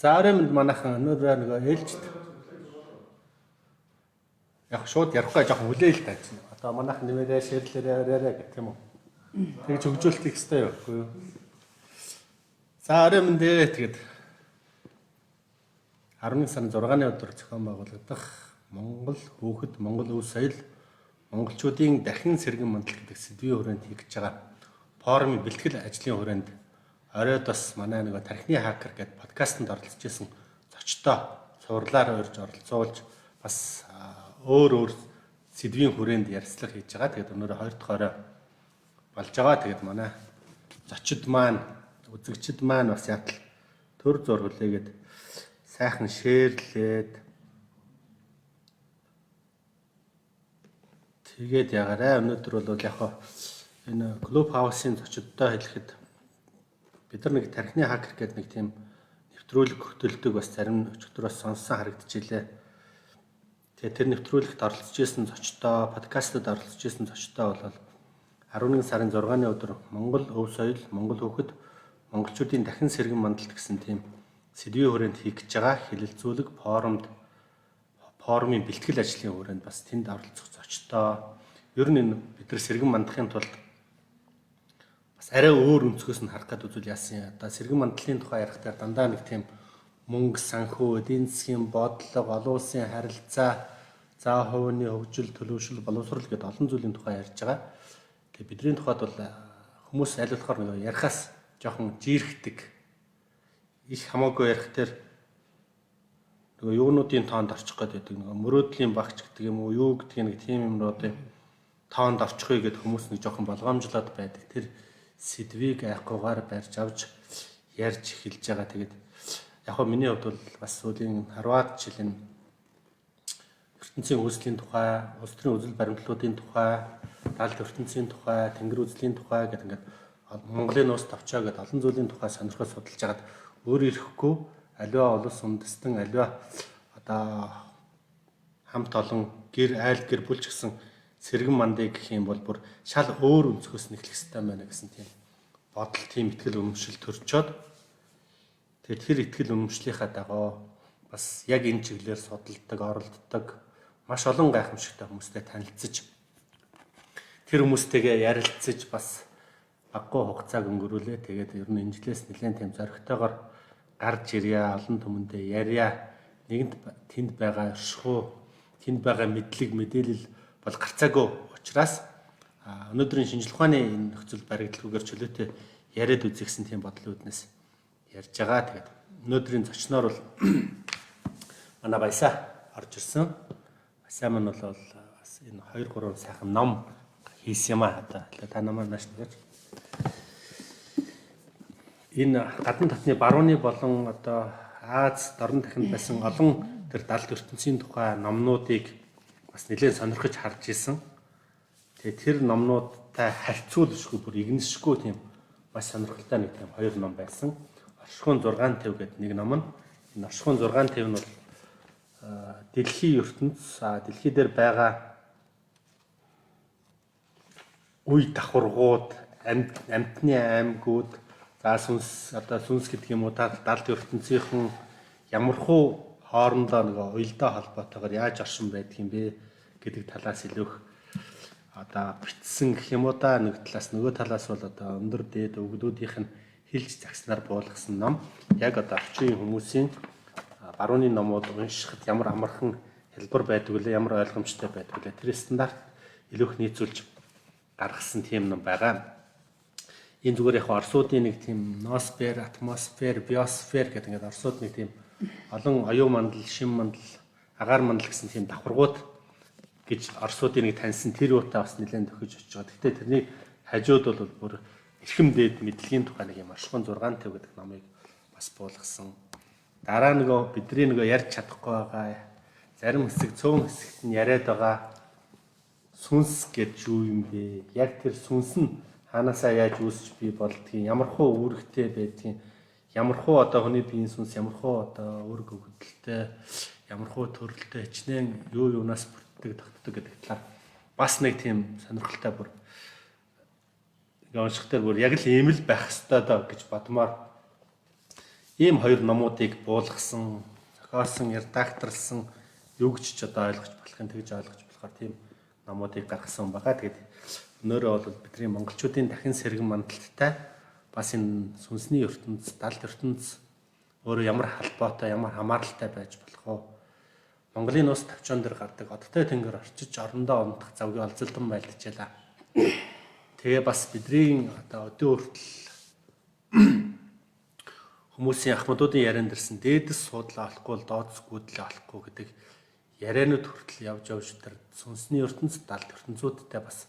За орой минь манайхан өнөөдөр нөгөө ээлжид яг шууд ярихгүй жоохон хүлээл та чинь. Одоо манайхан нэмэрээ шеэрлээрээ оройроо гэх юм уу. Тэгж хөгжүүлэлт хийх хэрэгтэй юу? Үгүй юу? За орой минь дээ тэгээд 11 сарын 6-ны өдөр зохион байгуулагдах Монгол хүүхэд, Монгол өв соёл, монголчуудын дахин сэргэн мандал гэдэг сэдвийн хүрээнд хийх гэж байгаа форумын бэлтгэл ажлын хүрээнд оройд бас манай нөгөө тархины хакер гэдэг подкастэнд оролцож исэн зочдоо цувралаар урьж оролцуулж бас өөр өөр сэдвийн хүрээнд ярилцлага хийж байгаа. Тэгээд өнөөдөр хоёр дахь орой болж байгаа. Тэгээд манай зочид маань, үзэгчид маань бас ятал төр зур хүлээгээд сайхан шеэрлээд тэгээд ягаарай. Өнөөдөр бол яг энэ Club House-ын зочидтой хэлэхэд бид нар нэг тархины хакер гэдэг нэг тийм нэвтрүүлэг хөтөлдөг бас зарим өчигдөр бас сонссон харагдчихлээ. Тэгээ тэр нэвтрүүлэгт оролцож исэн зочдоо, подкастад оролцож исэн зочдоо бол 11 сарын 6-ны өдөр Монгол өв соёл, Монгол хүүхэд, монголчуудын дахин сэргэн мандалт гэсэн тийм сэдвийн хүрээнд хийх гэж байгаа хэлэлцүүлэг форумд форумын бэлтгэл ажлын хүрээнд бас тэнд оролцох зочдоо. Ер нь энэ бид нар сэргэн мандахын тулд бас арай өөр өнцгөөс нь харах гээд үзвэл яасан юм. Одоо сэргэн мандлын тухай ярих дээр дандаа нэг тийм мөнгө, санхүү, эдийн засгийн бодлого, олон улсын харилцаа, за хувийн хөгжил, төлөвшил, боловсрол гэдэг олон зүйлийн тухай ярьж байгаа. Тэгээ бидний тухайд бол хүмүүс аль болохоор нэг ярихаас жоохон жирэхдэг. Их хамаагүй ярих дээр нөгөө юунуудын тоонд орчих гээд байдаг, нөгөө мөрөөдлийн багч гэдэг юм уу, юу гэдэг нэг тийм юмнуудын тоонд орчихъя гэд хүмүүс нэг жоохон болгоомжлоод байдаг. Тэр сэдвийг айхгүйгээр барьж авч ярьж эхэлж байгаа. Тэгээд яг хөө миний хувьд бол бас сүүлийн 10-аад жилийн ертөнцийн үүслийн тухай, улс төрийн үзэл баримтлалуудын тухай, далд ертөнцийн тухай, тэнгэр үзлийн тухай гэдэг ингээд Монголын нууц товчоо гэдэг олон зүйлийн тухай сонирхол судалж хагаад өөр ирэхгүй аливаа улс үндэстэн, аливаа одоо хамт олон гэр айл гэр бүл ч гэсэн сэргэн мандыг гэх юм бол бүр шал өөр өнцгөөс нь эхлэх хэрэгтэй байна гэсэн тийм бодол, тийм итгэл үнэмшил төрчөөд тэгээд тэр итгэл үнэмшлийнхаа дагуу бас яг энэ чиглэлээр судалдаг, оролддог маш олон гайхамшигтай хүмүүстэй танилцаж тэр хүмүүстэйгээ ярилцаж бас баггүй хугацааг өнгөрүүлээ. Тэгээд ер нь энэ жилээс нэлээд тийм зоригтойгоор гарч ирье, олон түмэндээ ярья. Нэгэнт тэнд байгаа оршихуй, тэнд байгаа мэдлэг, мэдээлэл бол гарцаагүй учраас өнөөдрийн шинжлэх ухааны энэ нөхцөл баригдалгүйгээр чөлөөтэй яриад үзье гэсэн тийм бодлын үүднээс ярьж байгаа. Тэгээд өнөөдрийн зочноор бол манай Баясаа орж ирсэн. Баясаа маань бол бас энэ 2 3 сайхан ном хийсэн юм аа. Одоо та намаар нааш нэгэж. Энэ гадна татны барууны болон одоо Аз, дорн дахинд байсан олон тэр далд ертөнцийн тухай номнуудыг бас нэлээд сонирхож харж исэн. Тэгээ тэр номнуудтай харьцуулшгүй бүр игнэшгүй тийм маш сонирхолтой нэг тийм хоёр ном байсан. Оршихуйн 6 төв гэдэг нэг ном нь. Энэ Оршихуйн 6 төв нь бол дэлхийн ертөнц, дэлхий дээр байгаа үе давхаргууд, амьтны аймагуд, за сүнс, одоо сүнс гэдэг юм уу, далд ертөнцийнхэн ямархуу хоорондоо нөгөө уялдаа холбоотойгоор яаж оршин байдаг юм бэ гэдэг талаас илүү их одоо битсэн гэх юм уу да, нэг талаас, нөгөө талаас бол одоо өндөр дээд өвгдүүдийнх нь хилж загснаар буулгасан ном. Яг одоо орчин хүмүүсийн барууны номууд уншихад ямар амархан хэлбэр байдаг вэ, ямар ойлгомжтой байдаг вэ, тэр стандарт илүү их нийцүүлж гаргасан тийм ном байгаа. Энэ зүгээр яг орсуудын нэг тийм ноосфер, атмосфер, биосфер гэдэг ингээд орсууд нэг тийм олон оюун мандал, шим мандал, агаар мандал гэсэн тийм давхаргууд гэж орсуудын нэг таньсан тэр уутаа бас нэлээд төхөж очиж байгаа. Гэхдээ тэрний хажууд бол бүр эрхэм дээд мэдлэгийн тухай нэг юм Оршихуйн 6 төв гэдэг номыг бас буулгасан. Дараа нөгөө бидний нөгөө ярьж чадахгүй байгаа зарим хэсэг цөөн хэсэгт нь яриад байгаа сүнс гэж юу юм бэ? Яг тэр сүнс нь хаанасаа яаж үүсч бий болдгийг, ямархуу үүрэгтэй байдгийг, ямархуу одоо хүний биеийн сүнс ямархуу одоо үүрэг өгөгдөлтэй, ямархуу төрөлтэй, хичнээн юу юунаас бүрддэг, тогтдог гэдэг талаар бас нэг тийм сонирхолтой бүр ингээ унших дээр бүр яг л ийм л байх ёстой доо гэж бодмоор Ийм хоёр номуудыг буулгасан, зохиосон, редакторлсан юу гэж ч одоо ойлгож болох юм, тэгж ойлгож болохоор тийм номуудыг гаргасан байгаа. Тэгээд өнөөрөө бол бидний монголчуудын дахин сэргэн мандалттай бас энэ сүнсний ертөнц, далд ертөнц өөрөө ямар холбоотой, ямар хамааралтай байж болох вэ? Монголын нууц тавчаан дээр гардаг одтой тэнгэр орчиж орондоо унтах завгүй олзолдон байлджээ. Тэгээ бас бидний одоо өдөө хүртэл хүмүүсийн ахмадуудын ярианд ирсэн дээдэс суудлаа олохгүй бол дооц гүйдлээ олохгүй гэдэг яриануд хүртэл явж явж тэр сүнсний ертөнц, далд ертөнцүүдтэй бас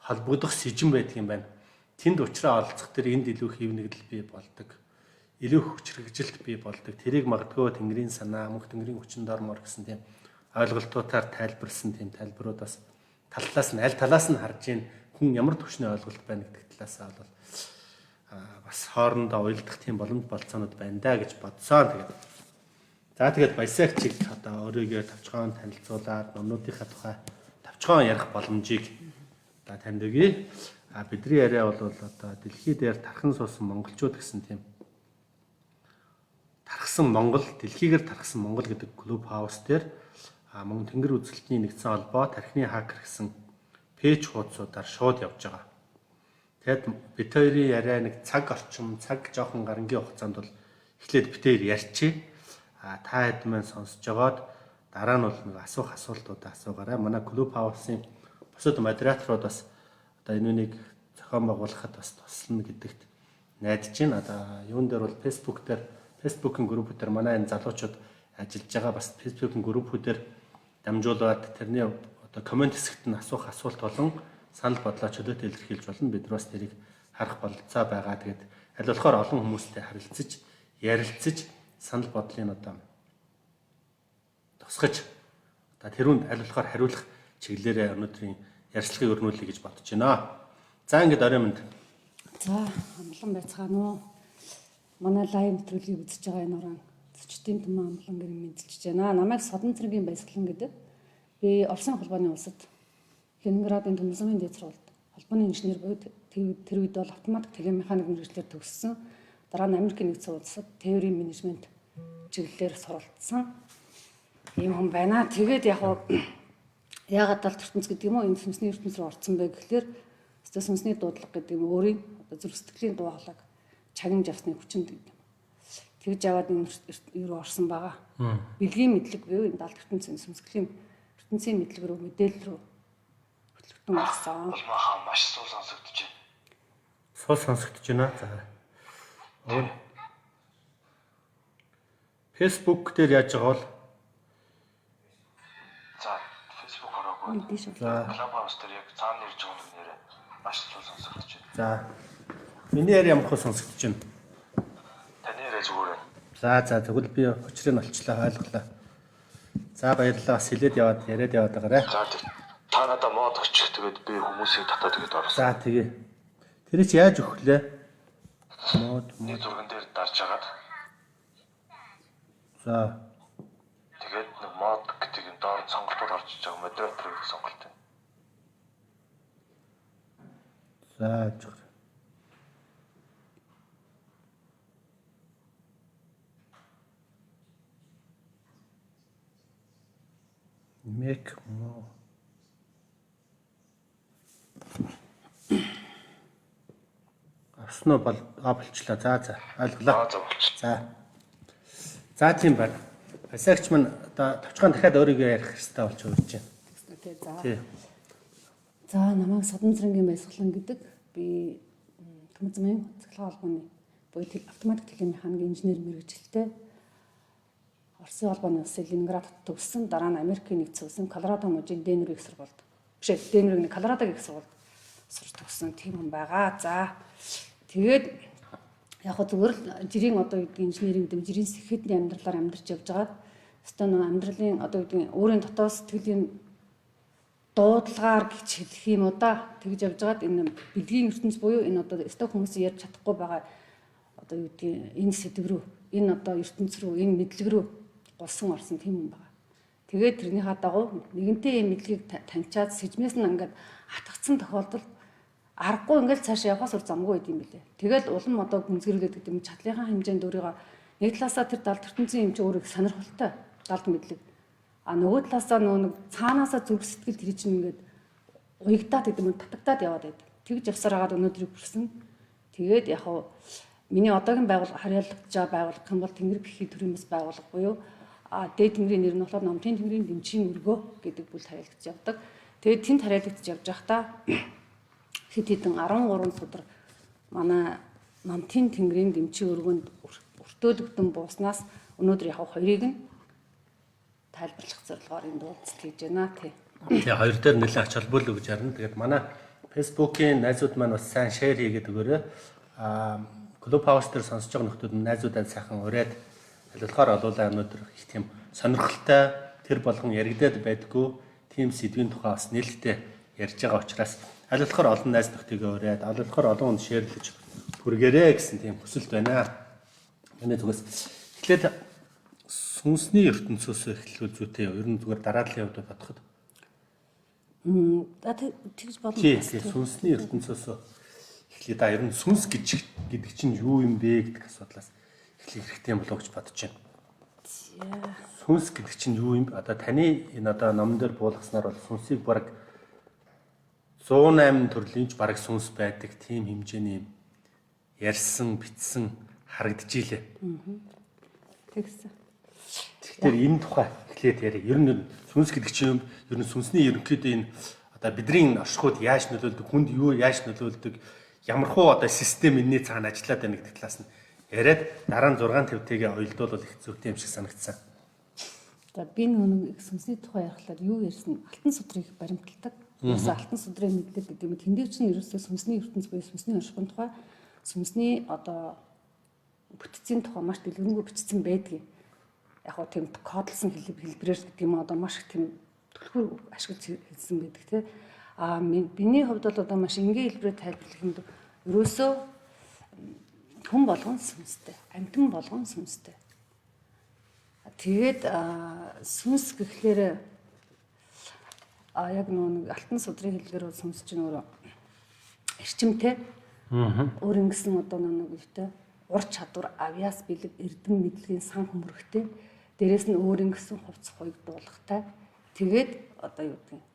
холбогдох сэжин байдаг юм байна. Тэнд уучраа олзох тэр энд илүү хэв нэгдэл бий болдог. Илүү хүчрхэгжилт бий болдог. Тэрийг магадгүй тэнгэрийн санаа, мөнх тэнгэрийн хүчин дормоор гэсэн тийм ойлголтуудаар тайлбарлсан тийм тайлбарууд бас талаас нь аль талаас нь харж ийн хүн ямар түвшний ойлголт байна гэдэг талаасаа бол бас хоорондоо уялдах тийм боломж болцоонууд байна да гэж бодсон. Тэгээд за тэгээд Баясагчийг одоо өөрийгөө тавчгаан танилцуулаад номнуудынхаа тухай тавчгаан ярих боломжийг одоо танд өгье. А бидний яриа бол одоо дэлхий дээр тархан суусан монголчууд гэсэн тийм тархсан Монгол, дэлхийгээр тархсан Монгол гэдэг клуб хаус дээр мөн Тэнгэр үзэлтний нэгдсэн холбоо тархины хакер гэсэн пэйж хуудасуудаар шууд явж байгаа. Тэгэд бид хоёрын яриа нэг цаг орчим, цаг жоохон гарангийн хугацаанд бол эхлээд бид хоёр ярьчих. А та хэд маань сонсож байгаад дараа нь бол нэг асуух асуултуудаа асуугаарай. Манай клуб хаусын бусад модераторууд бас одоо энэ үнийг зохион байгуулахад бас туслана гэдэгт найдаж байна. Одоо юун дээр бол Facebook дээр Facebook-ын группүүдээр манай энэ залуучууд ажиллаж байгаа, бас Facebook-ын группүүдээр дамжуулаад тэрний одоо коммент хэсэгт нь асуух асуулт болон санал бодлоо чөлөөтэй илэрхийлж болно. Бид нар бас тэрийг харах бололцоо байгаа. Тэгээд аль болохоор олон хүмүүстэй харилцаж, ярилцаж, санал бодлын одоо тусгаж одоо тэрүүнд аль болохоор хариулах чиглэлээрээ өнөөдрийн ярилцлагыг өрнүүлье гэж бодож байна. За ингээд оройн мэнд. За амлан байцгаана уу? Манай лайв нэвтрүүлгийг үзэж байгаа энэ орон зочдын түмэн амлан гэрэн мэндчилж байна. Намайг Содон цэргийн баясгалан гэдэг. Би Оросын холбооны улсад Ленинградын төмөрзөнгийн дээд сургуульд холбооны инженер буюу тэр үед бол автоматик телемеханик мэргэжлээр төгссөн. Дараа нь Америкийн нэгдсэн улсад тээврийн менежмент чиглэлээр суралцсан ийм хүн байна. Тэгээд яг яагаад далд ертөнц гэдэг юм уу энэ сүнсний ертөнц рүү орсон бэ гэхлээр өстө сүнсний дуудлага гэдэг юм өөрийн одоо зүрх сэтгэлийн дуу хоолойг чагнаж авсны хүчинд гэдэг юм. Тэгж аваад энэ рүү орсон байгаа. Бэлгийн мэдлэг буюу энэ далд ертөнцийн сүнсглийн ертөнцийн мэдлэг рүү мэдээлэл рүү хөтлөгдөн орсон. Улмаа маш сул сонсогдож байна. Сул сонсогдож байна. За. Facebook дээр яаж байгаа бол? За Facebook ороогүй. За Clubhouse дээр яг цаана ирж байгаа нэг нэрээ маш сул сонсогдож байна. За. Миний яриа ямар хөө сонсогдож байна? Таны яриа зүгээр байна. За за тэгвэл би учрыг нь олчлаа, ойлголоо. За баярлалаа. Бас хэлээд яваад яриад яваад байгаарай. За та надаа мод өгчих тэгээд би хүмүүсийг татаад тэгээд орсон. За тэгээ. Тэр чи яаж өгөх лээ? Мод Нэг зурган дээр дарж агаад за тэгээд нэг мод гэдэг юм доор сонголтууд орж иж байгаа модератор гэдэг сонголт байна. За жох. Make more. Авсан уу бол болчлаа. За за ойлголоо. За болчих. За. За тийм байна. Баясагч маань одоо товчхон дахиад өөрийгөө ярих хэрэгтэй болж урьж байна. За. Тий. За намайг Содон цэрэнгийн баясгалан гэдэг. Би Төмөр замын цахилгаан холбооны буюу автоматик телемеханикийн инженер мэргэжилтэй. Оросын холбооны улсын Ленинград хотод төгссөн. Дараа нь Америкийн нэгдсэн улсын Колорадо мужийн Денвер их сургуульд. Биш ээ, Денверийн Колорадогийн их сургуульд сурч төгссөн тийм хүн байгаа. За тэгээд яг хөө зүгээр л жирийн одоо гэдэг инженерийн гэдэг жирийн сэхэдний амьдралаар амьдарч явж байгаад өстө нөө амьдралын одоо гэдэг өөрийн дотоод сэтгэлийн дуудлагаар гэж хэлэх юм уу да тэгж явж байгаад энэ бэлгийн ертөнц буюу энэ одоо өстө хүмүүс ярьж чадахгүй байгаа одоо юу гэдгийг энэ сэдв рүү энэ одоо ертөнц рүү энэ мэдлэг рүү гулсан орсон тийм юм байна. Тэгээд тэрнийхээ дагуу нэгэнтээ ийм мэдлэгийг таньчаад сэжмээс нь ингээд атгцсан тохиолдолд аргагүй ингээд цаашаа явахаас өөр замгүй байд юм билээ. Тэгэл улам одоо гүнзгийрүүлээд гэдэг юм чадлынхаа хэмжээнд өөрийгөө Нэг талаасаа тэр далд ертөнцийн юм чи өөр их сонирхолтой далд мэдлэг. А нөгөө талаасаа нөгөө нэг цаанаасаа зүрх сэтгэл тэр чинь ингээд уягдаад гэдэг юм татагдаад яваад байдаг. Тэгж явсаар хагаад өнөөдрийг хүрсэн. Тэгээд яг хав миний одоогийн байгууллага харьяалагдж байгаа байгууллага юм бол Тэнгэр бэхий төрийн бас байгууллага буюу дээд тэнгэрийн нэр нь болохоор Номтын тэнгэрийн дэмчийн өргөө гэдэг бүл харьяалагдж явдаг. Тэгээд тэнд харьяалагдж явж байхдаа хэд хэдэн 13 судар манай Номтын тэнгэрийн дэмчийн өргөөнд өртөөлөгдөн бууснаас өнөөдөр яг хоёрыг нь тайлбарлах зорилгоор энд уулзалт хийж байна тий. Тэгээ хоёр дээр нэлээд ач холбогдол өгж харна. Тэгээд манай Facebook-ийн найзууд маань бас сайн шеэр хийгээд өгөөрэй. Clubhouse дээр сонсож байгаа нөхдүүд нь найзуудаа сайхан уриад аль болохоор олуулаа өнөөдөр их тийм сонирхолтой тэр болгон яригадад байдгүй тийм сэдвийн тухай бас нээлттэй ярьж байгаа учраас аль болохоор олон найз нөхдийгөө уриад аль болохоор олон хүнд шеэрлэж хүргээрэй гэсэн тийм хүсэлт байна. Миний зүгээс эхлээд сүнсний ертөнцөөс эхлүүл зүйтэй. Ер нь зүгээр дарааллын хувьд бодоход. Тэгж болно. Тийм, сүнсний ертөнцөөс эхлэе да. Ер нь сүнс гэж гэдэг чинь юу юм бэ гэдэг асуудлаас эхлэх хэрэгтэй юм болоо гэж бодож байна. Сүнс гэдэг чинь юу юм? Одоо таны энэ одоо номон дээр буулгаснаар бол сүнсийг бараг 108 төрлийн ч бараг сүнс байдаг тийм хэмжээний юм ярьсан, бичсэн харагдчихилээ. Тэгсэн. Тэгэхээр энэ тухай эхлээд яриа. Ер нь сүнс гэдэг чинь ер нь сүнсний ерөнхийдөө энэ одоо бидний оршихуйд яаж нөлөөлдөг, хүнд юу яаж нөлөөлдөг, ямархуу одоо систем энэний цаана ажиллаад байна гэдэг талаас нь яриад дараа нь 6 тавьтайгээ уялдуулбал их зүйтэй юм шиг санагдсан. За би нэг сүнсний тухай ярихлаар юу ярьсан алтан судрыг баримталдаг. Ерөөсөө алтан судрын мэдлэг гэдэг юм. Тэн дээр чинь ерөөсөө сүнсний ертөнц буюу сүнсний оршихуйн тухай, сүнсний одоо бүтцийн тухай маш дэлгэрэнгүй бичсэн байдгийг. Яг хөө тийм кодлсон хэлбэрээр гэдэг юм одоо маш их тийм түлхүүр ашиглаж хэлсэн байдаг тий. А миний хувьд бол одоо маш энгийн хэлбэрээр тайлбарлах юм бол ерөөсөө хүн болгон сүнстэй, амьтан болгон сүнстэй. Тэгээд сүнс гэхлээр яг нөгөө нэг алтан судрын хэллэгээр бол сүнс чинь өөрөө эрчимтэй. Өөр ингэсэн одоо нэг юутай ур чадвар, авьяас бэлэг, эрдэм мэдлэгийн сан хөмрөгтэй. Дээрээс нь өөр ингэсэн хувцас хуйг дуулахтай. Тэгээд одоо юу гэдэг нь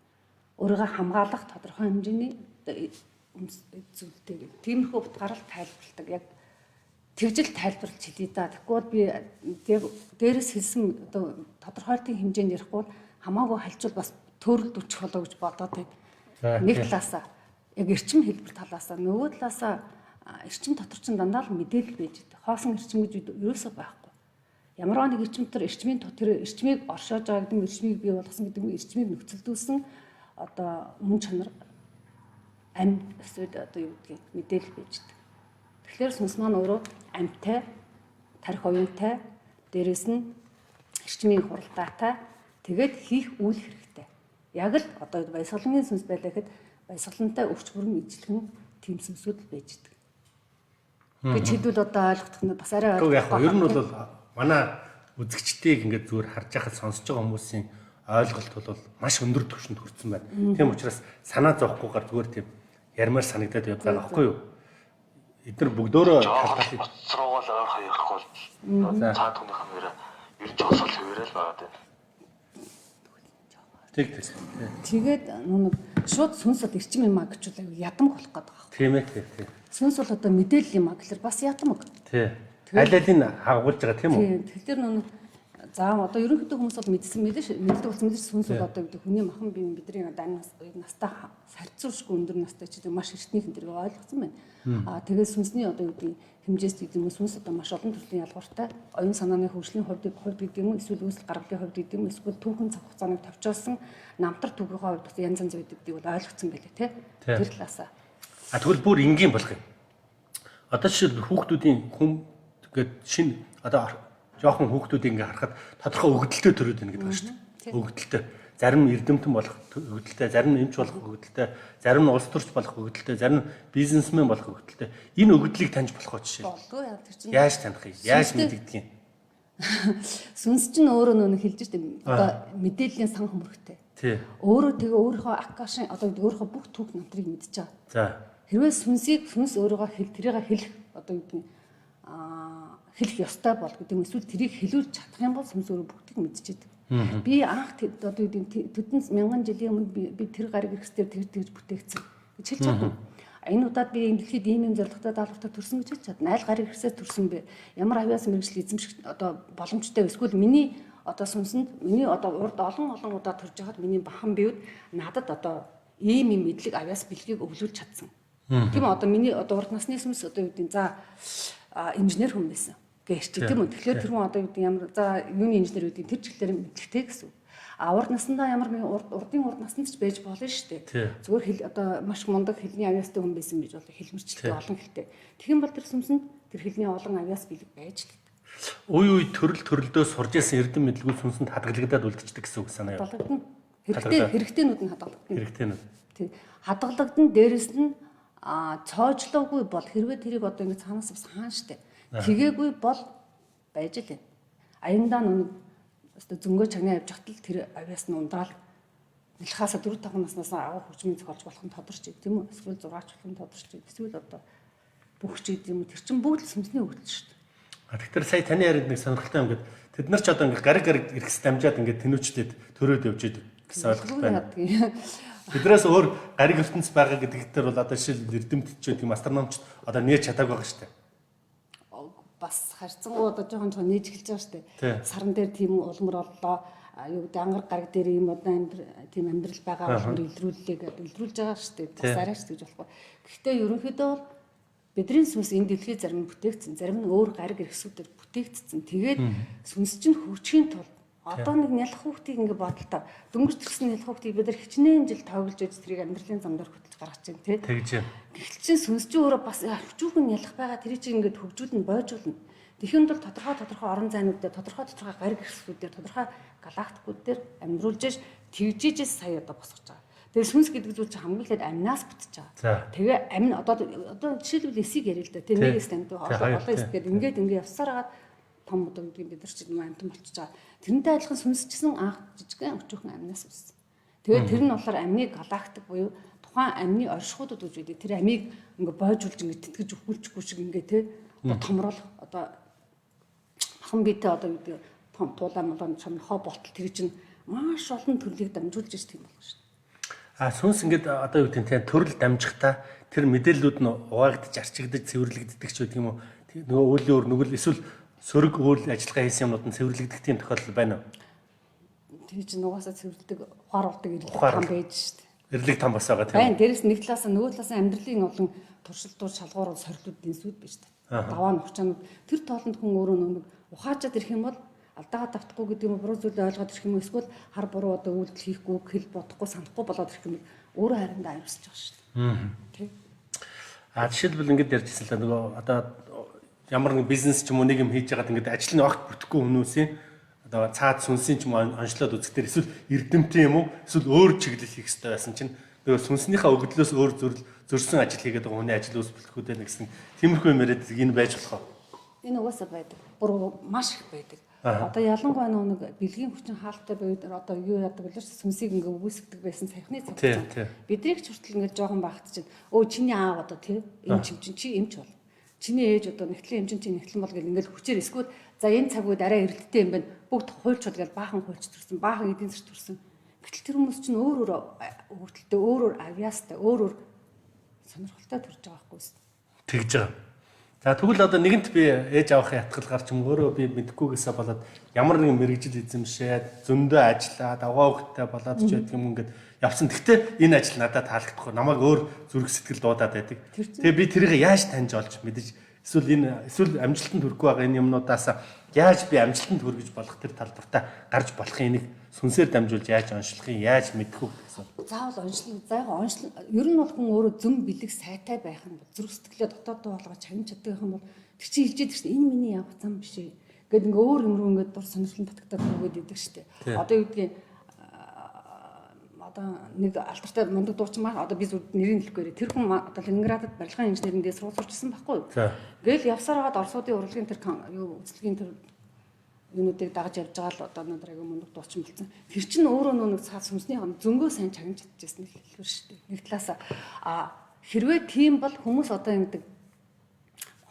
өөрийгөө хамгаалах тодорхой хэмжээний зүйлтэй гэх. Тиймэрхүү утгаар л тайлбарладаг. Яг тэгжил тайлбарлаж хэлье да. Тэгэхгүй бол би яг дээрээс хэлсэн одоо тодорхойлтын хэмжээнд ярихгүй бол хамаагүй хальчвал бас төөрөлд өчих болоо гэж бодоод байна. Нэг талаасаа яг эрчим хэлбэр талаасаа нөгөө талаасаа эрчим дотор чинь дандаа л мэдээлэл байж байгаа. Хоосон эрчим гэж ерөөсөө байхгүй. Ямар нэг эрчим дотор эрчмийн тэр эрчмийг оршоож байгаа гэдэг нь эрчмийг бий болгосон гэдэг нь эрчмийг нөхцөлдүүлсэн одоо мөн чанар ам эсвэл одоо юу гэдгийг мэдээлэл байж байгаа. Тэгэхээр сүнс маань өөрөө амьтай, тарих оюунтай, дээрэс нь эрчмийн хуралдаатай, тэгээд хийх үйл хэрэгтэй. Яг л одоо баясгалангийн сүнс байлаа гэхэд баясгалантай өвч бүрэн ижилхэн тийм сүнсүүд л байж байгаа. Гэж хэдүүл одоо ойлгох нь бас арай ойлгох. Яг ер нь бол манай үзэгчдийг ингээд зүгээр харж байхад сонсож байгаа хүмүүсийн ойлголт бол маш өндөр түвшинд хүрсэн байна. Тийм учраас санаа зовхгүйгээр зүгээр тийм ярмаар санагдаад явж байгаа байхгүй юу? Эдгээр бүгдөөрөө талбай руугаал ойрхон ярихгүй бол цаад түнийх нь нэрээ ер нь жосол хэвээрэл байгаа даа. Тэг тэг. Тэгээд нэг шууд сүнс бол эрчим юм а гэж бол ядамг болох гээд байгаа. Тийм ээ тийм. Сүнс бол одоо мэдээлэл юм а гэхэлэр бас ядамг. Тий. Аль алийг хагуулж байгаа тийм үү? Тийм. Тэгэхээр нэг за одоо ерөнхийдөө хүмүүс бол мэдсэн мэдээж мэддэг болсон мэдээж сүнс бол одоо гэдэг хүний махан бие бидний одоо настай харьцуулшгүй өндөр настай ч гэдэг маш эртнийхэн тэрийг ойлгосон байна. Аа тэгээд сүнсний одоо юу гэдэг хэмжээс гэдэг юм уу сүнс одоо маш олон төрлийн ялгууртай оюун санааны хөгжлийн хувьд гэдэг юм уу эсвэл үүсэл гаргалын хувьд гэдэг юм эсвэл түүхэн цаг хугацааныг товчоосон намтар түүхийнхээ хувьд бас янз янз байдаг гэдгийг бол ойлгоцсон байлээ тий. Тэр талаасаа. А тэгвэл бүр энгийн болох юм. Одоо жишээл хүүхдүүдийн хүм гээд шинэ одоо жоохон хүүхдүүдийг ингээ харахад тодорхой өгдөлтөй төрөөд байна гэдэг байна шүү дээ. Өгдөлтөй. Зарим нь эрдэмтэн болох өгдөлтөй, зарим нь эмч болох өгдөлтөй, зарим нь улс төрч болох өгдөлтөй, зарим нь бизнесмен болох өгдөлтөй. Энэ өгдлийг таньж болох уу жишээ. Болдгоо яа тэр чинь. Яаж таних юм? Яаж мэдэгдэх юм? Сүнс чинь өөрөө нөө хэлж штэ одоо мэдээллийн сан хөмрөгтэй. Тий. Өөрөө тэгээ өөрийнхөө акашин одоо өөрийнхөө бүх түүх намтрыг мэдж байгаа. За. Хэрвээ сүнсийг сүнс өөрийгөө хэл тэрийг хэлэх одоо юу гэдэг нь Хэлэх ёстой бол гэдэг юм, эсвэл тэрийг хэлүүлж чадах юм бол сүнс өөрөө бүгдийг мэдчихэдэг. Би анх одоо юу гэдэг, тэдэн мянган жилийн өмнө би тэр гариг эргэсээр тэр тэгж бүтээгдсэн гэж хэлж чадна. Энэ удаад би энэ дэлхийд ийм юм зорилготой, даалгавартай төрсөн гэж хэлж чадна. Аль гариг эргэсээр төрсөн бэ? Ямар авиас мэргэжил эзэмших одоо боломжтой вэ? Эсвэл миний одоо сүнсэнд, миний одоо урд олон олон удаа төрж байхад миний бахан биед надад одоо ийм юм мэдлэг, авиас бэлгийг өвлүүлж чадсан. Тийм үү? Одоо миний одоо урд насны сүнс одоо юу гэдэг, за, инженер хүн байсан гэж чи, тийм үү? Тэгэхээр тэр хүн одоо юу гэдэг, ямар, за, юуны инженер гэдэг, тэр чиглэлээр мэдлэгтэй гэсэн үг. А урд насндаа ямар нэгэн урдын урд наснд ч байж болно шүү дээ. Зүгээр хэл одоо маш мундаг хэлний авьяастай хүн байсан гэж болно. Хэлмэрчлэлтэй, олон хэлтэй. Тэгэх юм бол тэр сүнсэнд тэр хэлний олон авьяас бэлэг байж л. Үе үе төрөл төрөлдөө сурж исэн эрдэм мэдлэгүүд сүнсэнд хадгалагдаад үлдчихдэг гэсэн үг санаа юу? Хадгалагдана. Хэрэгтэй хэрэгтэйнүүд нь хадгалагдана. Хэрэгтэйнүүд. Тий. Хадгалагдана, дээрэс нь цоожлоогүй бол, хэрвээ тэрийг одоо ингэ цаанаас бас хаан штэ. Тэгээгүй бол байж л байна. Аяндаа нүг өстө зөнгөө чагнаа явж хатал тэр авиас нь ундраал нэлхаасаа 4 5 наснаас агуу хөгжмийн зохиолж болох нь тодорч, тийм үү? Эсвэл зураач болох нь тодорч, эсвэл одоо бүх ч гэдэг юм уу. Тэр чинь бүгд л сүнсний өгдөл шүү дээ. Тэгэхээр сая таны ярианд нэг сонирхолтой юм гээд тэд нар ч одоо ингээ гариг гариг эргэс дамжаад ингээ тэнүүчдээд төрөөд явж идэг гэсэн ойлголт байна. Тэднээс өөр гариг ертөнц байгаа гэдэг дээр бол одоо жишээл эрдэмтдч гэдэг юм, астрономч одоо нээж чадаагүй байгаа шүү дээ. Бас харьцангуй одоо жоохон жоохон нээж эхэлж байгаа шүү дээ. Саран дээр тийм улмар оллоо, юу гэдэг, ангаар гараг дээр ийм одоо амьдрал, тийм амьдрал байгаа улмар илрүүллээ гэдэг, илрүүлж байгаа шүү дээ. Бас арай ч гэж болохгүй. Гэхдээ ерөнхийдөө бол бидний сүнс энэ дэлхий зарим нь бүтээгдсэн, зарим нь өөр гариг эргэсүүдээр бүтээгдсэн. Тэгээд сүнс чинь хөгжихийн тулд одоо нэг нялх хүүхдийг ингээ бодолтой дөнгөж төрсэн нялх хүүхдийг бид нар хичнээн жил тоглож байж тэрийг амьдралын зам дээр хөтөлж гаргаж байна, тий. Тэгж. Гэтэл чинь сүнс чинь өөрөө бас хөгжүүхэн нялх байгаа, тэрийг чинь ингээд хөгжүүлнэ, бойжуулна. Тэгэхэд бол тодорхой тодорхой орон зайнууд дээр, тодорхой тодорхой гариг эрхэсгүүдээр, тодорхой галактикууд дээр амьдруулж ш тэгжижээс сая одоо босгож байгаа. Тэгээ сүнс гэдэг зүйл чинь хамгийн ихэд амнаас бүтэж байгаа. Тэгээ амин одоо жишээлбэл эсийг яриа л да. Тэгээ нэг эс амьд, олон эс гэдэг ингээд ингээд явсаар хагаад том одоо гэдгийг бид нар чинь амьтан болчихж байгаа. Тэрнтэй адилхан сүнсчсэн анх жижигхэн өчүүхэн амнаас үүссэн. Тэгээд тэр нь болохоор амны галактик буюу тухайн амны оршихуйдууд гэж байдаг. Тэр амийг ингээ бойжуулж, ингээ тэтгэж өхүүлчихгүй шиг ингээ те одоо томруулах, одоо махан биетэй одоо гэдэг том туулаа молон чамнхоо болтол тэр чинь маш олон төрлийг дамжуулж ир тийм болох шүү дээ. А сүнс ингээд одоо юу гэдэг нь, төрөл дамжихтаа тэр мэдээллүүд нь угаагдаж, арчигдаж, цэвэрлэгддэг ч гэдэг юм уу? Нөгөө үлийн өөр нүгэл эсвэл сөрөг үйл ажиллагаа хийсэн юмнууд нь цэвэрлэгдэх тийм тохиолдол байна уу? Тэр чинь угаасаа цэвэрлдэг, ухааруулдаг эрлэг там байж шүү дээ. Эрлэг там бас байгаа, тийм. Байна. Дээрээс нэг талаас, нөгөө талаас амьдралын олон туршилтууд, шалгуур, сорилтууд, дэнсүүд байж та. Даваа нухчаанууд тэр тоолонд хүн өөрөө нэг ухаачаад ирэх юм бол алдаагаа давтахгүй гэдэг юм уу, буруу зүйлээ ойлгоод ирэх юм уу, эсвэл хар буруу одоо үйлдэл хийхгүй, хэл бодохгүй, санахгүй болоод ирэх юм бол өөрөө хариндаа ариусж байгаа шүү дээ. Тэ. А жишээлбэл ингэж ярьжсэн л да, нөгөө одоо ямар нэг бизнес ч юм уу нэг юм хийж байгаад ингээд ажил нь огт бүтэхгүй хүмүүсийн одоо цаад сүнсийн ч юм уу онцлоод үзэхдээ эсвэл эрдэмтэн юм уу, эсвэл өөр чиглэл хийх хэрэгтэй байсан чинь нөгөө сүнснийхээ өгдлөөс өөр зөрл зөрсөн ажил хийгээд байгаа хүний ажил үүс бүтэхүүдээ нэгсэн тиймэрхүү юм яриад энэ байж болох уу? Энэ угаасаа байдаг. Бүр маш их байдаг. Одоо ялангуяа нэг бэлгийн хүчин хаалттай буюу одоо юу яадаг вэ? Сүнсийг ингээ үгүйсгдэг байсан саяхны цаг. Бидрийг ч хүртэл ингээ жоохон байхад чинь өө чиний аав одоо тий эмч юм чинь чи эмч бол. Чиний ээж одоо нэгтлэн эмчин, чи нэгтлэн бол гэл ингээл хүчээр, эсвэл за энэ цаг үед арай эрэлттэй юм байна. Бүгд хуульчуул гэл баахан хуульч төрсөн, баахан эдийн засаг төрсөн. Гэтэл тэр хүмүүс чинь өөр өөр өгөгдөлтэй, өөр өөр авьяастай, өөр өөр сонирхолтой төрж байгаа байхгүй юу? Тэгж байгаа. За тэгвэл одоо нэгэнт би ээж авахын ятгал гарч юм өөрөө би мэдэхгүйгээсээ болоод ямар нэгэн мэргэжил эзэмшээд, зөндөө ажиллаад, авгаа хөвгтэй болоод ч байдаг юм, ингээд явсан. Гэхдээ энэ ажил надад таалагдахгүй. Намайг өөр зүрх сэтгэл дуудаад байдаг. Тэгээ би тэрийг яаж таньж олж мэдэж, эсвэл энэ эсвэл амжилтанд хүрэхгүй байгаа энэ юмнуудаас яаж би амжилтанд хүргэж болох тэр талбартаа гарч болох энийг сүнсээр дамжуулж яаж онцлох юм, яаж мэдэх үү гэсэн. Заавал онцлох, за яг онцлох, ер нь бол хүн өөрөө зөв бэлэг сайтай байх юм бол, зүрх сэтгэлээ дотооддоо болгож чагнаж чаддаг юм бол тэр чинь хэлж идэг шин энэ миний явах зам биш ээ. Гэт ингээ өөр юм руу ингээ дур сонирхол татагтаад өгөөд идэг штэ. Одоо юу гэдгийг, одоо нэг алдартай мундаг дуучин маань, одоо би зүгээр нэрийг хэлэхгүй, тэр хүн одоо Ленинградад барилгын инженерийн дээд сургууль сурчсан байхгүй юу. Гээл явсаар хагаад Оросуудын урлагийн тэр юу үзлэгийн тэр юунуудыг дагаж явж байгаа л одоо надад аягүй мундаг дуучин болсон. Тэр чинь өөрөө нэг цаад сүнсний зөнгөө сайн чагнаж чадчихсан хэлбэр шүү дээ. Нэг талаас а хэрвээ тийм бол хүмүүс одоо ингэдэг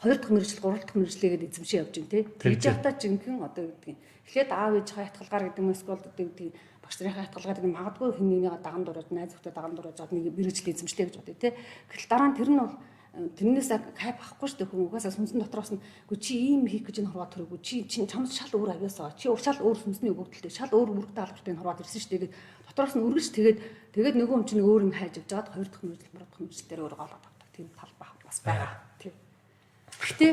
Хоёр дахь мэргэжил, гурав дахь мэргэжлээгээд эзэмшээ явж гин тий. Тэгж явахдаа жинхэнэ одоо юу гэдгийг эхлээд аав ээжийнхээ хятгалгаар гэдэг юм эсвэл одоо юу гэдгийг багш нарынхаа хятгалгаар гэдэг магадгүй хэн нэгнийгээ даган дуурайж, найз нөхдөд даган дуурайж нэг мэргэжил эзэмшлээ гэж бодъё тий. Гэтэл дараа нь тэр нь бол тэрнээс кайф авахгүй шүү дээ хүн угаасаа сүнсэн дотроос нь үгүй чи ийм хийх гэж энэ хорвоо төрөөгүй чи чамд шал өөр авьяас байгаа чи шал өөр сүнсний өгөгдөлтэй шал өөр үүрэгтэй албартай энэ хорвоод ирсэн шүү дээ гэд дотроос нь үргэлж тэгээд нөгөө хүн чинь өөр юм хайж явж байгаад хоёр дахь мэргэжил гурав дахь мэргэжил дээр өөр голоод авдаг тийм тал бас байгаа тийм. Гэхдээ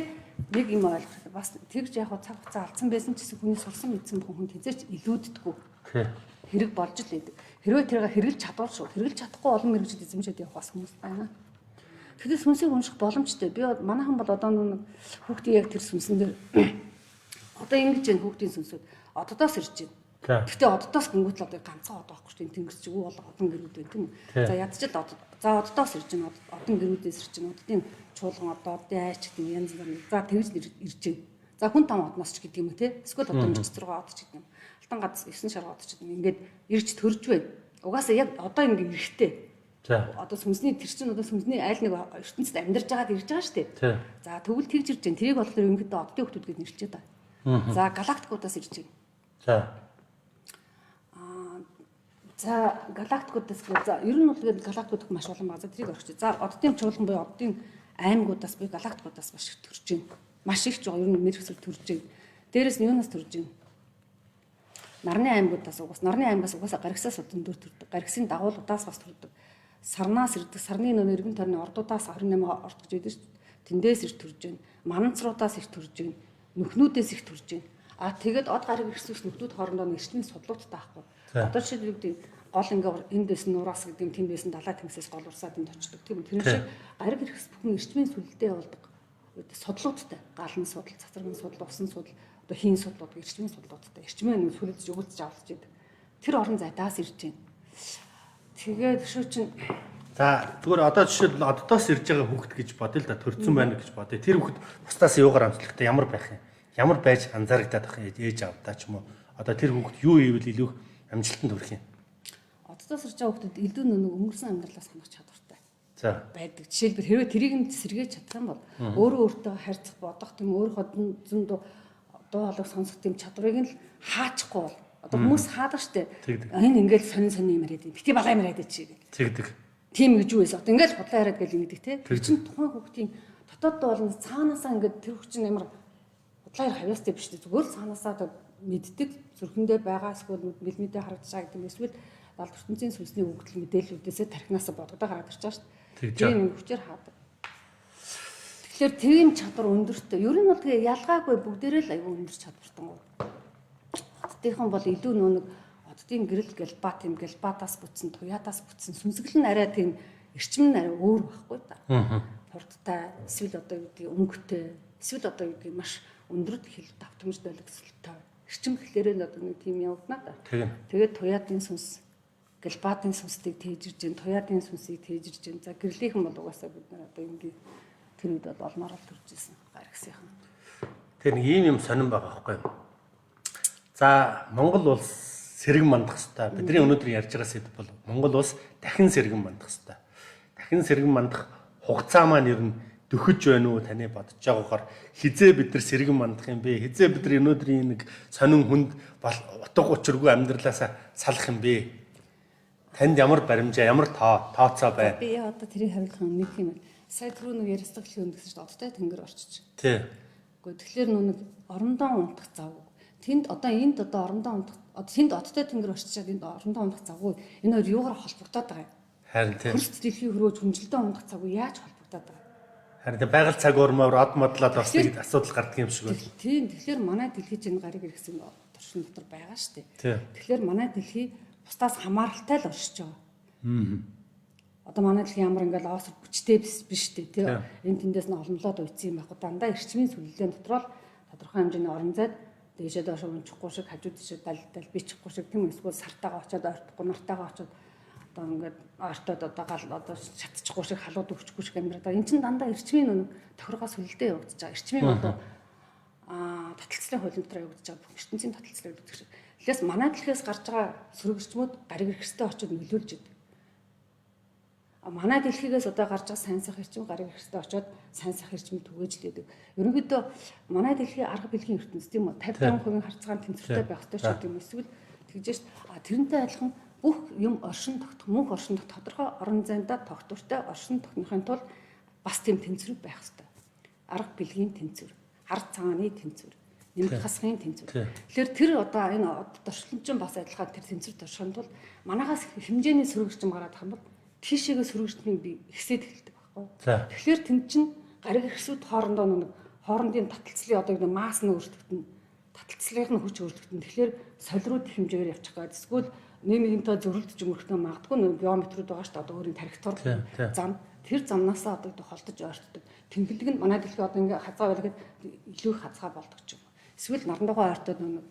нэг юм ойлгох хэрэгтэй бас тэгж яг цаг хугацаа алдсан байсан ч гэсэн хүний сурсан мэдсэн хүн тэзээч илүүддэггүй. Хэрэг болж л байдаг. Хэрвээ тэрийг хэрэглэж чадвал шүү. Хэрэглэж чадахгүй олон мэргэжил эзэмшээд явах бас хүмүүс байна. Тэгэхээр сүнсийг унших боломжтой. Би манайхан бол одоо нэг хүүхдийн яг тэр сүнсэн дээр одоо ингэж яах хүүхдийн сүнсүүд оддоос ирж байна. Гэхдээ оддоос гингүүт л одоо ганцхан од байхгүй шүү дээ. Тэнгэрч үү бол одон гэрүүд байна тийм үү. За ядч л од. За оддоос ирж байна. Одон гэрүүдээс ирж байна. Оддын чуулган одоо оддын айч гэдэг янз бүр. За тэгж ирж байна. За хүн там одноос ч гэдэг юм уу те. Эсвэл одоо 46 од ч гэдэг юм. Алтан гац 9 шарга од ч гэдэг юм. Ингээд ирж төрж байна. Угаасаа яг одоо ингэ эрэхтэй. За. Одоо сүнсний тэр чинь одоо сүнсний айл нэг ертөнцид амьдарч байгаад ирж байгаа шүү дээ. За тэгвэл тэгж ирж байна. Тэрийг болохоор ерөнхийдөө оддын хүмүүс гэж нэрлэжээ та. За галактикуудаас ирж байна. За. За галактикуудаас за ер нь бол тэгээд галактикууд маш олон байгаа. За тэрийг орчих. За оддын чуулган буюу оддын аймагуудаас буюу галактикуудаас маш их төрж байна. Маш их ч байгаа. Ер нь мэрэгсэл төрж байна. Дээрээс нь юунаас төрж байна? Нарны аймагуудаас угаас нарны аймагаас угаасаа гаригсаас өндөр төрдөг. Гаригсын дагуулуудаас бас төрдөг. Сарнаас ирдэг. Сарны нөө эргэн тойрны ордуудаас 28 орд гэж байдаг шүү дээ. Тэндээс их төрж байна. Мананцруудаас их төрж байна. Нүхнүүдээс их төрж байна. А тэгээд од гариг ирсүүс нүхнүүд хоорондоо нэг эрчмийн судлуудтай байхгүй. Одоо жишээлбэл гэдэг гол ингээ энд байсан нураас гэдэг юм тэнд байсан далай тэнгисээс гол урсаад энд очдог тийм үү. Тэр шиг гариг ирхс бүхэн эрчмийн сүлдээ явуулдаг. Судлуудтай. Галан судал, цацрагын судал, усан судал, одоо хийн судлууд, эрчмийн судлуудтай. Эрчмийн нэг сүлдэж өгүүлж авалж идэг. Тэр орон зайдаас ирж байна. Тэгээд шүү чинь За зүгээр одоо жишээлбэл оддоос ирж байгаа хүүхэд гэж бодъё л да төрцөн байна гэж бодъё. Тэр хүүхэд бусдаас юугаар онцлогтой ямар байх юм? Ямар байж анзаарагдаад байх юм ээж аавдаа ч юм уу? Одоо тэр хүүхэд юу ивэл илүү амжилтанд хүрэх юм? Оддоос ирж байгаа хүүхдэд илүү нэг өнгөрсөн амьдралаа санах чадвартай. За байдаг. Жишээлбэл хэрвээ тэрийг нь сэргээж чадах юм бол өөрөө өөртөө харьцах, бодох тийм өөрийнхөө зүүн дуу хоолойг сонсох тийм чадварыг нь л хаачихгүй бол одоо хүмүүс хаадаг штэ. Энэ ингээл сонин сонин юм яриад юм. Бити балаа юм яриад чи гэх. Тэгдэг. Тийм гэж юу байсан. Одоо ингээл худлаа яриад гэл ингэдэг те. Тэр чинь тухайн хүүхдийн дотоод дуу болон цаанаасаа ингээд тэр хүн чинь ямар худлаа ярих авьяастай биш те. Зүгээр л цаанаасаа одоо мэддэг, зүрхэндээ байгаа эсвэл мэлмидээ харагдаж байгаа гэдэг юм эсвэл далд ертөнцийн сүнсний өгөгдөл мэдээллүүдээсээ тархинаасаа бодогдоо гараад ирж байгаа шүү дээ. Тийм нэг хүчээр хаадаг. Тэгэхээр тийм чадвар өндөртэй. Ер нь бол тэгээ ялгаагүй бүгдээрээ л аюу өндөр чадвартангуу. Оддынхан бол илүү нөө нэг оддын гэрэл гэлба тийм гэлбатаас бүтсэн, туяатаас бүтсэн сүнсгэл нь арай тийм эрчим нь арай өөр байхгүй та. Хурдтай, эсвэл одоо юу гэдгийг өнгөтэй, эсвэл одоо юу гэдгийг маш өндөр хил давтамжтай лэгсэлтэй. Эрчим гэхлээрээ л одоо нэг тийм явагдана та. Тэгээд туяатын сүнс гэлбатын сүнсийг тээжирж гин, туяатын сүнсийг тээжирж гин. За гэрлийнхэн бол угаасаа бид нар одоо ингээ тэр үед бол олмоор л төрж исэн гаргасынхан. Тэр нэг ийм юм сонирн байгаа байхгүй юу? За Монгол улс сэргэн мандах хэвээр. Бидний өнөөдөр ярьж байгаа сэдв бол Монгол улс дахин сэргэн мандах хэвээр. Дахин сэргэн мандах хугацаа маань ер нь дөхөж байна уу таны бодож байгаагаар хизээ бид нар сэргэн мандах юм бэ? Хизээ бид нар өнөөдрийн нэг сонин хүнд утга учиргүй амьдралаасаа салах юм бэ? Танд ямар баримжаа, ямар тооцоо байна? Би одоо тэрийг хариулах юм нэг юм. Сая түрүү нэг ярилцлага хийх гэсэн чинь одтой тэнгэр орчиж. Тий. Гэхдээ тэгэхээр нэг орондоо унтах завгүй. Тэнд одоо энд одоо орондоо унтах одоо тэнд одтой тэнгэр орчичаад энд орондоо унтах завгүй. Энэ хоёр юугаар холбогдоод байгаа юм? Харин тий. Хөрс дэлхийн хөрөөж хүнжилтээ унтах завгүй яаж холбогдоод байгаа юм? Харин тий байгаль цаг уурмаар од модлоод бас нэг асуудал гардаг юм шиг байна. Тийм. Тэгэхээр манай дэлхий чинь гариг иргэсэн оршин дотор байгаа шүү дээ. Тэгэхээр манай дэлхий бусдаас хамааралтай л оршиж байгаа. Одоо манай дэлхий ямар ингээл оосор хүчтэй биш дээ тий. Энэ тэндээс нь оломлоод уйдсан юм байхгүй. Дандаа эрчмийн сүлжээ дотор л тодорхой хэмжээний орон зайд дээшээ доош унчихгүй шиг, хажуу тийшээ дал бичихгүй шиг тийм эсвэл сартаагаа очиод ойртохгүй, нартаагаа очиод одоо ингээд ойртоод одоо гал одоо шатчихгүй шиг, халууд өвчихгүй шиг амьдраад байгаа. Эн чинь дандаа эрчмийн нэг тохиргоо сүлдээ явагдаж байгаа. Эрчмийн одоо таталцлын хуулийн дотор явагдаж байгаа. Ертөнцийн таталцлын гэдэг шиг. Дэлхээс манай дэлхээс гарч байгаа сөрөг эрчмүүд гариг эрхстэй очиод нөлөөлж идэг. Манай дэлхийгээс одоо гарч байгаа сайн сайхан эрчим гариг эрхтээ очиод сайн сайхан эрчим түгээж л байдаг. Ерөнхийдөө манай дэлхий арга бэлгийн ертөнц тийм үү? 55% харьцагаан тэнцвэртэй байх ёстой ч гэдэг юм эсвэл тэгж шít. А тэрнтэй адилхан бүх юм оршин тогтох, мөнх оршин тогтох тодорхой орон зайдаа тогтвортой оршин тогтнохын тулд бас тийм тэнцвэр байх ёстой. Арга бэлгийн тэнцвэр, хар цагааны тэнцвэр, нэмэх хасхын тэнцвэр. Тэгэхээр тэр одоо энэ доршлон чинь бас адилхан тэр тэнцвэр доршихын тулд манахаас хэмжээний сөрөг эрчим гараад их юм бол тийшээгээ сөрөг эрчмийг би ихсээд эхэлдэг байхгүй. Тэгэхээр тэнд чинь гариг эрхсүүд хоорондоо нэг хоорондын таталцлын одоо нэг масс нь өөрчлөгдөнө. Таталцлынх нь хүч өөрчлөгдөнө. Тэгэхээр солируд хэмжээгээр явчих гээд эсвэл нэг нэгнтэй зөрөлдөж өнгөрөхтэй магадгүй нэг геометрүүд байгаа шүү дээ. Одоо өөрийн тархитор зам тэр замнаасаа одоо холдож ойртдог. Тэнхлэг нь манай дэлхий одоо ингээ хазгаа байлгаад илүү их хазгаа болдог ч юм. Эсвэл нарандаагаа ойртоод нэг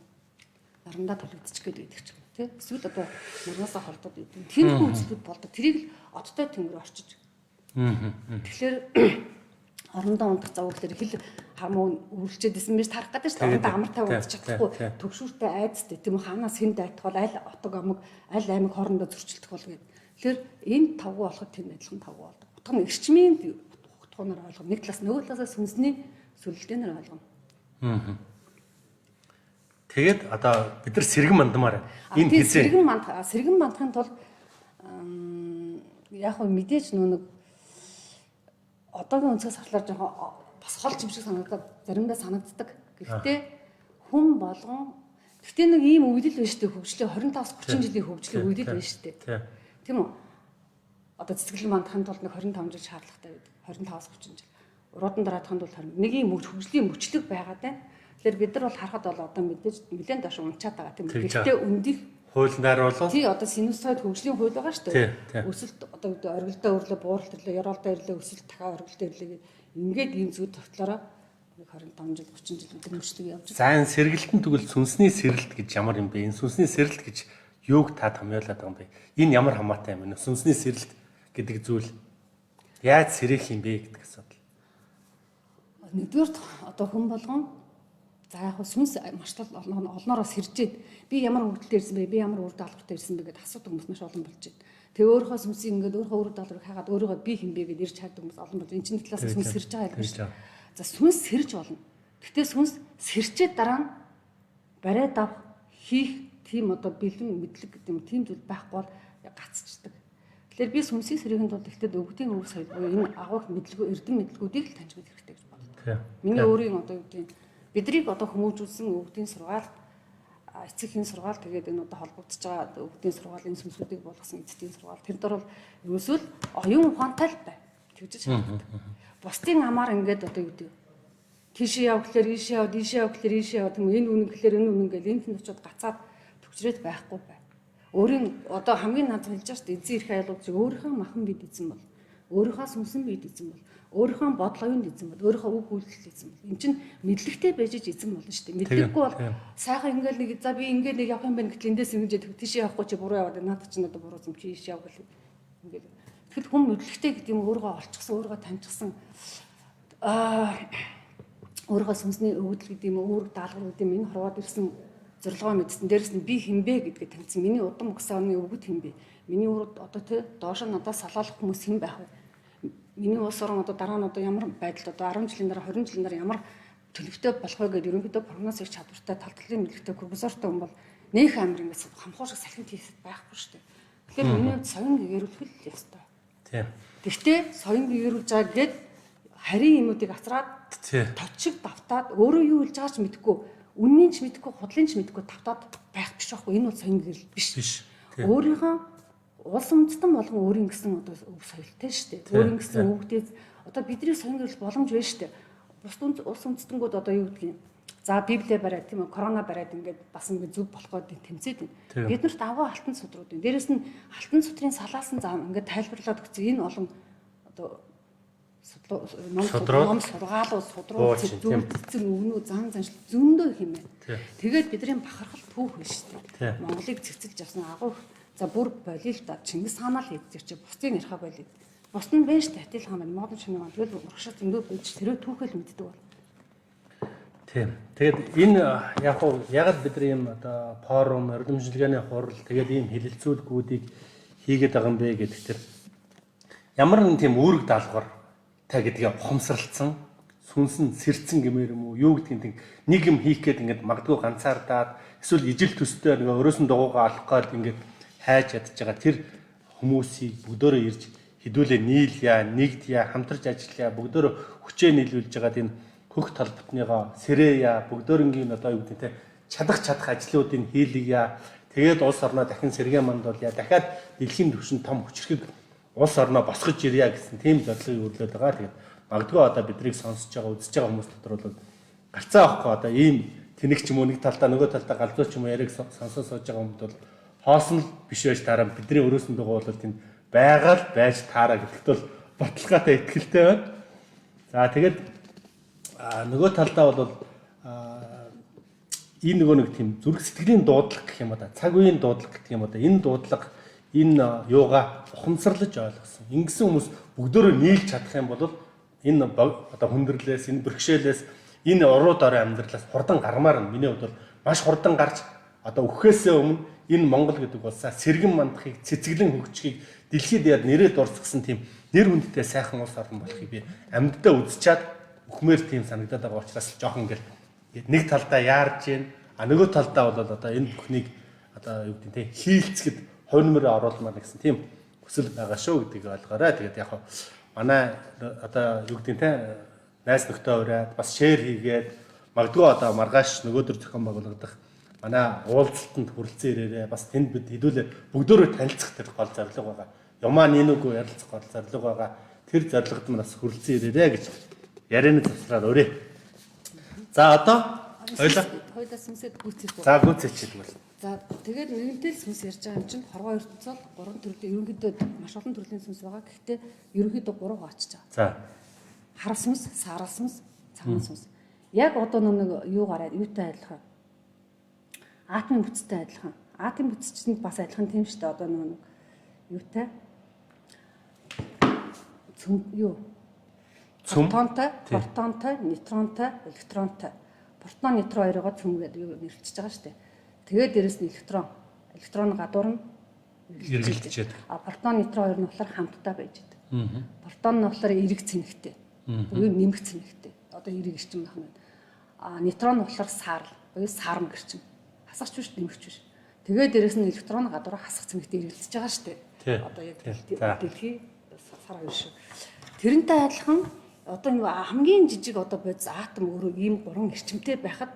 нарандаа тулагдчих гээд байдаг ч юм тий. Эсвэл одоо нарнаасаа холдоод идэв. Тиймэрхүү үзлүүд болдог. Тэрийг л одтой тэнгэр орчиж. Тэгэхээр орондоо унтах завгүй хэл хамуу үргэлжлээд исэн биш тарах гэдэг шүү дээ. Орондоо амар тайван унтчих чадахгүй төгшүүртэй айдастай тийм үү, хаанаас хэн дайтах бол аль отог амаг аль аймаг хоорондоо зөрчилдөх бол гэдэг. Тэгэхээр энэ тавгүй болоход тэнд адилхан тавгүй болдог. Утга нь эрчмийн утгуунаар ойлгоно. Нэг талаас нөгөө талаасаа сүнсний сүлэлтээр ойлгоно. Тэгээд одоо бид нар сэргэн мандмаар байна. Энэ хизээ сэргэн мандах, сэргэн мандахын тулд яг хөө мэдээж нэг одоогийн өнцгөөс харахаар жоохон бас хол юм шиг санагдаад заримдаа санагддаг. Гэхдээ хүн болгон гэхдээ нэг ийм үйл л байна шүү дээ, хөгжлийн 25-аас 30 жилийн хөгжлийн үйл л байна шүү дээ. Тийм үү? Одоо цэцэглэн мандахын тулд нэг 25 жил шаардлагатай байдаг. 25-аас 30 жил. Уруудан дараахын тулд 20. Нэг ийм хөгжлийн мөчлөг байгаад байна. Тэгэхээр бид нар бол харахад бол одоо мэдээж нэлээд доош унчаад байгаа тийм үү. Гэхдээ өндих хуулиар бол тий одоо синусоид хөгжлийн хууль байгаа шүү дээ. Өсөлт одоо оргилдоо өрлөө, бууралт ирлээ, ёроолдоо ирлээ, өсөлт дахиад оргилдоо ирлээ гэх ингээд ийм зүйл тогтлороо нэг 25 жил 30 жил гэдэг мөчлөг явж байна. За энэ сэргэлтэн тэгвэл сүнсний сэрэлт гэж ямар юм бэ? Энэ сүнсний сэрэлт гэж юуг та томьёолоод байгаа юм бэ? Энэ ямар хамаатай юм бэ? Сүнсний сэрэлт гэдэг зүйл яаж сэрэх юм бэ гэдэг асуудал. Нэгдүгээр одоо хүн болгон за яг сүнс маш олноороо сэржээд би ямар хөгжилтэй ирсэн бэ? Би ямар үр даалгавартай ирсэн бэ гэдээ асуудаг хүмүүс маш олон болж байна. Тэгээ өөрийнхөө сүнсийг ингээд өөрийнхөө үр даалгаврыг хайгаад өөрийгөө би хэн бэ гэдээ ирж хайдаг хүмүүс олон болж. Энэ чинь талаас сүнс сэрж байгаа юм биш. За сүнс сэрж болно. Гэтэ сүнс сэрчээд дараа нь бариад авах хийх тийм одоо бэлэн мэдлэг гэдэг юм тийм зүйл байхгүй бол гацчдаг. Тэгэхээр би сүнсийг сэргэхийн тулд ихтэй өвгдийн өв соёл буюу энэ агуулх мэдлэгөө эрдэм мэдлэгүүдийг л таньж мэдэх хэрэгтэй гэж боддог. Миний өөрийн одоо юу гэдэг бидрийг одоо хүмүүжүүлсэн өвгдийн сургаал, эцэгхийн сургаал, тэгээд энэ одоо холбогдож байгаа өвгдийн сургаал, энэ сүнсүүдийг болгосон эцдийн сургаал. Тэр дор бол ерөөсөө л оюун ухаантай л бай. Тэгж шаарддаг. Бусдын амаар ингээд одоо юу гэдэг тийшээ яв гэхлээр ийшээ яв, ийшээ яв гэхлээр ийшээ яв, тийм энэ үнэн гэхлээр энэ үнэн гэл энэ тэнд очиод гацаад төвчрээд байхгүй бай. Өөрийн одоо хамгийн над хэлж байгаа шүү дээ. Эзэн эрх айлууд шиг өөрийнхөө махан бид эзэн бол, өөрийнхөө сүнсэн бид эзэн бол, өөрийнхөө бодол оюунд эзэн бол, өөрийнхөө үг үйлдэл эзэн бол. Энд чинь мэдлэгтэй байж эзэн болно шүү дээ. Мэдлэггүй бол сайхан ингээл нэг за би ингээл нэг явах юм байна гэтэл эндээс ингэж тийшээ явахгүй чи буруу яваад надад чинь одоо буруу зам чи ийш яв гэл ингээл. Тэгэхэд хүн мэдлэгтэй гэдэг юм өөрийгөө олчихсан, өөрийгөө таньчихсан өөрийнхөө сүнсний өвдөл гэдэг юм үүрэг даалгавар гэдэг юм энэ хорвоод ирсэн зорилгоо мэдсэн. Дээрэс нь би хинбэ гэдгээ таньсан. Миний удам угсааны өвгөд хинбэ. Миний үүрэг одоо тэ доош надаас салаалах хүмүүс хэн байх вэ? Миний улс орон одоо дараа нь одоо ямар байдалд одоо 10 жилийн дараа 20 жилийн дараа ямар төлөвтэй болох вэ гэдээ ерөнхийдөө прогноз хийх чадвартай, тал талын мэдлэгтэй, прогнозортой хүн бол нөх амир ингээс хамхуу шиг салхин тийсэд байхгүй шүү дээ. Тэгэхээр миний хувьд соён гэгэрүүлэх л ёстой. Тийм. Гэхдээ соён гэгэрүүлж байгаа гэд харийн юмнуудыг ацраад тод шиг давтаад өөрөө юу хэлж байгааг ч мэдэхгүй, үннийг ч мэдэхгүй, худлын ч мэдэхгүй давтаад байх биш байхгүй. Энэ бол соён гэгэрэл биш. Өөрийнхөө улс үндэстэн болгон өөрийн гэсэн одоо өв соёлтой шүү дээ. Өөрийн гэсэн өвгдээ одоо бидний соён гэрэл боломж байна шүү дээ. Бус улс үндэстэнгүүд одоо юу гэдгийг за библиэ бариад тийм үү, корона бариад ингээд бас ингээд зүг болох гээд тэмцээд байна. Бид нарт аваа алтан судрууд байна. Дээрэс нь алтан судрын салаасан зам ингээд тайлбарлаад өгсөн энэ олон одоо ном сургаалуу судруу зүг өгнүү зан заншил зөндөө их юм байна. Тэгээд бидний бахархал түүх биш шүү дээ. Монголыг цэцэлж явсан агуу за бүр болио л да. Чингис хаанаа л хийдэг чи бусдын ярих болио. Бус нь байна шүү дээ. Атил хаан байна. Модон шинэ маань тэгэл урагшаа зөндөө байж тэрөө түүхэл мэддэг бол. Тийм. Тэгээд энэ яг уу ягаад бид нар ийм одоо форум, эрдэмжлэгээний хурал тэгээд ийм хэлэлцүүлгүүдийг хийгээд байгаа юм бэ гэдэг тэр Ямар нэгэн тийм үүрэг даалгавар та гэдгээ ухамсарлцсан, сүнс нь сэрцэн гэмээр юм уу, юу гэдгийг тийм нэг юм хийх гээд ингээд магадгүй ганцаардаад эсвэл ижил төстэй нэг өрөөсөн дугуугаа олох гээд ингээд хайж ядж байгаа тэр хүмүүсийг бүгдөө ирж хэдүүлээ нийлье, нэгдъя, хамтарч ажиллая, бүгдөө хүчээ нийлүүлж байгаад энэ хөх толботныгоо сэрээя, бүгдөөрөнгийн одоо юу гэдэг те чадах чадах ажлуудыг хийлгье. Тэгээд улс орноо дахин сэргээ мандуулъя. Дахиад дэлхийн түвшинд том хүчрхэг улс орноо босгож ирье гэсэн тийм зорилгыг өрлөөд байгаа. Тэгээд магадгүй одоо бидрийг сонсож байгаа, үзэж байгаа хүмүүс дотор бол гарцаа авахгүй одоо ийм тэнэг ч юм уу нэг талдаа нөгөө талдаа галзуу ч юм уу яриаг сонсоо сууж байгаа хүмүүст бол хоосон л биш байж таараа бидний өрөөсөн дугуй бол тийм байгаа л байж таараа гэдэгт бол баталгаатай итгэлтэй байна. За тэгээд нөгөө талдаа бол энэ нөгөө нэг тийм зүрх сэтгэлийн дуудлага гэх юм уу да, цаг үеийн дуудлага гэх юм уу да, энэ дуудлага энэ юугаа ухамсарлаж ойлгосон. Ингэсэн хүмүүс бүгдөө нийлж чадах юм бол энэ одоо хүндрэлээс, энэ бэрхшээлээс, энэ уруу дорой амьдралаас хурдан гармаар нь миний хувьд бол маш хурдан гарч одоо үхээсээ өмнө энэ Монгол гэдэг улсаа сэргэн мандахыг, цэцэглэн хөгжихийг, дэлхийд яд нэрээ дурсгасан тийм нэр хүндтэй сайхан улс орн болохыг би амьддаа үзчихэд үхмээр тийм санагдаад байгаа учраас жоохон ингээл нэг талдаа яарж гин, а нөгөө талдаа бол одоо энэ бүхнийг одоо юу гэдэг нь те хийлцэхэд хувь нэмрээ оруулмаар гэсэн тийм хүсэл байгаа шүү гэдгийг ойлгоорой. Тэгээд яг манай одоо юу гэдэг нь те найз нөхдөд уриад бас шеэр хийгээд магадгүй одоо маргааш нөгөөдөр зохион байгуулагдах манай уулзалтанд хүрэлцэн ирээрээ бас тэнд бид хэдүүлээ бүгдөөрөө танилцах тэр гол зорилго байгаа. Юмаа нинүгөө ярилцах гол зорилго байгаа. Тэр зорилгод нь бас хүрэлцэн ирээрээ гэж ярианы завсраар өрөө. За одоо хоёлаа сүнсэд гүйцэх үү? За гүйцэх гэдэг бол. За тэгээд нэгэнтэй л сүнс ярьж байгаа юм чинь хоргоо ертөнц бол гурван төрлийн ерөнхийдөө маш олон төрлийн сүнс байгаа. Гэхдээ ерөнхийдөө гурав хуваачиж байгаа. За. Хар сүнс, саарал сүнс, цагаан сүнс. Яг одоо нэг юу гараад юутай адилхан. Атомын бүтцтэй адилхан. Атомын бүтц чинь бас адилхан тийм шүү дээ. Одоо нэг юутай цөм юу? Протонтой, протонтой, нейтронтой, электронтой. Протон, нейтрон хоёроо цөм гэдэг юу нэрлэж байгаа шүү дээ. Тэгээд дээрэс нь электрон. Электрон гадуур нь эргэлдчихэд. А протон, нейтрон хоёр нь болохоор хамтдаа байж байдаг. Протон нь болохоор эерэг цэнэгтэй. Буюу нэмэх цэнэгтэй. Одоо эерэг эрчим байх нь. А нейтрон нь болохоор саарл, буюу сарм гэрчим. Хасахч биш, нэмэгч биш. Тэгээд дээрэс нь электрон гадуур хасах цэнэгтэй эргэлдэж байгаа шүү дээ. Одоо яг дэлхий сар хоёр шиг. Тэрнтэй адилхан одоо нэг хамгийн жижиг одоо бодис атом өөрөө ийм гурван эрчимтэй байхад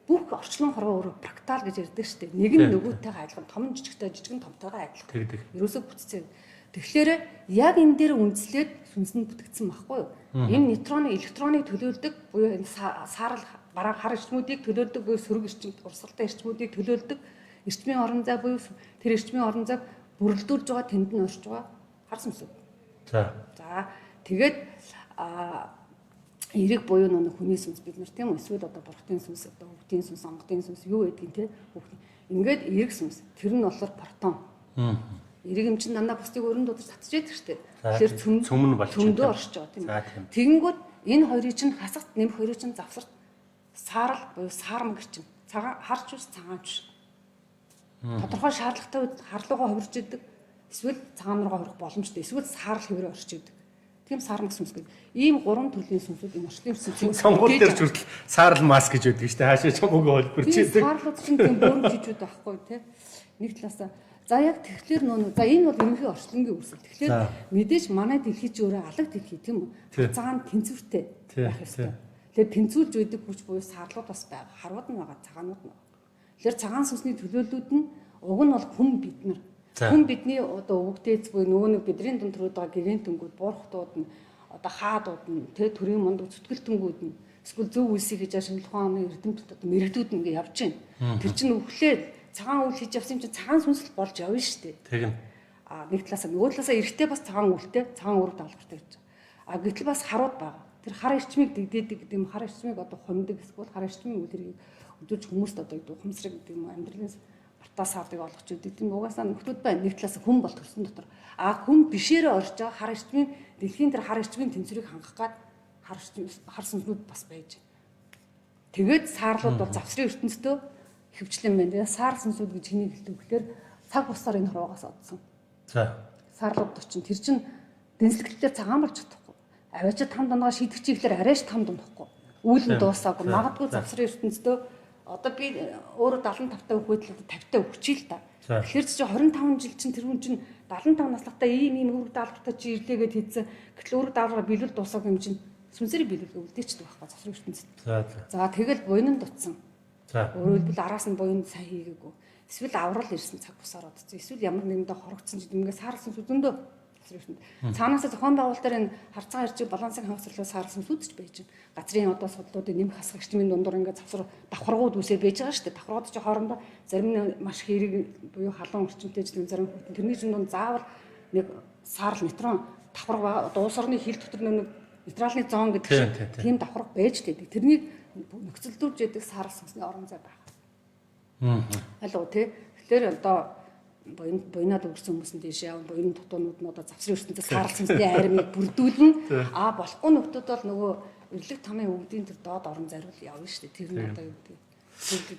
бүх орчлон хорвоо өөрөө фрактал гэж ярьдаг шүү дээ. Нэг нь нөгөөтэйгээ адилхан, том нь жижигтэй, жижиг нь томтойгоо адилхан. Тэгдэг. Ерөөсөө бүтцээ. Тэгэхээр яг энэ дээр үндэслээд сүнс нь бүтгдсэн байхгүй юу? Энэ нейтроны электроныг төлөөлдөг буюу энэ саарал бараа хар эрчмүүдийг төлөөлдөг буюу сөрөг эрчим, урсгалтай эрчмүүдийг төлөөлдөг эрчмийн орон зай буюу тэр эрчмийн орон зайг бүрэлдүүлж байгаа тэнд нь орж байгаа хар сүнс. За. За тэгээд эрэг буюу нэг хүний сүнс бид нар тийм үү, эсвэл одоо бурхтын сүнс, одоо өвдийн сүнс, онгодын сүнс юу гэдгийг те бүх ингээд эрэг сүнс тэр нь болохоор протон. Эрэг юм чинь дандаа бусдыг өрн дуудаж татж яадаг штэ. Тэгэхээр цөм нь болж цөмдөө оршиж байгаа тийм үү. Тэгэнгүүт энэ хоёрыг чинь хасагт нэмэх хоёрыг чинь завсарт саарал буюу саармаг чинь цагаан харч биш, цагаанч биш. Тодорхой шаардлагатай үед харлуугаа хувирж идэг. Эсвэл цагаан руугаа хувирах боломжтой. Эсвэл саарал хэврээ орж идэг. Тийм саармаг сүнс гэдэг. Ийм гурван төрлийн сүнсүүд энэ орчлын сүнсийг сонгуул дээр ч хүртэл саарал маск гэж байдаг шүү дээ. Хаашаа чамаагүй холбирч идэг. Саарлууд чинь тийм бөөрөм жижүүд байхгүй тий. Нэг талаасаа за яг тэгэхээр нөө за энэ бол ерөнхий орчлонгийн үүсэл. Тэгэхээр мэдээж манай дэлхий чи өөрөө алаг дэлхий тийм үү? Цагаан тэнцвэртэй байх ёстой. Тэгэхээр тэнцвүүлж байдаг хүч буюу саарлууд бас байгаа. Харууд нь байгаа, цагаанууд нь байгаа. Тэгэхээр цагаан сүнсний төлөөллүүд нь уг нь бол хүн бид нар. Хүн бидний одоо өвөгдөөц буюу нөгөө нэг бидний дунд төрөөд байгаа гэрэнтэнгүүд, буурхтууд нь одоо хаадууд нь тэ төрийн мундаг зүтгэлтэнгүүд нь эсвэл зөв үлсийг хийж шинжлэх ухааны эрдэмтэд одоо мэрэгдүүд нь ингээ явж байна. Тэр чинь өвхлээ цагаан үйл хийж явсан юм чинь цагаан сүнс л болж явна шүү дээ. Тэгнь. А нэг талаасаа нөгөө талаасаа эрэгтэй бас цагаан үлтэй, цагаан үүрэг даалгавартай гэж. А гэтэл бас харууд байгаа. Тэр хар эрчмийг дэгдээдэг гэдэг юм, хар эрчмийг одоо хумдаг эсвэл хар эрчмийн үйл хэргийг өдөрж хүмүүст одоо гэдэг ухамсарыг гэдэг юм амьдралын бартаас авдаг олгож өгдөг. Тийм угаасаа нөхдүүд байна. Нэг талаас хүн бол төрсөн дотор. А хүн бишээрээ орж байгаа хар эрчмийн дэлхийн тэр хар эрчмийн тэнцвэрийг хангах гад хар эрчим хар сүнснүүд бас байж. Тэгээд саарлууд бол завсрын ертөнцийн хөвчлэн байна. Тэгээд саар сүнсүүд гэж хэнийг хэлдэг вэ гэхээр цаг бусаар энэ хорвоогоос одсон. За. Саарлууд чинь тэр чинь Дэнслэгтлээр цагаан болж чадахгүй. Авиачид там дундаа шийдэх чиглэлээр арайш там дундахгүй. Үйл нь дуусаагүй. Магадгүй завсрын ертөнцийн одоо би өөрөө 75 та өгөхөд л 50 та өгчий л та. Тэгэхээр чи 25 жил чинь тэр хүн чинь 75 наслахтаа ийм ийм үүрэг даалгавартай чи ирлээ гэд хийцэн. Гэтэл үүрэг даалгавраа биелүүл дуусаагүй юм чинь сүнсээр биелүүлгээ үлдээчдэг байхгүй завсрын ертөнцид. За тэгэл буян дутсан. Өөрөөр хэлбэл араас нь буян сайн хийгээгүй. Эсвэл аврал ирсэн цаг бусаар одсон. Эсвэл ямар нэгэндээ хорогдсон ч гэдэг ингээд саарлсан сүзэндөө завсрын ертөнд. Цаанаасаа зохион байгуулалтаар энэ харцгаа ирчиг балансыг хангах зорилгоор саарлсан сүзч байж байна. Газрын одоо судлуудын нэмэх хасах эрчмийн дундуур ингээд завсар давхаргууд үүсээд байж байгаа шүү дээ. Давхаргууд чи хоорондоо зарим нь маш хэрэг буюу халуун орчимтэй ч гэдэг зарим хүйтэн тэрний чинь дунд заавал нэг саарл нейтрон давхарга одоо улс орны хил дотор нэг нейтралны зон гэдэг шиг тийм давхарга байж байдаг. Тэрнийг нөхцөлдүүлж яадаг саарл сүнсний орон зай байх. Алуу тий. Тэгэхээр одоо буйнаад өнгөрсөн хүмүүс нь дээш яв, буян дутуунууд нь одоо завсрын ертөнцид саарл сүнсний айрмыг бүрдүүлнэ. А болохгүй нөхдүүд бол нөгөө эрлэг тамын өвдийн тэр доод орон зайруу явна шүү дээ. Тэр нь одоо юу гэдэг.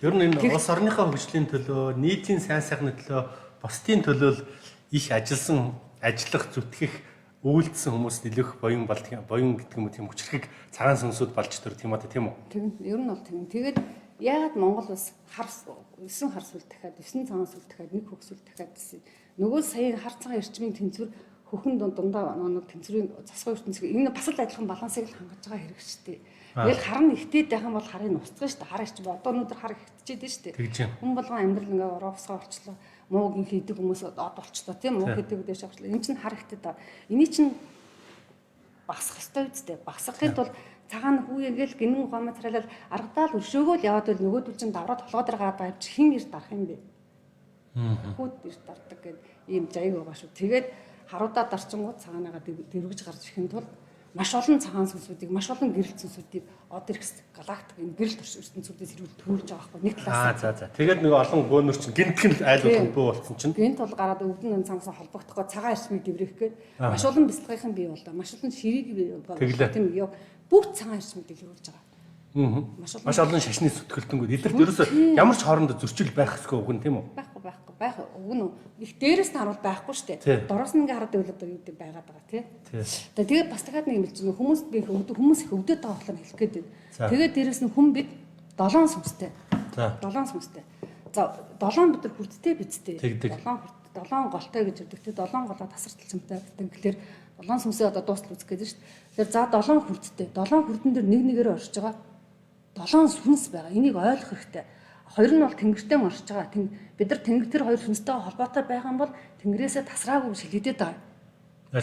Ер нь энэ улс орныхоо хөгжлийн төлөө, нийтийн сайн сайхны төлөө, бусдын төлөө их ажилласан, ажиллах, зүтгэх, үйлдсэн хүмүүс нэлэх буян болдог, буян гэдэг юм уу тийм хүчрхэг цагаан сүнсүүд болж төрдөг юм аа тийм үү? Тийм. Ер нь бол тийм. Тэгээд яагаад Монгол улс хар 9 хар сүл дахиад 9 цагаан сүл дахиад нэг хөх сүл дахиад гэсэн. Нөгөө сая хар цагаан эрчмийн тэнцвэр хөхөн дундаа нэг тэнцвэрийн засгийн ертөнцийг энэ бас л адилхан балансыг л хангаж байгаа хэрэг шүү дээ. Тэгэл хар нь ихтэй байх юм бол харыг устгах шүү дээ. Хар эрчим одоо өнөөдөр хар ихтчихэд шүү дээ. Хүн болгон амьдрал ингээ ороо усгаа болчлоо. Мууг ин хийдэг хүмүүс од болчлоо тийм муу хийдэг дээш авчлаа. Энэ чинь хар ихтэй даа. Эний чинь багасах ёстой үстэй. Багасгахын тулд цагаан хүү ингээл гинэн ухаамаа царайлал аргадаал өршөөгөө л яваад байл нөгөөдөл чинь давраад толгой дээр гараад байгаа юм чи хин эрт дарах юм бэ? Хүүд эрт дардаг гэд ийм жаяг байгаа шүү. Тэгээд харуудаа дарчингууд цагаанагаа дэрвэж гарч ирэхин тулд маш олон цагаан сүнсүүдийг, маш олон гэрэл сүнсүүдийг од эргэс галактик энэ гэрэл ертөнцүүдээс ирүүл төрүүлж байгаа байхгүй нэг талаас. За. Тэгээд нэг олон бөөнөр чинь гинтгэн айл болгон бөө болсон чинь. Гинт бол гараад өвдөн цамсаа холбогдохгүй цагаан эрчмийг дэврэх гээд маш олон бяцлагынхан бий боллоо. Маш олон ширийг бий боллоо. Тийм юу бүх цагаан эрчмийг дэлгэрүүлж байгаа. Маш олон шашны зүтгэлтэнгүүд эдгэрт ерөөсөө ямар ч хоорондоо зөрчил байх ёсгүй уг нь тийм үү? Байхгүй. Байх уг нь их дээрээс нь харуул байхгүй шүү дээ. Дороос нь ингээ хараад байвал одоо юу гэдэг байгаад байгаа тий. Тэгээд бас дахиад нэг юм хэлж байна. Хүмүүс би хүмүүс их өвдөд байгаа болохоор хэлэх гээд байна. Тэгээд дээрээс нь хүн бид 7 сүнстэй. За 7 сүнстэй. За 7 бид нар хүрдтэй бидтэй. 7 хүрд 7 голтой гэж ярьдаг тий. 7 голоо тасарталчмтай гэдэг. Тэгэхээр 7 сүнсээ одоо дуустал үзэх гээд шүү дээ. Тэгэхээр за 7 хүрдтэй. 7 хүрдэн дээр нэг нэгээрээ оршиж байгаа 7 сүнс байгаа. Энийг ойлгох хэрэгтэй. Хоёр нь бол тэнгэртэй оршиж байгаа. Бид нар тэнгэр тэр хоёр сүнстэйгээ холбоотой байх юм бол тэнгэрээсээ тасраагүй гэж хэлэгдээд байгаа.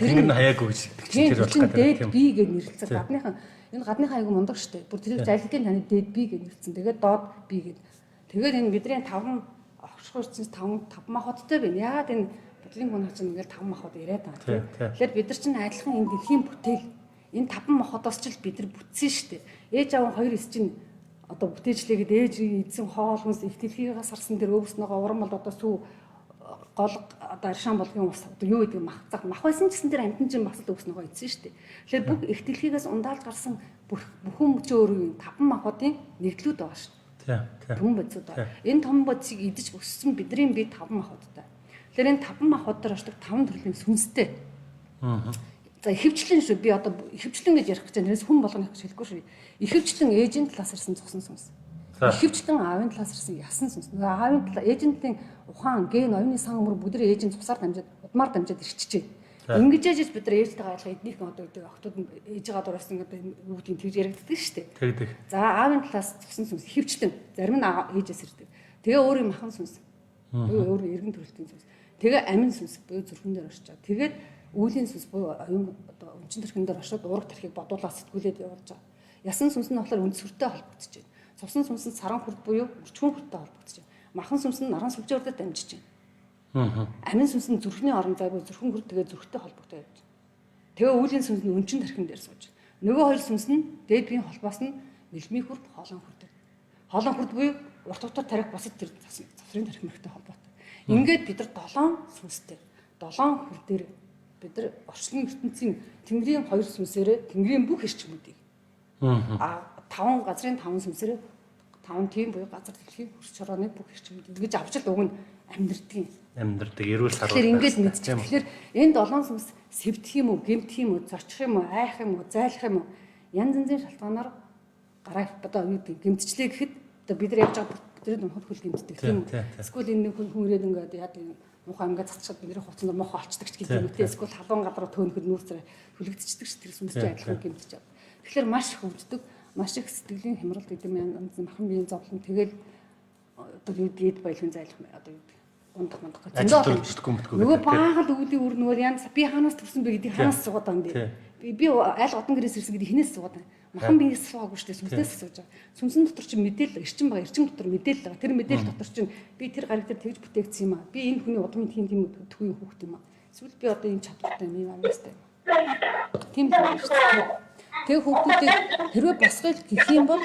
Тэнгэр нь хаяагүй гэж хэлдэг чинь тэр болох гэдэг тийм. Би гэж нэрлэлцэн. Гадныхан энэ гадныхан айгу мундаг штэ. Бүр тэрийг зайлгын таны дээд би гэж нэрлэлцэн. Тэгээд доод би гэж. Тэгээд энэ бидний таван огшгүй ирсэн 5 махбодтой байна. Яагаад энэ бодлын хүн чинь ингээл 5 махбод яриад байгаа тийм. Тэгэхээр бид нар чинь адилхан энэ дэлхийн бүтээл энэ 5 махбодоос ч л бид нар бүтсэн штэ. Ээж аав хоёр эс чинь одоо бүтээжлээгээд ээж эзэн хоол хүнс их дэлхийгээс сарсан тэр өвснөгөө урам бол одоо сүү гол одоо аршаан болгын ус одоо юу гэдэг мах зах мах байсан ч гэсэн тэр амьтан чинь бас л өвснөгөө идсэн шүү дээ. Тэгэхээр бүх их дэлхийгээс ундаалж гарсан бүхэн мөчөө өөрийн таван махбодын нэгдлүүд байгаа шүү дээ. Том бодисууд байгаа. Энэ том бодисыг идэж өссөн бидний бие таван махбодтой. Тэгэхээр энэ таван махбод дээр ордог таван төрлийн сүнстэй. За ихэвчлэн шүү. Би одоо ихэвчлэн гэж ярих гэж байна. Тэрээс хүн болгоно гэж хэлэхгүй шүү. Ихэвчлэн ээжийн талаас ирсэн цусан сүнс. Ихэвчлэн аавын талаас ирсэн ясан сүнс. Нөгөө аавын талаа ээжийн ухаан, ген, оюуны сан өмөр бүгд ээжийн цусаар дамжаад, удмаар дамжаад ирчихжээ. Ингэж ээжээс бид нар ээжтэйгээ адилхан эднийхэн одоо гэдэг охтууд нь ээжигээ дуурайсан одоо юу гэдгийг тэгж яригддаг шүү дээ. Тэгдэг. За аавын талаас цусан сүнс ихэвчлэн зарим нь ээжээс ирдэг. Тэгээ өөрийн махан сүнс. Буюу өөр эргэн төрөлтийн сүнс. Тэгээ амин сүнс буюу зүрхэн дээр орж байгаа. Тэгээд үүлийн сүнс буюу оюун одоо өнчин төрхөн дээр оршоод уурга тархийг бодуулаад сэтгүүлээд явуулж байгаа. Ясан сүнс нь болохоор үндэс сүртэй холбогдож байна. Цусан сүнс нь саран хүрд буюу өрчгөн хүрдтэй холбогдож байна. Махан сүнс нь наран сүлжээ хүрдэд дамжиж байна. Амин сүнс нь зүрхний орон зай буюу зүрхэн хүрд тэгээ зүрхтэй холбогдож явж байна. Тэгээ үүлийн сүнс нь өнчин тархин дээр сууж байна. Нөгөө хоёр сүнс нь дээд биеийн холбоос нь мэлмий хүрд, хоолон хүрд. Хоолон хүрд буюу урт утар тарих бусад тэр завсрын тарих мөрхтэй холбоотой. Ингээд бид нар 7 сүнстэй. 7 хүрд дээр бид нар орчлон ертөнцийн тэнгэрийн хоёр сүнсээрээ тэнгэрийн бүх эрчмүүдийг таван газрын таван сүнсээрээ таван тийм буюу газар дэлхийн хөрс чорооны бүх эрчмүүдийг ингэж авч л уг нь амьдрдаг юм. Амьдрдаг, эрүүл сарвал. Тэгэхээр ингэж мэдчих. Тэгэхээр энэ 7 сүнс Сэвдэх юм уу, гэмтэх юм уу, зочих юм уу, айх юм уу, зайлах юм уу? Янз янзын шалтгаанаар гараа одоо юу гэдэг гэмтчлээ гэхэд одоо бид нар явж байгаа бидний унхад хөл гэмтдэг тийм үү? Эсвэл энэ нэг хүн ирээд ингээд яадаг юм муухай ингээд цацчаад бидний хувцсанд муухай олчдаг ч гэдэг юм те. Эсвэл халуун газар руу төөнөхөд нүүрсээр хүлэгдчихдэг ш тэр сүнс чинь адилхан гэмтэж чад. Тэгэхээр маш их өвддөг, маш их сэтгэлийн хямралт гэдэг юм янз махан биеийн зовлон тэгэл одоо юу гэдэг баялгийн зайлах одоо юу гэдэг ундах мундах гэж. Зөндөө нөгөө баахан өвлийн үр нөгөө янз би хаанаас төрсөн бэ гэдгийг хаанаас суугаад байгаа юм бэ? Би аль одон гэрээс ирсэн гэдгийг хинээс суугаад байгаа. Махан биеэс суугаагүй шүү дээ, сүнснээс сууж байгаа. Сүнсэн дотор чинь мэдээлэл эрчим байгаа, эрчим дотор мэдээлэл байгаа. Тэр мэдээлэл дотор чинь би тэр гариг дээр тэгж бүтээгдсэн юм аа. Би энэ хүний удмын тийм тийм төвийн хүүхэд юм аа. Эсвэл би одоо ийм чадвартай юм, ийм авьяастай юм. Тийм л байна шүү дээ. Тэгээ хүүхдүүдийг хэрвээ босгоё гэх юм бол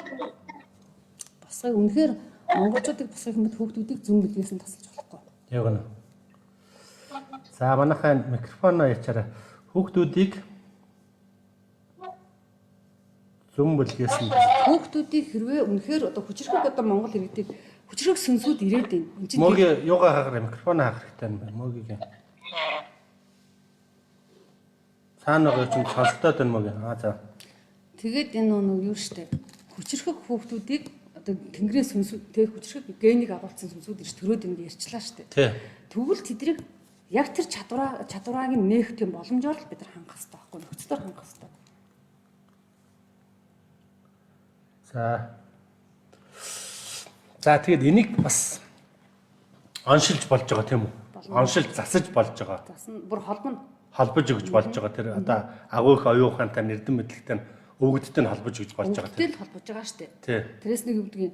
босгоё үнэхээр монголчуудыг босгох юм бол хүүхдүүдийг зүүн бүлгээс нь тасалж болохгүй. Яг үнэ. За манайхаа микрофоноо ячаараа хүүхдүүдийг зүүн бүлгээс нь хүүхдүүдийг хэрвээ үнэхээр одоо хүчирхэг одоо Монгол иргэдийг хүчирхэг сүнсүүд ирээд байна. Энд чинь Моги юугаа хаагаараа микрофоноо хаах хэрэгтэй юм байна. Могийг. Цаана байгаа чинь сонсогдоод байна моги. Аа за. Тэгээд энэ нэг юу штэ. Хүчирхэг хүүхдүүдийг одоо тэнгэрийн сүнсүүд тэр хүчирхэг генийг агуулсан сүнсүүд ирж төрөөд энд ярьчлаа штэ. Тэгвэл тэднийг яг тэр чадварааг нь нээх тийм боломжоор л бид нар хангах хэрэгтэй байхгүй нөхцөлөөр хангах хэрэгтэй. За. За тэгээд энийг бас оншилж болж байгаа тийм үү? Оншилж засаж болж байгаа. Засна бүр холбоно. Холбож өгч болж байгаа тэр одоо агуу их оюун ухаантай нэрдэн мэдлэгтэй нь өвгөдтэй нь холбож өгч болж байгаа. Өвгөдтэй л холбож байгаа шүү дээ. Тэрээс нэг юм гэдгийг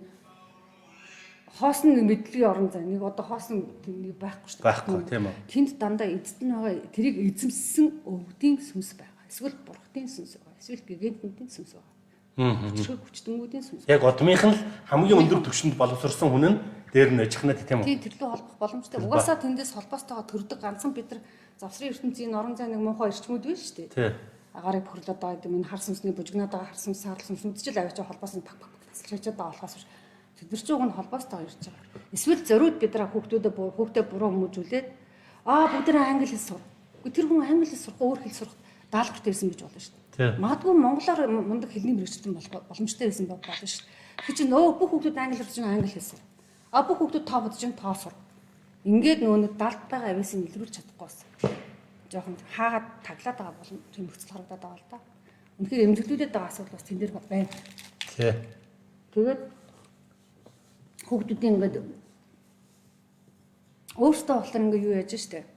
хоосон нэг мэдлэгийн орон зай нэг одоо хоосон нэг байхгүй шүү дээ. Байхгүй тийм үү. Тэнд дандаа эзэд нь байгаа тэрийг эзэмссэн өвгдийн сүнс байгаа. Эсвэл бурхтын сүнс байгаа. Эсвэл гигантын сүнс байгаа. Хүчрэх хүчтэнгүүдийн сүнс. Яг одмынх нь л хамгийн өндөр түвшинд боловсрсон хүн нь дээр нь ажихнаа тийм үү? Тийм тэрлүү холбох боломжтой. Угаасаа тэндээс холбоостойгоо төрдөг ганцхан бид нар завсрын ертөнцийн орон зай нэг муухай эрчмүүд байна шүү дээ. Агаарыг бохирлоод байгаа гэдэг юм энэ хар сүнсний бужигнаад байгаа хар сүнс саарл сүнснүүд ч л авчаа холбоос нь пак пак пак тасалж чачаад байгаа болохоос биш. Тэд нар ч уг нь холбоостойгоо ирж байгаа. Эсвэл зориуд бид нар хүүхдүүдэд хүүхдээ буруу хүмүүжүүлээд аа бүгд нэр англи хэл сур. Үгүй тэр хүн англи хэл сурах өөр хэл сурах даалгавартай байсан гэж болно шүү дээ. Магадгүй монголоор мундаг хэлний мэргэжилтэн болох боломжтой байсан болно шүү дээ. Тэр чинь нөө бүх хүүхдүүд англи сурч байгаа англи хэл сур. А бүх хүүхдүүд тоо бодож чинь тоо сур. Ингээд нөгөө нэг далдтайгаа авьяасыг илрүүлж чадахгүй байсан. Жохон хаагаад таглаад байгаа болон тийм нөхцөл харагдаад байгаа л да. Үнэхээр эмзэглүүлээд байгаа асуудал бас тэн дээр байна. Тий. Тэгээд хүүхдүүдийн ингээд өөртөө болохоор ингээд юу яаж штэ.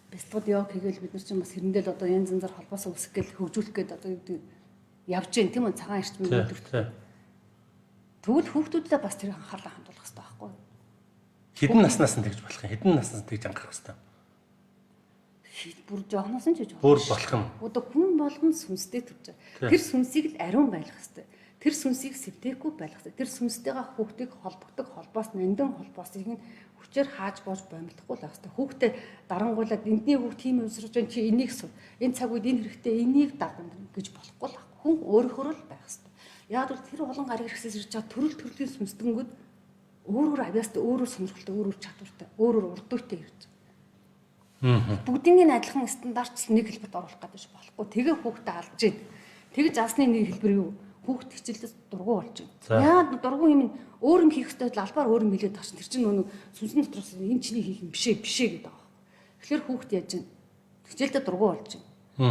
Бяцлагууд йог хийгээл бид нар чинь бас хэрэндээ л одоо янз янзаар холбоосоо үүсгэх гээл хөгжүүлэх гээд одоо юу гэдэг явж гин тийм үү цагаан эрчмийн өдөрт. Тэгвэл хүүхдүүдэд бас тэр анхаарлаа хандуулах хэрэгтэй байхгүй юу? Хэдэн наснаас нь тэгж болох юм? Хэдэн наснаас нь тэгж анхаарах хэрэгтэй? Бүр жоохноос нь ч гэж болох. Бүр болох юм. Одоо хүн болгон сүнстэй төрж байгаа. Тэр сүнсийг л ариун байлгах хэрэгтэй. Тэр сүнсийг сэвтээхгүй байлгах хэрэгтэй. Тэр сүнстэйгээ хүүхдийг холбогдох холбоос, нандин холбоосыг нь хүчээр хааж боож бомилдохгүй л байх хэрэгтэй. Хүүхдээ дарангуйлаад эндний хүүхд тийм юм сурч байна чи энийг сур. Энэ цаг үед энэ хэрэгтэй энийг дагна гэж болохгүй л байх. Хүн өөрөөхөө л байх хэрэгтэй. Яг бол тэр олон гариг хэрэгсээс ирж байгаа төрөл төрлийн сүнсдэнгүүд өөр өөр авьяастай, өөр өөр сонирхолтой, өөр өөр чадвартай, өөр өөр урдуутай ирж байгаа. Бүгднийг нь адилхан стандартчл нэг хэлбэрт оруулах гэдэг шиг болохгүй. Тэгээ хүүхдээ алж гин. Тэгж алсны нэг хэлбэр юу? Хүүхд хичээлдээс дургу болж байна. Яагаад дургу юм өөр юм хийх ёстой албаар өөр юм хэлээд байгаа чинь тэр чинь нөгөө сүнсэн дотроос энэ чиний хийх юм бишээ бишээ гэдэг байгаа байхгүй. Тэгэхээр хүүхд яаж гин? Хичээлдээ дургу болж байна.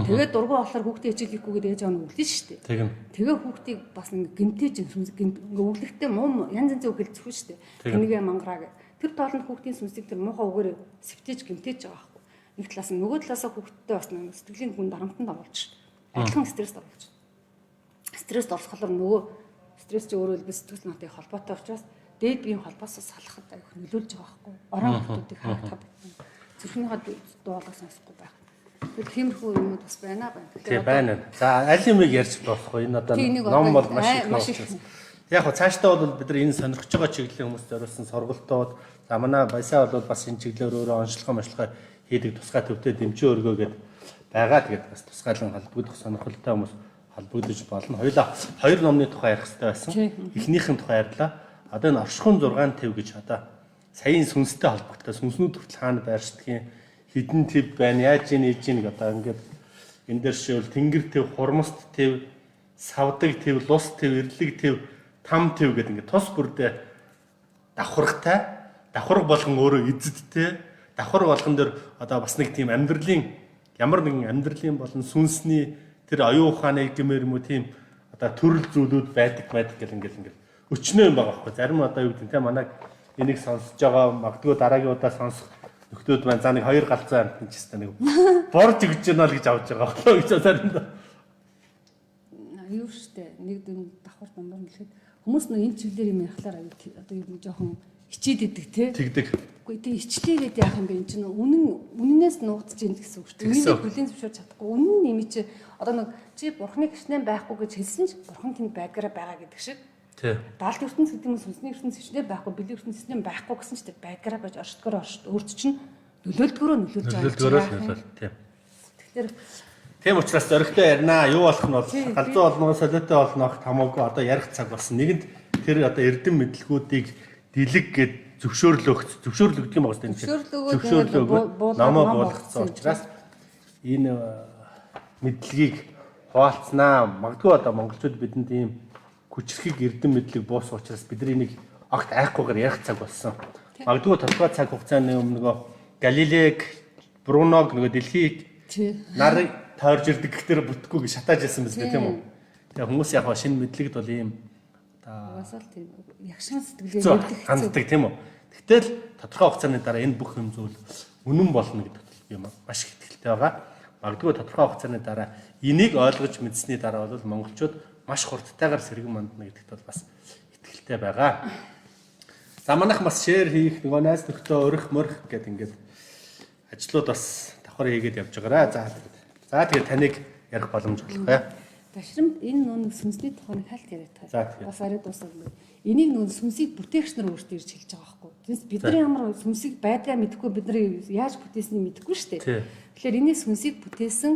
Тэгээд дургу болохоор хүүхдээ хичээл хийхгүй гэдэг ээж аав нь өглөө шүү дээ. Тэгнь. Тэгээ хүүхдийг бас ингээ гэмтээж сүнс ингээ өглөхтэй муу янз янзын үг хэлцэхгүй шүү дээ. Тэнийгээ мангараа гэ. Тэр тоолонд хүүхдийн сүнсийг тэр муухай үгээр сэвтэж гэмтээж байгаа байхгүй. Нэг талаас нь нөгөө талаасаа хүүхдтэй бас нэг сэтгэлийн хүн дарамтанд оруулж шүү дээ. Адилхан стресст оруулж. Стресст орохлоор нөгөө стресс чи өөрөө л сэтгэл санаатай холбоотой учраас дээд биеийн холбоосоо салахад аюух нөлөөлж байгаа байхгүй. Орон хүүхдүүдийг харагдах зүрхнийхээ дуулга сонсохгүй байх. Тэгэл тиймэрхүү юмуд бас байна байна. Тэгэхээр байна. За аль юмыг ярьж дуусах вэ? Энэ одоо ном бол маш их. Яг хөө цаашдаа бол бид нар энэ сонирхож байгаа чиглэлийн хүмүүст зориулсан сургалтууд, за манай баясаа бол бас энэ чиглэлээр өөрөө онцлогоо машлага хийдэг тусгай төвтэй дэмжин өргөө гэд байгаа. Тэгээд бас тусгайлан холбогдох сонирхолтой хүмүүс холбогдож болно. Хоёулаа хоёр номны тухай ярих хэрэгтэй байсан. Эхнийх нь тухай ярьлаа. Одоо энэ оршихуун 6 төв гэж одоо саяын сүнстэй холбогдтой сүнснүүд хүртэл хаана байршдгийг, Хэдэн төв байна, яаж ийн ийж ийн одоо ингээд энэ дээр шивэл тэнгэр төв, хурмаст төв, савдаг төв, лус төв, эрлэг төв, там төв гэдэг ингээд тус бүрдээ давхаргатай, давхарга болгон өөрөө эзэдтэй, давхар болгон дээр одоо бас нэг тийм амьдралын ямар нэгэн амьдралын болон сүнсний тэр оюун ухааны гэмээр юм уу тийм одоо төрөл зүйлүүд байдаг гэл ингээл өчнөө юм байгаа байхгүй. Зарим одоо юу гэдэг нь те манай энийг сонсож байгаа магадгүй дараагийн удаа сонсох нөхдүүд маань за нэг хоёр галзуу амтан ч гэсэн нэг борж өгч гэнэ л гэж авч байгаа байхгүй гэж заримдаа. Юу штэ нэг дэм давхар дундуур нь хэлэхэд хүмүүс нөө энэ чиглэлээр юм ярихлаар аюу одоо юу нэг жоохон хичээд идэг те. Тэгдэг. Үгүй тий ичлээгээд яах юм бэ энэ чинь үнэн үннээс нуугдж ийн гэсэн үг шүү дээ. Тэгсэн. Үннийг хүлийн зөвшөөрч чадахгүй. Үнэн нь юм чи одоо нэг чи бурхны гişнэн байхгүй гэж хэлсэн ч бурхан тэнд байгаараа байгаа гэдэг шиг. Тий. Даалт ертөнц гэдэг юм сүнсний ертөнц хичнээн байхгүй, бэлэг ертөнц хичнээн байхгүй гэсэн ч тэр байгаараа байж оршдгоор оршд өөрт чинь нөлөөлдгөөрөө нөлөөлж байгаа. Нөлөөлдгөөрөө л нөлөөл. Тийм. Тэгэхээр Тийм учраас зоригтой ярина. Юу болох нь бол Тий, галзуу болно, солиотой болно огт хамаагүй одоо ярих цаг болсон. Нэгэнд тэр одоо эрдэм мэдлгүүдийг дэлэг гэд зөвшөөрлөгч зөвшөөрлөгдөг юм байна шүү дээ. Зөвшөөрлөгөөд Зөвшөөрлөгөөд буулгаад номоо ном буулгацсан болгоцсон учраас энэ мэдлэгийг хуваалцнаа. Магадгүй одоо монголчууд бидэнд ийм хүчрхэг эрдэм мэдлэг буусан учраас бидний нэг огт айхгүйгээр ярих цаг болсон. Магадгүй тодорхой цаг хугацааны өмнө нөгөө Галилег, Бруног нөгөө дэлхийг тий. нарыг тойрж ирдэг гэхтэр бүтггүй гэж шатааж ирсэн биз дээ тийм үү. Тэгээ хүмүүс яг хаа шинэ мэдлэгд бол ийм одоо Угаасаа л тийм ягшин сэтгэлгээ хэцүү нэвлэх хэцүү. ханддаг тийм үү. Тэгтэл тодорхой хугацааны дараа энэ бүх юм зүйл үнэн болно гэдэгт би маш их итгэлтэй байгаа. Магадгүй тодорхой хугацааны дараа энийг ойлгож мэдсэний дараа бол монголчууд маш хурдтайгаар сэргэн мандна гэдэгт бол бас итгэлтэй байгаа. За манайх бас шеэр хийх нөгөө найз нөхдөө өрөх мөрөх гэд ингээд ажлууд бас давхар хийгээд явж байгаарай. За тэгээд. За тэгээд таныг ярих боломж олгоё. Дашрамт энэ нөө нэг сүнсний тухай нэг хальт яриад За, байгаа. тэгээ. Бас арай дуусаагүй. Энийг нөө сүнсийг бүтээгч нар өөрсдөө ирж хэлж байгаа байхгүй. Тэрнээс бид нар ямар сүнсийг байдгаа мэдэхгүй бид нар яаж бүтээснийг мэдэхгүй шүү Тий. дээ. Тэгэхээр энийг сүнсийг бүтээсэн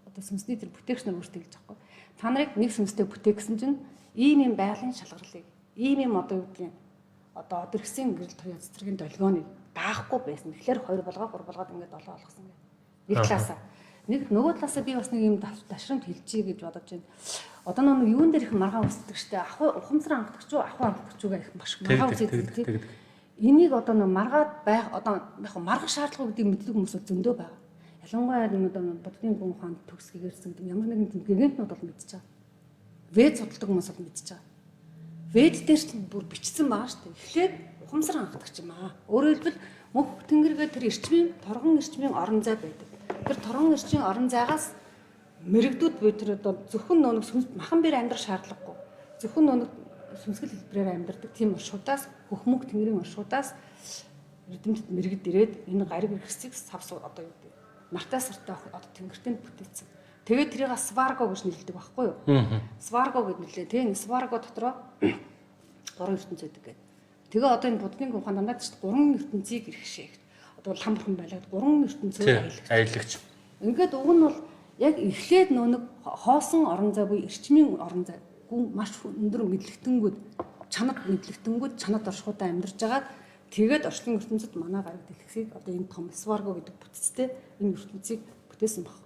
одоо сүнсний тэр бүтээгч нар өөрсдөө хэлж байгаа байхгүй. Та нарыг нэг сүнстэй бүтээгсэн чинь ийм ийм байгалийн шалгарлыг, ийм ийм одоо юу гэдгийг одоо одэрхсэн гэрэл туяа цэцэргийн долгионыг даахгүй байсан. Тэгэхээр 2 болгоо 3 болгоод ингээд 7 болгосон гэх. Нэг талаасаа. Нэг нөгөө талаасаа би бас нэг юм дашрамт хэлчихье гэж бодож байна. Одоо нэг юун дээр их маргаан үсдэг штэ. Ахуй ухамсар анхдагч уу, ахуй анхдагч уу гэх маш маргаан Тэгдэг, үсдэг тэгдэг, тий. тэгдэг. Энийг одоо нэг маргаад байх одоо яг маргах шаардлагагүй гэдгийг мэддэг хүмүүс бол зөндөө байгаа. Ялангуяа нэг одоо буддын гүн ухаанд төгс гэгэрсэн гэдэг ямар нэгэн тийм гэгэнтнүүд бол мэдчихэж байгаа. Вед судалдаг хүмүүс бол мэдчихэж байгаа. Вед дээр ч бүр бичсэн байгаа шүү дээ. Эхлээд ухамсар анхдагч юм аа. Өөрөөр хэлбэл мөнх тэнгэргээ тэр эрчмийн торгон эрчмийн орон зай байдаг. Тэр торгон эрчмийн орон зайгаас мэрэгдүүд буюу тэр одоо зөвхөн нөө нэг сүнс махан бэр амьдрах шаардлагагүй. Зөвхөн нөө нэг сүнсгэл хэлбэрээр амьдрдаг тийм оршуудаас хөхмөх тэнгэрийн оршуудаас эрдэмтэд мэрэгд ирээд энэ гариг эргэсийг сав суу одоо юу гэдэг нартай сартай одоо тэнгэртээ бүтээсэн. Тэгээд тэрийг сварго гэж нэрлэдэг байхгүй юу? Сварго гэж нэрлээ. Тэгээ энэ сварго дотроо гурван ертөнц байдаг гэдэг. Тэгээ одоо энэ буддын ухаан дандаа ч гурван ертөнцийг эрхшээ. Одоо лам бурхан байлаад гурван ертөнцөөр Тий. аялагч. Аялагч. Ингээд уг нь бол яг эхлээд нөө нэг хоосон орон зай буюу эрчмийн орон зай гүн маш өндөр мэдлэгтэнгүүд чанар мэдлэгтэнгүүд чанад оршихуйдаа амьдарч агаад тэгээд орчлон ертөнцид манай гариг дэлгэсийг одоо энэ том сварго гэдэг бүтцтэй энэ ертөнцийг бүтээсэн баг.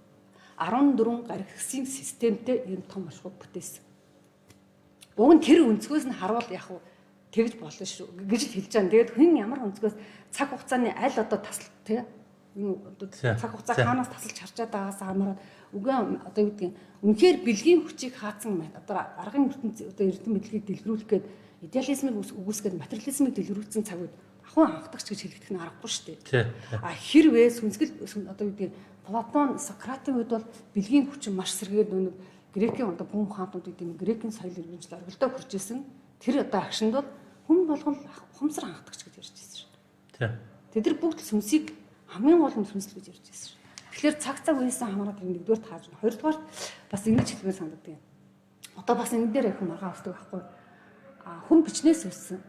14 гариг хэсгийн системтэй ийм том оршихуйг бүтээсэн. Уг нь тэр өнцгөөс нь харуул яг уу тэгж болно шүү гэж л хэлж байгаа. Тэгээд хүн ямар өнцгөөс цаг хугацааны аль одоо тасал тий энэ одоо Тий. цаг хугацаа Тий. хаанаас тасалж харчаад байгаас хамаарат үгүй одоо юу гэдгийг үнэхээр бэлгийн хүчийг хаацсан мэт одоо аргын ертөнц одоо эрдэм мэдлэгийг дэлгэрүүлэх гээд идеализмыг үгүйсгээд материализмыг дэлгэрүүлсэн цаг үед ахуй анхдагч гэж хэлэгдэх нь аргагүй шүү дээ. Тий. А хэрвээ сүнсгэл одоо юу гэдгийг Платон, Сократын үед бол бэлгийн хүчин маш сэргээд нөө нэг грекийн одоо гүн ухаантнууд гэдэг юм грекийн соёл иргэншил оргилдоо хурж исэн. Тэр одоо агшинд бол хүн болгон ухамсар анхдагч гэж ярьж ирсэн шүү Тий. дээ. Тэд нар бүгд л сүнсийг хамгийн гол нь сүнсэл гэж ярьж ирсэн шүү. Тэгэхээр цаг цаг үеэс хамаарат тэр нэгдүгээр тааж байна. Хоёрдугаар бас ингэж хэлмээр санагддаг юм. Одоо бас энэ дээр их маргаан авдаг байхгүй. А хүн бичнээс үүссэн.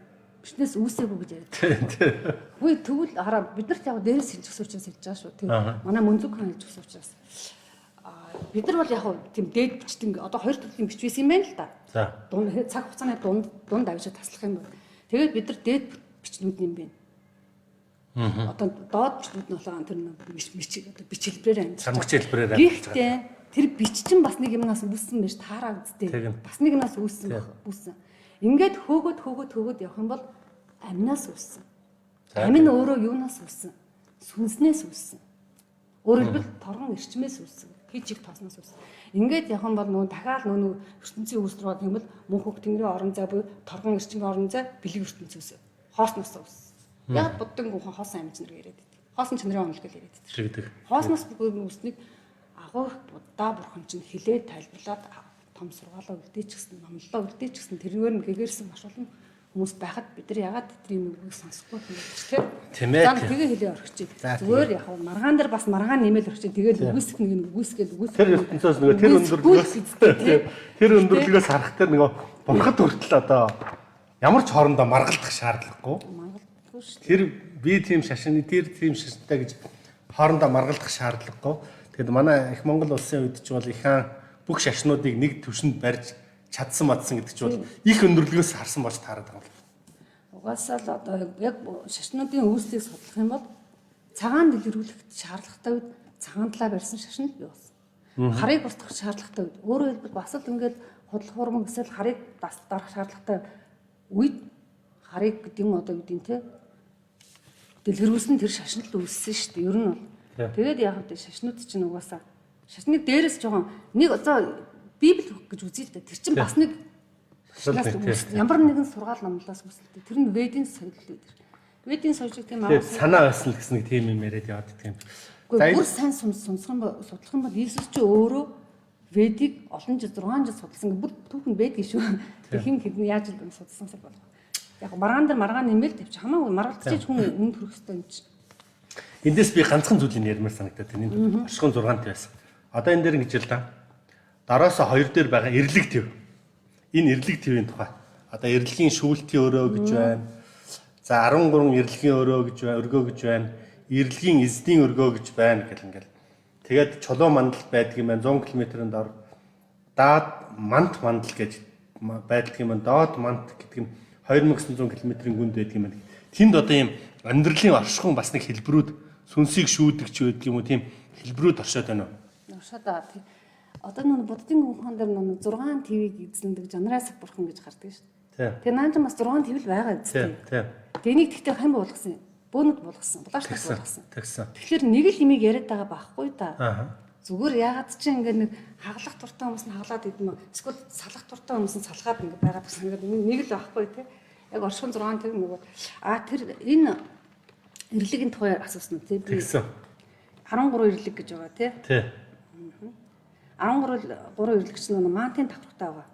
Бичнээс үүсээгүй гэж яриад. Үгүй тэгвэл хараа бид нарт яг дээрээс хэлж өгсөн учраас хэлж байгаа шүү. Аха. Тэгээ манай Мөнзөг хаан хэлж өгсөн учраас бид нар бол яг хуу тийм дээд бичтэн одоо хоёр төрлийн бич байсан юм байна л да. За. Дунд цаг хугацааны дунд дунд авчиж таслах юм бол тэгээд бид нар дээд бичнүүд юм байна. Одоо доод бичнүүд нь болохоор тэр мич одоо бич хэлбэрээр амьдарч байгаа. Цамгч хэлбэрээр амьдарч байгаа. Гэхдээ тэр бич чинь бас нэг юмнаас үүссэн байж таараа үсттэй. Бас нэг юмнаас үүссэн үүссэн. Ингээд хөөгөөд хөөгөөд хөөгөөд явах юм бол амнаас үүссэн. Амь нь өөрөө юунаас үүссэн? Сүнснээс үүссэн. Өөрөөр хэлбэл торгон эрчмээс үүссэн. Хий чиг тоосноос үүссэн. Ингээд явах юм бол нөгөө дахиад нөгөө ертөнцийн үүсэл рүү гэх юм бол мөнх хөх тэнгэрийн орон зай буюу торгон эрчмийн орон зай бэлэг ертөнцөөс хоосноос үүссэн. Яг буддын гүнхэн хоосон амьд чанар яриад байдаг. Хоосон чанарын онол гэж яриад байдаг. Хоосноос үүснийг агуу их буддаа бурхан чинь хилээд тайлбарлаад том сургаалаа үлдээчихсэн, номлолоо үлдээчихсэн, тэрнээр нь гэгэрсэн маш олон хүмүүс байхад бид нар ягаад тэдний нүгийг сонсохгүй юм бэ гэж тийм ээ. За тэгээ хэлээ орхичих. Зүгээр яг маргаан дээр бас маргаан нэмэл орхичих. Тэгэл үгүйсэх нэг нь үгүйсгээл үгүйсэх. Тэр ертөнцөөс нөгөө тэр өндөрлөгөөс тэр өндөрлөгөөс харах тэр нөгөө бурхад хүртэл одоо ямар ч хоорондоо маргалдах шаардлагагүй. Маргалдахгүй шүү. Тэр би тийм шашны тэр тийм шашинтай гэж хоорондоо маргалдах шаардлагагүй. Тэгэд манай их Монгол улсын үед ч бол их хаан бүх шашнуудыг нэг түвшинд барьж чадсан мадсан гэдэг чинь бол их өндөрлөгөөс харсан болж таарад байгаа юм. Угаасаа л одоо яг шашнуудын үүслийг судлах юм бол цагаан дэлгэрүүлэх шаардлагатай үед цагаан талаа барьсан шашин л бий болсон. Харыг устгах шаардлагатай үед өөрөөр хэлбэл бас л ингээд худлах хурман гэсэл харыг дарах шаардлагатай үед харыг гэдэг юм одоо юу гэдэг те дэлгэрүүлсэн тэр шашин л үүссэн шүү дээ. Ер нь бол. Тэгээд яг вэ шашнууд чинь угаасаа шашныг дээрээс жоохон нэг одоо Библи гэж үзье л дээ. Тэр чинь бас нэг ямар нэгэн сургаал номлоос үүсэлтэй. Тэр нь Ведийн соёл л үү. Ведийн соёлыг тийм аа санаа байсан л гэсэн нэг тийм юм яриад яваад идэх юм. Гэхдээ бүр сайн сонсох юм бол судлах юм бол Иесус чи өөрөө Ведийг олон жил 6 жил судалсан. Бүр түүхэн Вед шүү. Тэг хин хэдэн яаж л судалсансаа болох. Яг маргаан дээр маргаан нэмэл тавьчих. Хамаагүй маргалдчихж хүн өмнө төрөх ёстой юм чинь. Эндээс би ганцхан зүйлийг ярмаар санагдаад байна. Энэ оршихуун 6 тавиас. Одоо энэ дээр ингэж л да. Дараасаа 2 дээр байгаа эрлэг төв. Энэ эрлэг төвийн тухай. Одоо эрлэгийн шүүлтийн өрөө гэж байна. За 13 эрлэгийн өрөө гэж байна, өргөө гэж байна. Эрлэгийн эздийн өргөө гэж байна гэл ингээл. Тэгээд чулуу мандал байдаг юм байна. 100 км-ийн дор даад мант мандал гэж байдаг юм байна. Доод мант гэдэг нь 2900 км-ийн гүнд байдаг юм байна. Тэнд одоо ийм амьдралын оршихуун бас нэг хэлбэрүүд сүнсийг шүүдэг ч байдаг юм уу тийм хэлбэрүүд оршоод байна уу? Оршоод байгаа. Одоо нүг буддын гүнхэн дээр нүг 6 твийг эзлэндэг Жанрасак бурхан гэж гардаг шүү дээ. Тэгээ наа ч бас 6 тв л байгаа үстэй. Тэгээ энийг тэгтээ хэн буулгасан юм? Бөөнүүд буулгасан, булаашнууд буулгасан. Тэгсэн. Тэгэхээр нэг л имийг яриад байгаа байхгүй да. Зүгээр яагаад чи ингээд нэг хаглах дуртай хүмүүс нь хаглаад идэм. Эсвэл салах дуртай хүмүүс нь салгаад ингээд байгаад гэсэн ингээд нэг л байхгүй тий. Яг оршихуун 6 төв нөгөө тэр энэ эрлэгийн тухай асуусан уу тий. Тэгсэн. 13 эрлэг гэж байгаа тий. Тий. 13 3 эрлэг чинь нөгөө маантын давхартай байгаа.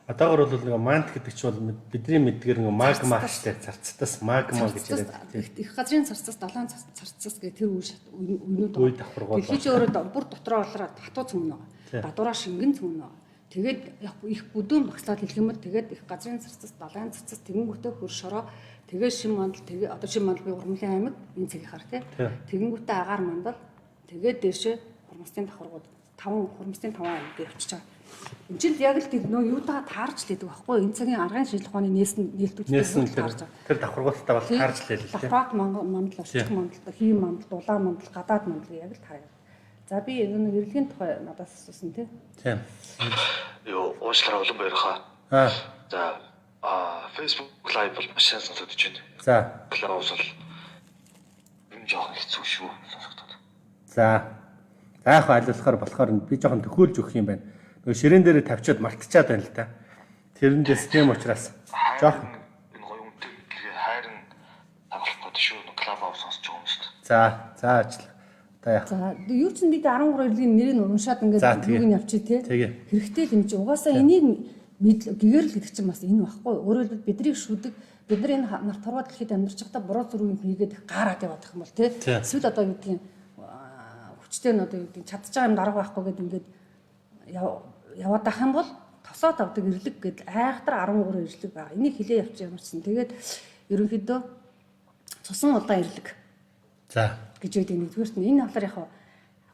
Одоогор бол нөгөө мант гэдэг чинь бол бидний мэдгээр нөгөө магма штэ царцтас магма гэж яриад. Их газрын царцас, далайн царцас гэх тэр үе үенүүд үе давхаргууд. Тэгэхээр чи өөрөө бүр дотроо болроо хатуу цөмн байгаа. Гадуураа шингэн цөмн байгаа. Тэгээд их бүдүүн багслаад хэлэх юм бол тэгээд их газрын царцас, далайн царцас тэгэнгүүтээ хөр шороо тэгээд шим мандал тэгээ одоо шим мандал би урмлын аймаг энэ цагийнхаар тий. Тэгэнгүүтээ агаар мандал тэгээд дээшээ хурмстын давхаргууд 5 хурмстын 5 аймаг явчихж байгаа. Энд чинь яг л тэр нөө юутайгаа таарч л байдаг байхгүй юу? Энэ цагийн аргын шинжлэх ухааны нээсэн нээлтүүдтэй таарч байгаа. Тэр давхаргуудтай бол таарч л байлээ тий. Давхрат мандал, орчих мандал, хийм мандал, дулаан мандал, гадаад мандал яг л таараа. За би энэ нэг эрэлгийн тухай надаас асуусан тий. Тийм. Йоо, уучлаарай улам баярхаа. Аа. За, Facebook Live бол маш сайн сонсогдож байна. За. Clubhouse бол юм жоохон хэцүү шүү сонсогдоод. За. За яг аль болохоор болохоор би жоохон төхөөлж өгөх юм байна. Нөгөө ширээн дээрээ тавьчаад мартчихад байна л та. Тэрэндээс тийм учраас жоохон энэ гоё үнэтэй гэхээр хайрын таглах гэдэг шүү. Clubhouse сонсож байгаа юм шүү дээ. За, за ажил. Одоо яах. За, юу ч бид 13 эрлийн нэрийг уншаад ингээд юуг нь явчих тий. Хэрэгтэй л юм чи угаасаа энийг гэгэрэл гэдэг чинь бас энэ багхгүй. Өөрөөр хэлбэл биднийг шүдэг бид нар энэ нарт хорвоо дэлхийд амьдарч байхдаа буруу зүрх юм хийгээд их гараад явах юм бол тий. Эсвэл одоо юу гэдгийг хүчтэй нь одоо юу гэдгийг чадж байгаа юм дарга байхгүй гэдээ ингээд яваад ах юм бол тосоод авдаг эрлэг гэдэл айхтар 13 эрлэг байгаа. Энийг хилээ явчих ямар ч сан. Тэгээд ерөнхийдөө цусан улаан эрлэг. За гэж байдаг. Нэгдүгээрт нь энэ болохоор яг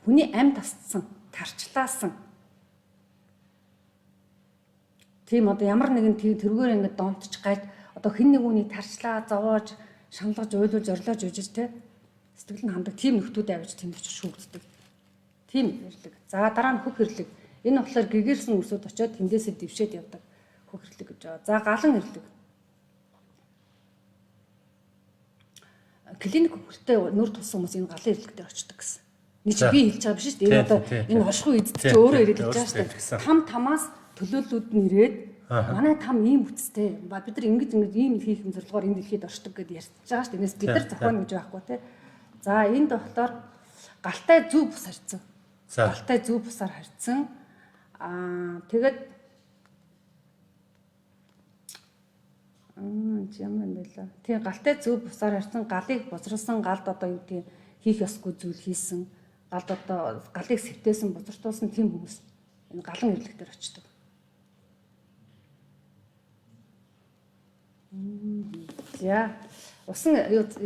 хүний ам тасцсан, тарчлаасан. Тийм одоо ямар нэгэн тэргээр ингээд донтож гайд одоо Одоо хэн нэг үнийг тарчлаа, зовоож, шаналгаж, уйлуулж, орлоож үжиж те сэтгэл нь хандаг тийм нөхдүүд авч тэнд очиж шүүгддэг. Тийм хэрлэг. За дараа нь хөх хэрлэг. Энэ болохоор гэгэрсэн үсүүд очиод тэндээсээ дэвшээд явдаг хөх хэрлэг гэж байгаа. За галан хэрлэг. Клиник хөлтэй нүр тулсан хүмүүс энэ галан хэрлэг дээр очдог гэсэн. Нэг чи би хэлж байгаа биш шүү дээ. Энэ одоо энэ оршихуй эзэд чи өөрөө ирээд хэлж байгаа шүү дээ. Там тамаас төлөөллүүд нь ирээд манай там ийм бүтцтэй. Бид нар ингэж ингэж ийм хийх юм зорилгоор энэ дэлхийд оршдог гэдээ ярьж байгаа шүү дээ. Энэс бид нар зохионо гэж байхгүй те. За энд болохоор галтай зүү бус харьцсан. Галтай зүү бусаар харьцсан. Аа тэгээд ямар юм бэ лээ. Тийм галтай зүү бусаар харьцсан, галыг бузралсан, галд одоо юу гэдгийг хийх ёсгүй зүйл хийсэн, галд одоо галыг сэвтээсэн, бузартуулсан тийм хүмүүс энэ галан эрлэг дээр очдог. За усан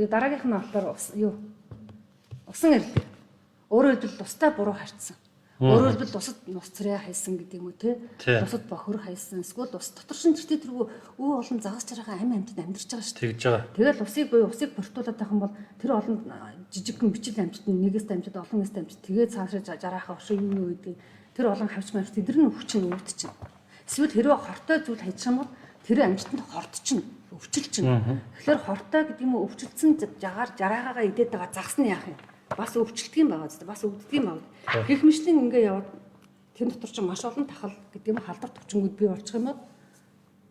дараагийнх нь болохоор юу усан эрлэг. Өөрөөр хэлбэл тустай буруу харьцсан. Өөрөөр хэлбэл тусад нус царай хайсан гэдэг юм уу те. Тусад бохир хайсан. Эсвэл ус дотор шин тэртээ тэргүй өө олон загас чараахан амь амьтад амьдарч байгаа шүү дээ. Тэгж байгаа. Тэгэл усыг буюу усыг бортуулаад байх юм бол тэр олон жижигхэн бичил амьтад нь нэгээс амьтад олон нэст амьтад тэгээ цаашаа жараахаа ошоо юу юу гэдгийг тэр олон хавч мавч тэдэр нь өвчин өвд чинь. Эсвэл хэрвээ хортой зүйл хайчих юм бол тэр амьтанд хортчихно, өвчлөж. Тэгэхээр хортой гэдэг юм уу өвчлөсөн жагаар жараагаагаа идээд байгаа загас нь яах юм? Бас өвчлөлт юм байгаа зү бас өвддөг юм байна. Гэх мэтлэн ингээ яваад тэр дотор чинь маш олон тахал гэдэг юм халдвар төвчнгүүд бий болчих юм бол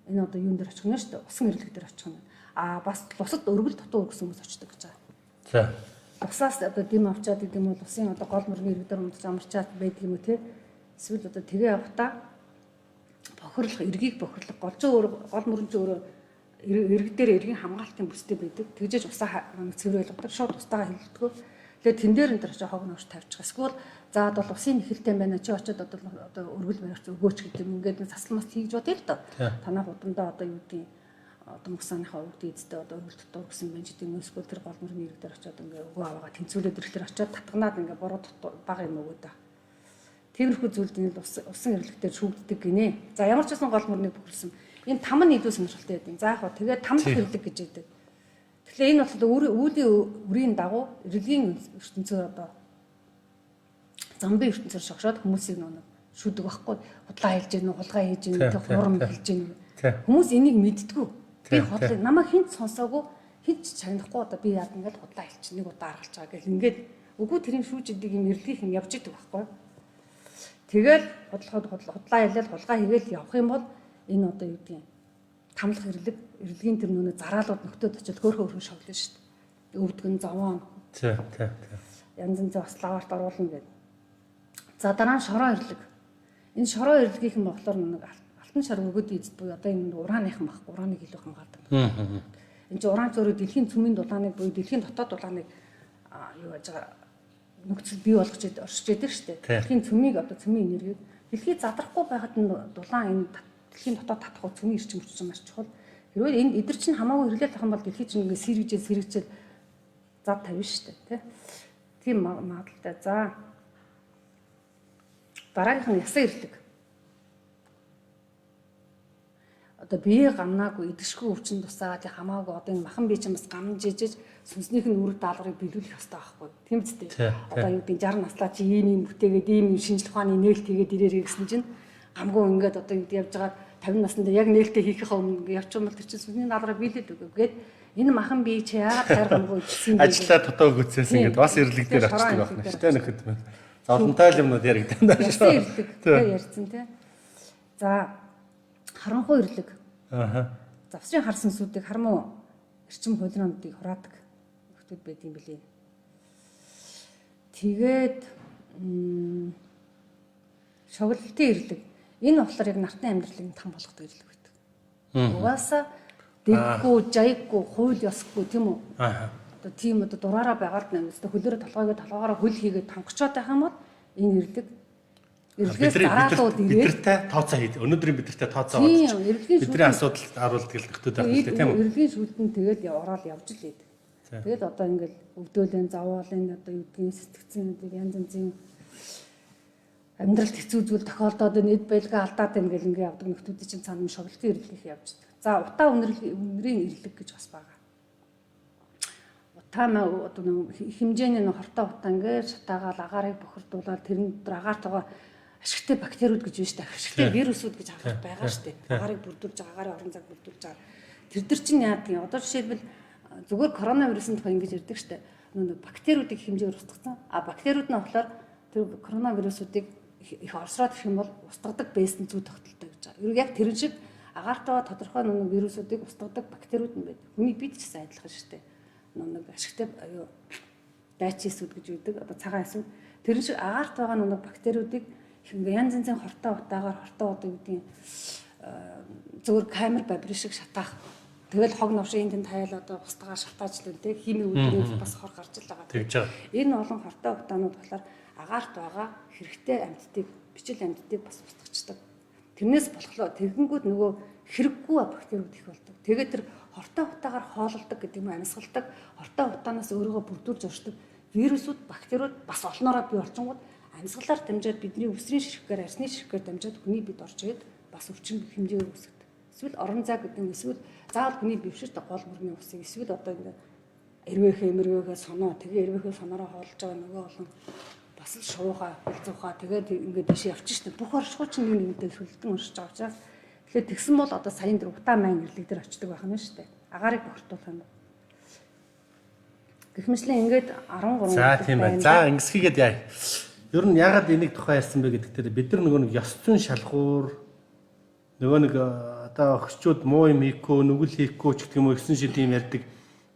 энэ одоо юун дээр очих нь шүү дээ. Усан эрлэг дээр очих нь. Аа бас лусад өргөл дутуу өргөсөн хүмүүс очдог гэж байгаа. За. Лусаас одоо дэм авчаад гэдэг юм бол усын одоо гол мөрний ирэг дээр унтаж амарчаад байдаг юм уу те. Эсвэл одоо тэгээ явахдаа бохирлох, эргийг бохирлох, гол чинь өөр гол мөрөн чинь өөрөө эрэг дээр эргийн хамгаалтын бүстэй байдаг. Тэгжээж усаа цэвэр ойлгодог. Шууд устаагаа хилдэггүй. Тэгэхээр тэн дээр энэ төр хог новш тавьчих. Эсвэл за одоо усын нэхэлтэй юм байна. Чи очиод одоо одоо өргөл барьж өгөөч гэдэг юм. Ингээд нэг засал мас хийж бодъё л доо. Танаа худамдаа одоо юу гэдгийг одоо мусааныхаа өвдөө эзэдээ одоо өргөл дотор гэсэн юм чи тийм эсвэл тэр гол мөрний ирэг дээр очиод ингээ өгөө аваагаа тэнцвүүлээд ирэхлээр очиод татганаад ингээ буруу бага юм өгөө да. Тиймэрхүү зүйлд энэ усан эрлэгтэр шүүгддэг гинэ. За ямар ч байсан гол мөрнийг бохирсон. Энэ там нь илүү сонирхолтой байдаг. За яг хоо тэгээд там дахь эрлэг гэж яддаг. Тэгэхээр энэ болохоор үүлийн үрийн дагуу эрлэгийн ертөнцөөр одоо замбын ертөнцөөр шогшоод хүмүүсийг нэг шүүдэг байхгүй. Худлаа хэлж гэнэ, хулгай хийж гэнэ, тэг хурам хэлж гэнэ. Хүмүүс энийг мэддэггүй. Би худлаа намайг хинт сонсоогүй, хинт ч чагнахгүй одоо би яад ингээл худлаа хэлчих нэг удаа аргалж байгаа гэл ингээд үгүй тэрийн шүүж идэг юм эрлэгийнх юм явж идэг байхгүй. Тэгэл худлахад худлаа хэлээл хулгай хийгээл явах юм бол энэ одоо юу гэдгийг тамлах эрлэг, эрлэгийн тэр нүнэ зараалууд нөхдөөд очил хөөхөө хөөхөн шоглоно шүү дээ. Өвдгөн зовоон. Тий, тий, тий. Янз янзын бас лаварт оруулна гэдэг. За дараа нь шороо эрлэг. Энэ шороо эрлэгийнхэн болохоор нэг алтан шар өгөөд эзэд буюу одоо энэ урааныхан байхгүй, урааныг илүү хамгаалдаг. Энэ чинь ураан зөөрөө дэлхийн цөмийн дулааныг буюу дэлхийн дотоод дулааныг юу яаж байгаа нөхцөл бий болгож оршиж яадаг шүү дээ. Дэлхийн цөмийг одоо цөмийн энергийг дэлхий задрахгүй байхад нь дулаан энэ дэлхийн дотоод татах цөмийн эрчим хүч чинь маш чухал. Хэрвээ энэ эдэр чинь хамаагүй хэрэглээд авах юм бол дэлхий чинь ингээ сэргийжэл сэргийжэл зад тавина шүү дээ, тий. Тийм магадлалтай. За дараагийнх нь ясан эрлэг. Одоо бие гамнаагүй идэшгүй өвчин тусаад хамаагүй одоо энэ махан бие чинь бас гамж ижиж сүнснийх нь үүрэг даалгаврыг биелүүлэх ёстой байхгүй. Тийм үстэй. Одоо юу гэдэг 60 наслаа чи ийм ийм бүтээгээд ийм ийм шинжлэх ухааны нээлт хийгээд ирээрэй гэсэн чинь гамгүй ингээд одоо юу явж байгаа 50 наснда яг нээлтээ хийхийнхээ өмнө явчих юм бол тэр чинь сүнсний даалгаврыг биелээд өгөө гээд энэ махан бие чи яагаад хайр гамгүй идсэн бэ? Ажлаа дутуу гүцээсэн ингээд бас эрлэг дээр очдөг байх нь шүү дээ нөхөд. За олонтой л юмнууд яригдан даа шүү. Эрлэг тэгээ ярьсан тий. За харанхуй эрлэг. Аа. Завсрын хар сүнсүүдийг хармуу эрчим хуулиануудыг хураадаг нөхдүүд байд юм билээ. Тэгээд шоглолтын эрлэг. Энэ болохоор яг нартай амьдралыг там болгодог эрлэг байдаг. Угаасаа дэггүй, жаяггүй, хууль ёсгүй тийм үү? Аа. Одоо тийм одоо дураараа байгаад нэг өстө хөлөөрөө толгойгоо толгоогоороо хөл хийгээд тонгочоод байх юм бол энэ эрлэг эрлэгээс дараалууд ирээд бидэртэй тооцоо хийд. Өнөөдрийн бидэртэй тооцоо бодож. Бидний асуудалд харуулдаг л нөхдүүд байх хэрэгтэй тийм үү? Эрлэгийн шүлтэн тэгэл ороод явж л идэв. Тэгэл одоо ингээл өвдөөлэн, зовоолын одоо юу гэдгийг сэтгцэн янз янзын амьдралд хэцүү зүйл тохиолдоод энэ эд байлгаа алдаад байна гэл ингээ явдаг нөхдүүдийн чинь цаана шоглолтын эрлэгийнх явждаг. За утаа үнэрийн эрлэг гэж бас байгаа. Утаа одоо нэг хэмжээний нэг хортой утаа ингээд шатаагаал агаарыг бохирдуулаад тэрэн дотор агаартайгаа ашигтай бактериуд гэж байна шүү дээ. Ашигтай вирусууд гэж агаар байгаа шүү дээ. Агаарыг бүрдүүлж байгаа, агаарын орон зайг бүрдүүлж байгаа. Тэр төр чинь яадаг юм? Одоо жишээлбэл зүгээр коронавирусын тухай ингэж ярьдаг шүү дээ. Нэг бактериудыг хэмжээгээр устгацсан. А бактериуд нь болохоор тэр коронавирусуудыг их орсроод ирэх юм бол устгадаг байсан зүй тогтолтой гэж байгаа. Яг тэрэн шиг агаартайгаа тодорхой нэг вирусуудыг устгадаг бактериуд нь байдаг. Хүний бид ч гэсэн адилхан шүү дээ. Нэг ашигтай юу дайчисүүд гэж үүдэг. Одоо цагаан эсүүд тэрэн шиг агаарт байгаа нэг бактериудыг ингээ янз янзын хортой утаагаар хортой одоо юу гэдгийг зөвхөн камер бабри шиг шатаах. Тэгэл хог новшин энд таяал одоо устгаа шатааж л те хими үүднээс бас хор гарч л байгаа. Тэгж байгаа. Энэ олон хортой утаанууд болохоор агаарт байгаа хэрэгтэй амьтдыг бичил амьтдыг бас устгачдаг. Тэрнээс болохоор тэгэнгүүт нөгөө хэрэггүй бактериуд их болдог. Тэгээд тэр хортой утаагаар хоололдог гэдэг юм амьсгалдаг. Хортой утаанаас өөрийгөө бүрдүүлж оршдог вирусууд, бактериуд бас олноороо бий болчингууд амьсгалаар дамжаад бидний үсрийн ширхгээр, арсны ширхгээр дамжаад хүний бид орж ирээд бас өвчин хэмжээгээр үүсгэдэг. Эсвэл орон зай гэдэг нь эсвэл заавал хүний бие биш гол мөрний усыг эсвэл одоо ингээ эрвээхээ мэрвээхээ соноо тэгээ эрвээхээ соноороо хоолж байгаа нөгөө олон бас л шуухаа, хилцуухаа тэгээд ингээд дэше явчих шнэ. Бүх оршихуй чинь нэг нэгнтэй шүлдэн уншиж байгаа учраас тэгэхээр тэгсэн бол одоо саяын тэр утаа майн эрлэг дээр очдөг байх нь шүү дээ. Агаарыг бохирдуулах юм. Гэх мэтлэн ингээд 13 За тийм байна. За ингэсгийгээд яа. Ер нь ягаад энийг тухай ярьсан бэ гэдэг дээр бид нар нөгөө нэг ёс зүйн шалгуур нөгөө нэг одоо охчууд муу юм хийхгүй, нүгэл хийхгүй ч гэх юм уу ихсэн шил юм ярьдаг.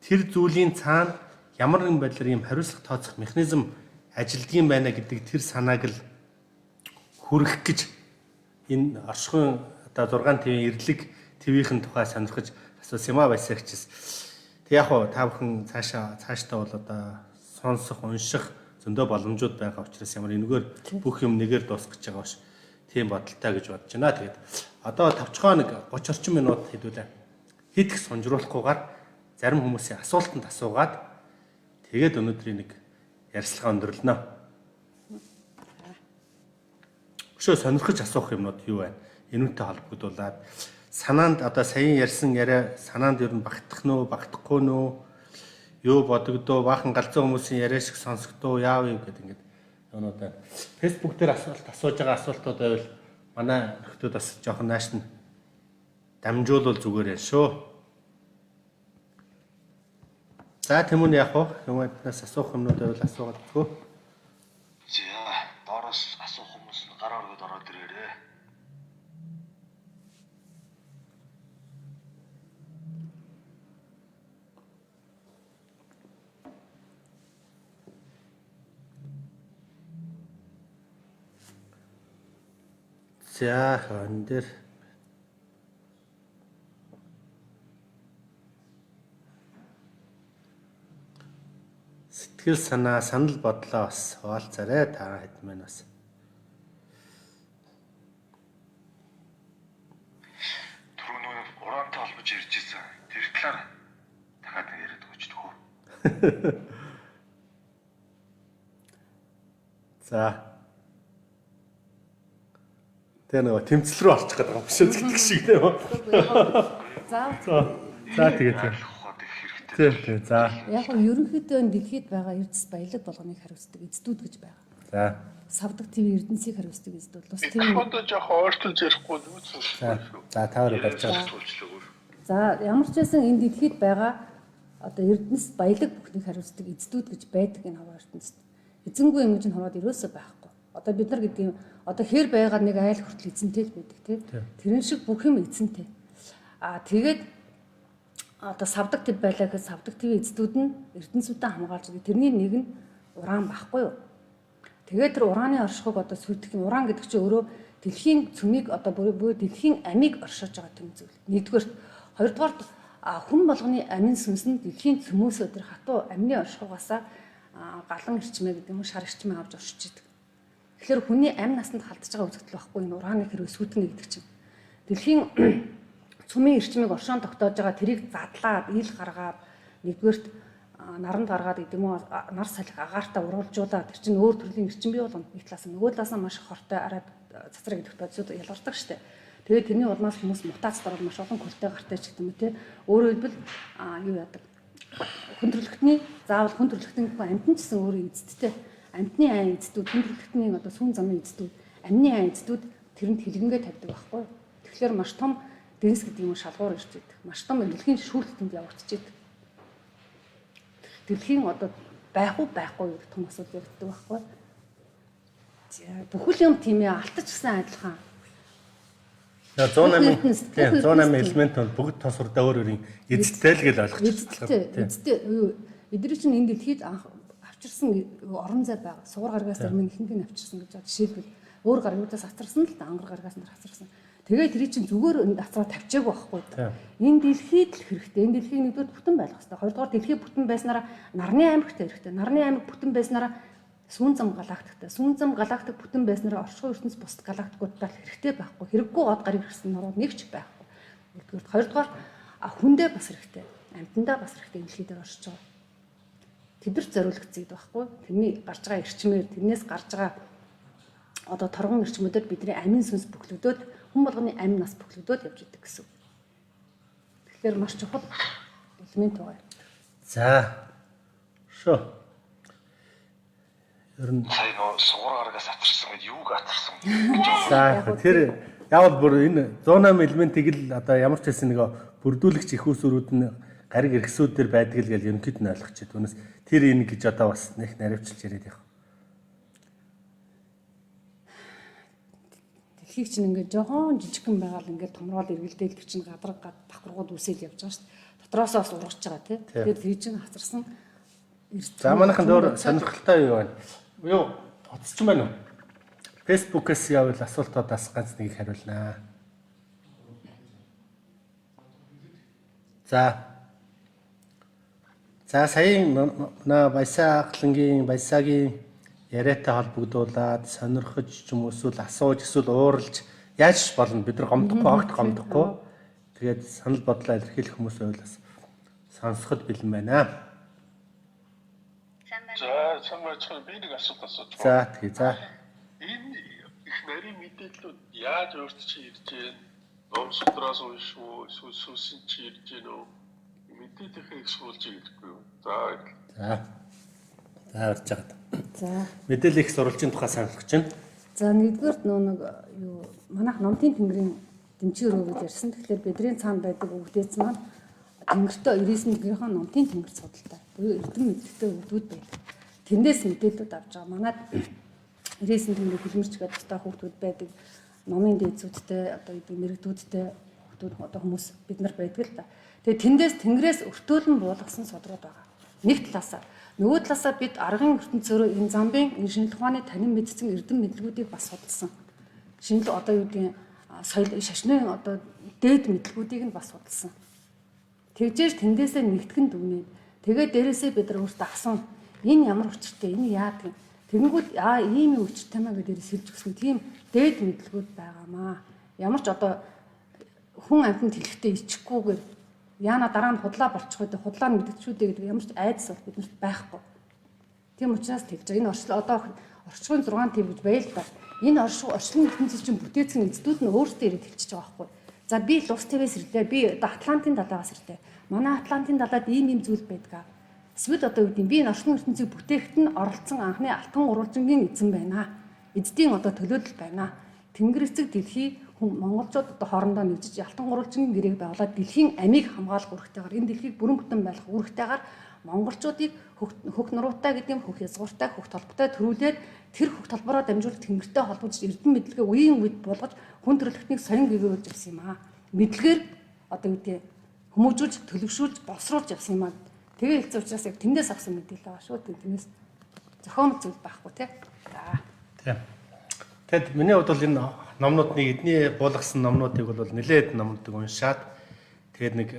Тэр зүйлийн цаана ямар нэгэн байдлаар ийм хариуцлага тооцох механизм ажилдгийн байна гэдэг тэр санааг л хүргэх гэж энэ оршихуйн одоо 6 твийн эрлэг твийнхэн тухай сонирхож асуусан юм а баясагчс. Тэг яг хуу та бүхэн цаашаа цаашдаа бол одоо сонсох, унших зөндөө боломжууд байгаа учраас ямар энэгээр бүх юм нэгээр дуусгах гэж байгаа биш. Тийм бодолтой гэж бодож байна. Тэгээд одоо тавчхаа нэг 30 орчим минут хэдүүлээ. Хит их сунжруулахгүйгээр зарим хүмүүсийн асуултанд асуугаад тэгээд өнөөдрийн нэг ярилцлага өндөрлөнө. Өшөө сонирхож асуух юмнууд юу байна? Энүүнтэй холбогдуулаад санаанд одоо саяын ярьсан яриа санаанд ер нь багтах нь уу, багтахгүй нь уу? Юу бодогдоо, баахан галзуу хүмүүсийн яриа шиг сонсогдоо, яав юм гэдэг ингээд юмнууд байна. Facebook дээр асуулт асууж байгаа асуултууд байвал манай нөхдүүд бас жоохон нааш нь дамжуулвал зүгээр яа шүү. За Тэмүүн яах вэ? Хүмүүнээс асуух юмнууд байвал асуугаад өгөө. За доороос асуух хүмүүс нь гараа өргөд ороод ирээрээ. За энэ дээр сэтгэл санаа, санал бодлоо бас хуваалцаарай та хэд маань бас. Түрүү нөгөө ураантай холбож ярьж ирсэн. Тэр талаар дахиад нэг яриад өгч тгөө. За. Тэгээ нөгөө тэмцэл рүү орчих гэдэг юм биш үү гэдэг шиг тийм үү? За. За тэгээ тийм. Тийм тийм. За. Яг нь ерөнхийдөө энэ дэлхийд байгаа эрдэс баялаг болгоныг хариуцдаг эздүүд гэж байгаа. За. Савдаг ТV эрдэнсийг хариуцдаг эздүүд. Лус ТV одоо жоохон ойртолж ярихгүй юу За. За та хоёроо барьж байгаа. За ямар ч байсан энэ дэлхийд байгаа одоо эрдэнэс баялаг бүхнийг хариуцдаг эздүүд гэж байдаг энэ хаваа ертөнцид. Эзэнгүй юм гэж нь хаваад ерөөсөө байхгүй. Одоо бид нар гэдэг юм одоо хэр байгаа нэг айл хүртэл эзэнтэй л байдаг тий. Тэрэн шиг бүх юм эзэнтэй. Аа тэгээд одоо савдаг төв байлаа гэхэд савдаг төвийн эздүүд нь эрдэнэсүүдээ хамгаалж байдаг. Тэрний нэг нь уран байхгүй юу? Тэгээд тэр ураны оршихуйг одоо сүйтгэх юм. Уран гэдэг чинь өөрөө дэлхийн цөмийг одоо буюу дэлхийн амийг оршиж байгаа төм зүйл. Нэгдүгээрт, хоёрдугаарт хүн болгоны амин сүнс нь дэлхийн цөмөөсөө тэр хатуу амины оршихуйгаасаа галан эрчмээ гэдэг юм уу шар эрчмээ авч оршиж идэг. Тэгэхээр хүний амь насанд халдж байгаа үзэгдэл байхгүй энэ ураны хэрвээ сүйтгэнэ гэдэг чинь. Дэлхийн цөмийн эрчмийг оршоон тогтоож байгаа тэрийг задлаад, ил гаргаад нэгдүгээрт наранд гаргаад гэдэг юм уу нар салхи агаарта уруулжуулаад тэр чинь өөр төрлийн эрчим бий болгоно. Нэг талаас нь нөгөө талаас нь маш хортой арай цацраг гэдэгт бодисод ялгардаг штэ. Тэгээд тэрний улмаас хүмүүс мутацид ороод маш олон көлтэй гартай ч гэдэг юм те. Өөрөөр хэлбэл юу яадаг? Хүн төрөлхтний заавал хүн төрөлхтөн гэхгүй амьтан ч гэсэн өөрөө эзэдтэй. Амьтны айн эзэдүүд, хүн төрөлхтний одоо сүүн замын эзэдүүд, амины айн эзэдүүд тэрэнд хэлгэнгээ тавьдаг байхгүй. Тэгэхээр маш том дэнс гэдэг юм шалгуур ирж байдаг. Маш том дэлхийн шүүлтэнд явагдчихэдэг. Дэлхийн одоо байх уу байхгүй гэдэг том асуудал яригддаг байхгүй. За бүхэл юм тийм ээ алтч гэсэн адилхан. За 108 тийм 108 элемент бол бүгд тос урдаа өөр өөрийн эзэдтэй л гэж ойлгож байна. Эзэдтэй эдгээр чинь энэ дэлхийд анх авчирсан орон зай байгаа. Сугар гаргаас зарим ихэнх нь авчирсан гэж байна. Жишээлбэл өөр гаргуудаас авчирсан л да ангар гаргаас нар авчирсан. Тэгээ тэр чинь зүгээр ацраа тавьчаагүй байхгүй. Энэ дэлхийд л хэрэгтэй. Энэ дэлхийг нэгдүгээр бүтэн байх хэрэгтэй. Хоёрдугаар дэлхий бүтэн байснараа нарны аймагт хэрэгтэй. Нарны аймаг бүтэн байснараа сүүн зам галактиктай. Сүүн зам галактик бүтэн байснараа оршихуй ертөнц бусад галактикуудтай хэрэгтэй байхгүй. Хэрэггүй од гарыг ирсэн нуруу нэг ч байхгүй. Нэгдүгээр, хоёрдугаар хүндээ бас хэрэгтэй. Амьтандаа бас хэрэгтэй энэ дэлхий дээр оршиж байгаа. Тэдэрт зориулагдсан гэдэг байхгүй. Тэрний гарч байгаа эрчмээр, тэрнээс гарч байгаа одоо торгон эрчмүүдээр бидний амин сүнс бүглөгдөөд хүн болгоны амь нас бүглөгдөөд явж идэг гэсэн. Тэгэхээр маш чухал элемент байгаа. За. Шо. Ер нь сая нөө сугар гарагаас атарсан гэд юуг атарсан гэж. За тэр явал бүр энэ 108 элементийг л одоо ямар ч байсан нэг бүрдүүлэгч их усүрүүд нь гариг эргэсүүд дээр байдаг л гэж ерөнхийд нь ойлгочих. Түүнээс тэр энэ гэж одоо бас нэг наривчилж яриад явах. Дэлхийг чинь ингээд жохон жижигхэн байгаа л ингээд томрол эргэлдээл тэр чинь гадар давхаргууд үсэл явж байгаа шүү дээ. Дотроосоо бас ургаж байгаа тий. Тэгэхээр тэр чинь хацарсан. За манайхан дөөр сонирхолтой юу байна? Юу утасч байна уу? Facebook-ээс явал асуултуудаас ганц нэгийг хариулнаа. За. За саяын наа Баясаа Аглангийн Баясаагийн яриатай холбогдуулаад сонирхож ч юм уу эсвэл асууж эсвэл ууралж яаж ч болно, бид нар гомдохгүй, огт гомдохгүй. Тэгээд санал бодлоо илэрхийлэх хүмүүс байвал бас сонсоход бэлэн байна. За сайн байцгаана, би нэг асуулт асууж байна. За тэгээ за. Энэ их нарийн мэдээллүүд яаж өөрт чи ирж байна? Ном судраас унших уу? Эсвэл сүнсэн чи ирж байна уу? Мэдээллийнхээ их сурвалж ирэхгүй юу? За. За. За урьж байгаа. За. Мэдээлэл их сурвалжийн тухай саналгаж байна. За нэгдүгээрт нөө нэг юу манайх номтын тэнгэрийн дэмчин өрөө гэж ярьсан. Тэгэхээр бидний цаана байдаг өвгдээц маань тэнгэртээ 99 тэнгэрийнхаа номтын тэнгэр судалтай. Буюу эрдэм мэдлэгтэй өвгдүүд байдаг. Тэндээс мэдээлэлүүд авч байгаа. Манайд 99 тэнгэрийн хөлмөрч гэдэг тустай хүүхдүүд байдаг. Номын дээдсүүдтэй одоо гэдэг мэрэгдүүдтэй хүүхдүүд одоо хүмүүс бид нар байдаг л да. Тэгээ тэндээс тэнгэрээс өртөөлөн буулгасан судрууд байгаа. Нэг талаасаа нөгөө талаасаа бид аргын ертөнцөөрөө энэ замбын энэ шинжлэх ухааны танин мэдсэн эрдэм мэдлгүүдийг бас судалсан. Шинжлэх одоо юу гэдгийг соёл шашны одоо дээд мэдлгүүдийг нь бас судалсан. Тэгжээж тэндээсээ нэгтгэн дүгнээд тэгээ дээрээсээ бид нар өөртөө асууна. Энэ ямар учиртай, энэ яадаг юм? Тэгэнгүүт ийм юм учиртай маа гэдээ сэлж өгсөн тийм дээд мэдлгүүд байгаамаа. Ямар ч одоо хүн амьтанд хэлэхдээ ичихгүйгээр яана дараа нь худлаа болчих үү, худлаа нь мэдчихүү дээ гэдэг ямар ч айдас бол биднэрт байхгүй. Тийм учраас тэгж байгаа. Энэ орчлон одоо орчгын 6 төв гэж байл та. Энэ орчлон ертөнцийн чинь бүтээцэн эздүүд нь өөрсдөө ирээд хэлчихэж байгаа байхгүй. За би Лус твээс ирлээ. Би одоо Атлантын далаагаас ирлээ. Манай Атлантын далаад ийм ийм зүйл байдаг. Эсвэл одоо юу гэдэг би энэ орчлон ертөнцийг бүтээхэд нь оролцсон анхны алтан гурвалжингийн эзэн байна. Эздийн одоо төлөөлөл байна. Тэнгэр эцэг дэлхий монголчууд одоо хоорондоо нэгжиж алтан гурвалжингийн гэрээг байгуулад дэлхийн амийг хамгаалах үүрэгтэйгээр энэ дэлхийг бүрэн бүтэн байх үүрэгтэйгээр монголчуудыг хөх нуруутай гэдэг юм хөх язгууртай хөх толботой төрүүлээд тэр хөх толбороо дамжуулж тэнгэртэй холбож эрдэм мэдлэгээ үеийн үед болгож хүн төрөлхтнийг соён гэгөөлж явсан юм аа. Мэдлэгээр одоо юу гэдэг хүмүүжүүлж төлөвшүүлж боловсруулж явсан юм аа. Тэгээ хэлсэн учраас яг тэндээс авсан мэдээлэл байгаа шүү. Тэрнээс зохиомж зүйл байхгүй тий. За. Тийм. Тэгэд миний хувьд бол энэ номнуудыг эдний буулгасан номнуудыг бол нэлээд номнуудыг уншаад тэгээд нэг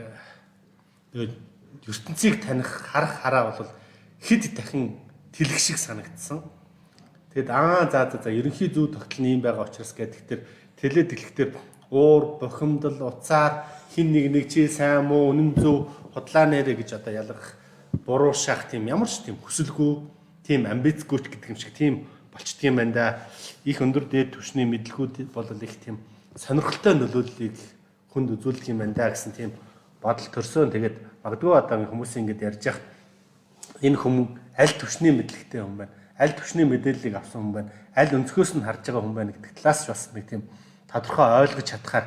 ертөнцийг таних харах хараа бол хэд дахин тэлэх шиг санагдсан. Тэгэд за за за ерөнхий зүй тогтол нь ийм байгаа учраас гэдэг тэр тэлээд дэлхтэр уур, бухимдал, уцаар хин нэг нэг чи сайн муу, үнэн зөв, худлаа нэрэ гэж одоо ялгах буруу шах тийм ямар ч тийм хүсэлгүй, тийм амбицгүй ч гэдэг юм шиг тийм болчдөг юм байна да. Их өндөр дээд түвшний мэдлгүүд бол их тийм сонирхолтой нөлөөллийг хүнд үзүүлэх юм байна да гэсэн тийм бодол төрсөн. Тэгээд магадгүй одоо хүмүүс ингэж ярьж яхад энэ хүмүүс аль түвшний мэдлэгтэй хүн байна, аль түвшний мэдээллийг авсан хүн байна, аль өнцгөөс нь харж байгаа хүн байна гэдэг талаас ч бас нэг тийм тодорхой ойлгож чадхаар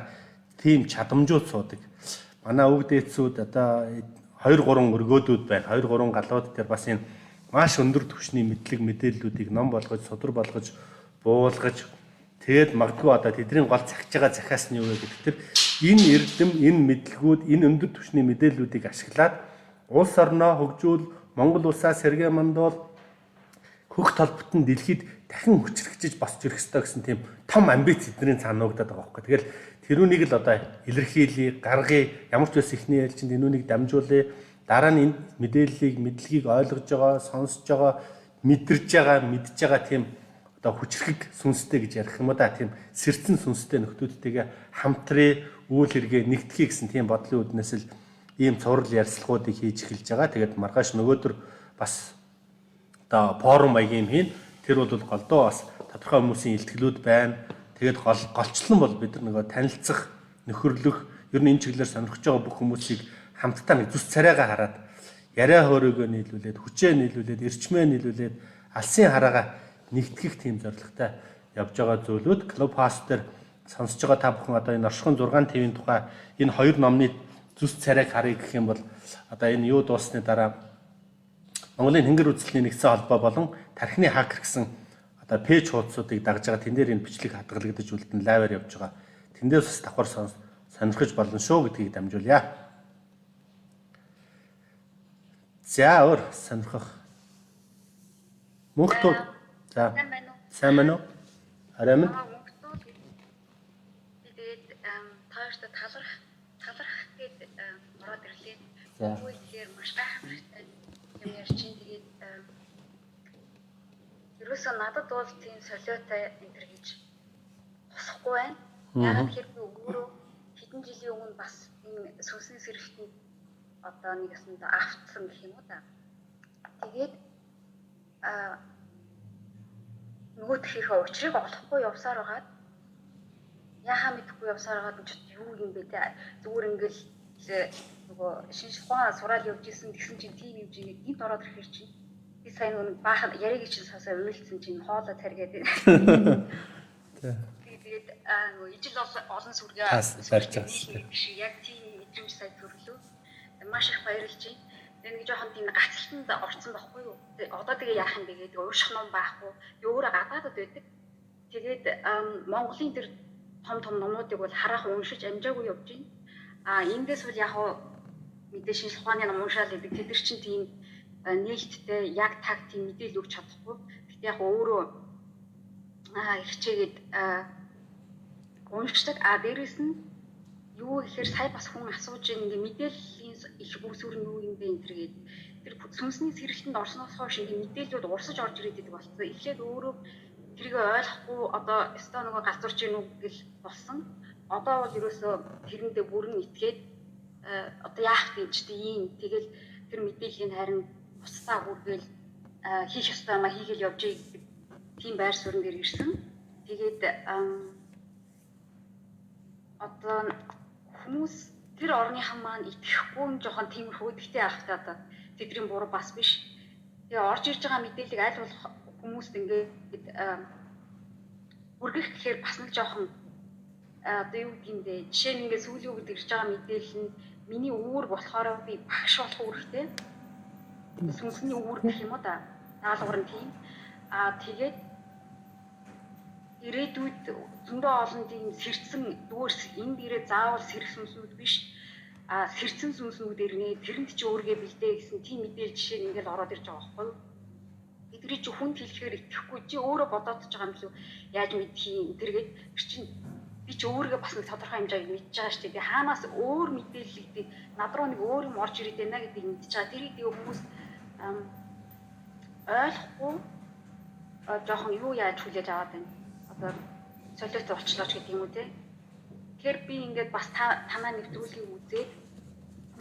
тийм чадамжууд суудаг. Манай өвөг дээдсүүд одоо 2 3 өргөөдүүд байна. 2 3 галууд дээр бас энэ маш өндөр түвшний мэдлэг мэдээллүүдийг ном болгож, судар болгож, буулгаж тэгээд магадгүй одоо тэдний гол захиж байгаа захиас нь юу вэ гэдэг тэр энэ эрдэм, энэ мэдлэгүүд, энэ өндөр түвшний мэдээллүүдийг ашиглаад улс орноо хөгжүүл, Монгол улсаа сэргээ мандуул хөх толботон дэлхийд дахин хүчрхжиж босч ирэх ёстой гэсэн тийм том амбиц эдний цаана нуугдаад байгаа байхгүй. Тэгэл тэрүүнийг л одоо илэрхийлье, гаргая, ямар ч байсан эхний ээлжинд энүүнийг дамжуулъя. Дараа нь энэ мэдээллийг, мэдлэгийг ойлгож байгаа, сонсож байгаа, мэдэрж байгаа, мэдж байгаа тийм одоо хүчрхэг сүнстэй гэж ярих юм уу да, тийм сэрцэн сүнстэй нөхдүүдтэйгээ хамтрээ, үйл хэрэгээ нэгтгэхий гэсэн тийм бодлын үүднээс л ийм цуврал ярилцлагуудыг хийж эхэлж байгаа. Тэгээд маргааш нөгөөдөр бас одоо форум маягийн юм хийн. Тэр бол голдуу бас тодорхой хүмүүсийн илтгэлүүд байна. Тэгээд голчлон бол бид нар нөгөө танилцах, нөхөрлөх, ер нь энэ чиглэлээр сонирхож байгаа бүх хүмүүсийг хамтдаа нэг зүс царайгаа хараад яриа хөөрөөгөө нийлүүлээд, хүчээ нийлүүлээд, эрчмээ нийлүүлээд алсын хараагаа нэгтгэх тийм зорилготой явж байгаа зүйлүүд Clubhouse дээр сонсож байгаа та бүхэн одоо энэ Оршихуун 6 ТV-ийн тухай энэ хоёр номны зүс царайг харъя гэх юм бол одоо энэ юу дууссаны дараа Монголын тэнгэр үзлэлийн нэгдсэн холбоо болон тархины хакер гэсэн одоо пэйж хуудасуудыг дагж байгаа тэн дээр энэ бичлэг хадгалагдаж үлдэн лайваар явж байгаа. Тэндээс бас давхар сонирхож болно шүү гэдгийг дамжуулъя. За өөр сонирхох. Мөнх тул. За. Сайн байна уу? Сайн байна уу? Арай минь. Мөнх тул. Би тэгээд та хоёртой талархах гээд ороод ирлээ. За. Юу гэхээр маш гайхамшигтай юм ярьж чинь тэгээд ерөөсөө надад бол тийм солиотой энэ төр гэж тусахгүй байна. Яагаад гэхээр би өөрөө хэдэн жилийн өмнө бас энэ сүнсний сэргэлтэнд одоо нэг ясанд автсан гэх юм уу та. Тэгээд нөгөөдхийнхээ учрыг олохгүй явсаар байгаад яхаа мэдэхгүй явсаар байгаад ч юу юм бэ те, зүгээр ингээл нөгөө шинжлэх ухаан сураал явж исэн тэгсэн чинь тийм юм чинь гинт ороод ирэхэр чинь би сайн нөгөө баахан яриаг чинь сонсоо уйлдсан чинь хоолой таргээд. Тэгээд нөгөө ижил олон сүргээ барьж байгаа. Яг тийм мэдрэмж сая төрлөө. Маш их баярлж байна. Тэгээ нэг жоохон тийм гацалтанд орсон байхгүй юу. Одоо тэгээ яах юм бэ гэдэг ууших ном байхгүй. Би өөрөө гадаадад байдаг. Тэгээд Монголын тэр том том номнуудыг бол хараахан уншиж амжаагүй явж байна. А эндээс бол яг хуу мэдээ шинжлэх ухааны ном уншаал гэдэг. Тэд нар чинь тийм нээлттэй яг таг тийм мэдээлэл өгч чадахгүй. Гэтэ яг өөрөө хичээгээд уншдаг. А дээрэс нь юу гэхээр сая бас хүн асууж ийн ингээ мэдээллийн их үүсвэр нь юу юм бэ энэ төр гээд тэр сүнсний сэргэлтэнд орсноос хойш ингээ мэдээллүүд урсаж орж ирээд идэг болсон. Эхлээд өөрөө тэрийг ойлгохгүй одоо өстой нөгөө галзуурч гин үү гэл болсон. Одоо бол ерөөсөө тэрэндээ бүрэн итгээд одоо яах вэ ч тийм тэгэл тэр мэдээллийг харин бусдаа хүргээл хийх ёстой юм а хийгээл явж гэдэг тийм байр суурин дээр ирсэн. Тэгээд одоо хүмүүс тэр орныхан маань итгэхгүй нь жоохон тиймэрхүү. Гэхдээ яах вэ одоо тэдний буруу бас биш. Тэгээ орж ирж байгаа мэдээллийг аль болох хүмүүст ингээд хүргэх гэхээр бас нэг жоохон одоо юу гэдэг юм бэ? Жишээ нь ингээд сүүлийн үед ирж байгаа мэдээлэл нь миний үүрэг болохоор би багш болох үүрэгтэй. Сүнсний үүрэг гэх юм уу да. Даалгавар нь тийм. Аа тэгээд ирээдүйд зөндөө олон тийм сэрцэн зүгээр энд ирээ заавал сэрэх сүнснүүд биш. А сэрцэн сүнснүүд ирнэ. Тэрэнд чи өөргөө бэлдээ гэсэн тийм мэдээлэл жишээ нь ингээл ороод ирж байгаа байхгүй юу? Тэдний чи хүнд хэлэхээр итгэхгүй чи өөрөө бодоод ч байгаа юм лүү. Яаж мэдх юм тэргээд тэр чинь би чи өөрийгөө бас нэг тодорхой хэмжээгээр мэдж байгаа шүү дээ. Тэгээ хаанаас өөр мэдээлэл гэдэг над руу нэг өөр юм орж ирээд байна гэдгийг мэдж байгаа. Тэрийг тэгээ хүмүүс ойлгохгүй жоохон юу яаж хүлээж аваад байна. Одоо солиот болчлоо ч гэдэг юм уу те. Тэгэхээр би ингээд бас танаа нэвтрүүлгийг үзээд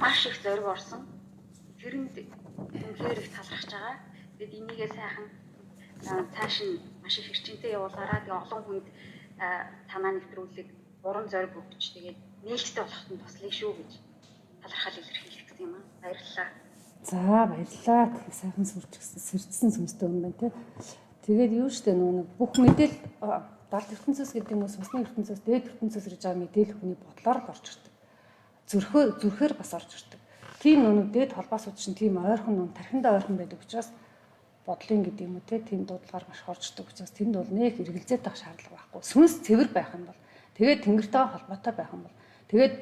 маш их зориг орсон. Тэрэнд үнэхээр их талархаж байгаа. Тэгээд энийгээ сайхан цааш нь маш их хэрчэнтэй явуулаараа. Тэгээ олон хүнд танаа нэвтрүүлэг Урам зориг өгч тэгээд нээлттэй болоход нь туслая шүү гэж талархал илэрхийлэх гэсэн юм аа. Баярлалаа. За баярлалаа. Сайхан сүрчгсэн сэрдсэн сүмстэй юм байна те. Тэгээд юу штэ нөгөө бүх мэдээлэл далд ертөнцөөс гэдэг юм уу сүнсний ертөнцөөс дээд ертөнцөөс ирж байгаа мэдээлэл хүний бодлоор л орж ирдэг. Зүрхээр бас орж ирдэг. Тийм нөгөө дээд холбоосууд чинь тийм ойрхон нөгөө тархиндаа ойрхон байдаг учраас бодлын гэдэг юм уу те тийм дуудлагаар маш орж ирдэг учраас тэнд бол нэх эргэлзээд байх шаардлага байхгүй. Сүнс цэвэр байх юм бол тэгээд тэнгэртэйгээ холбоотой байх юм бол тэгээд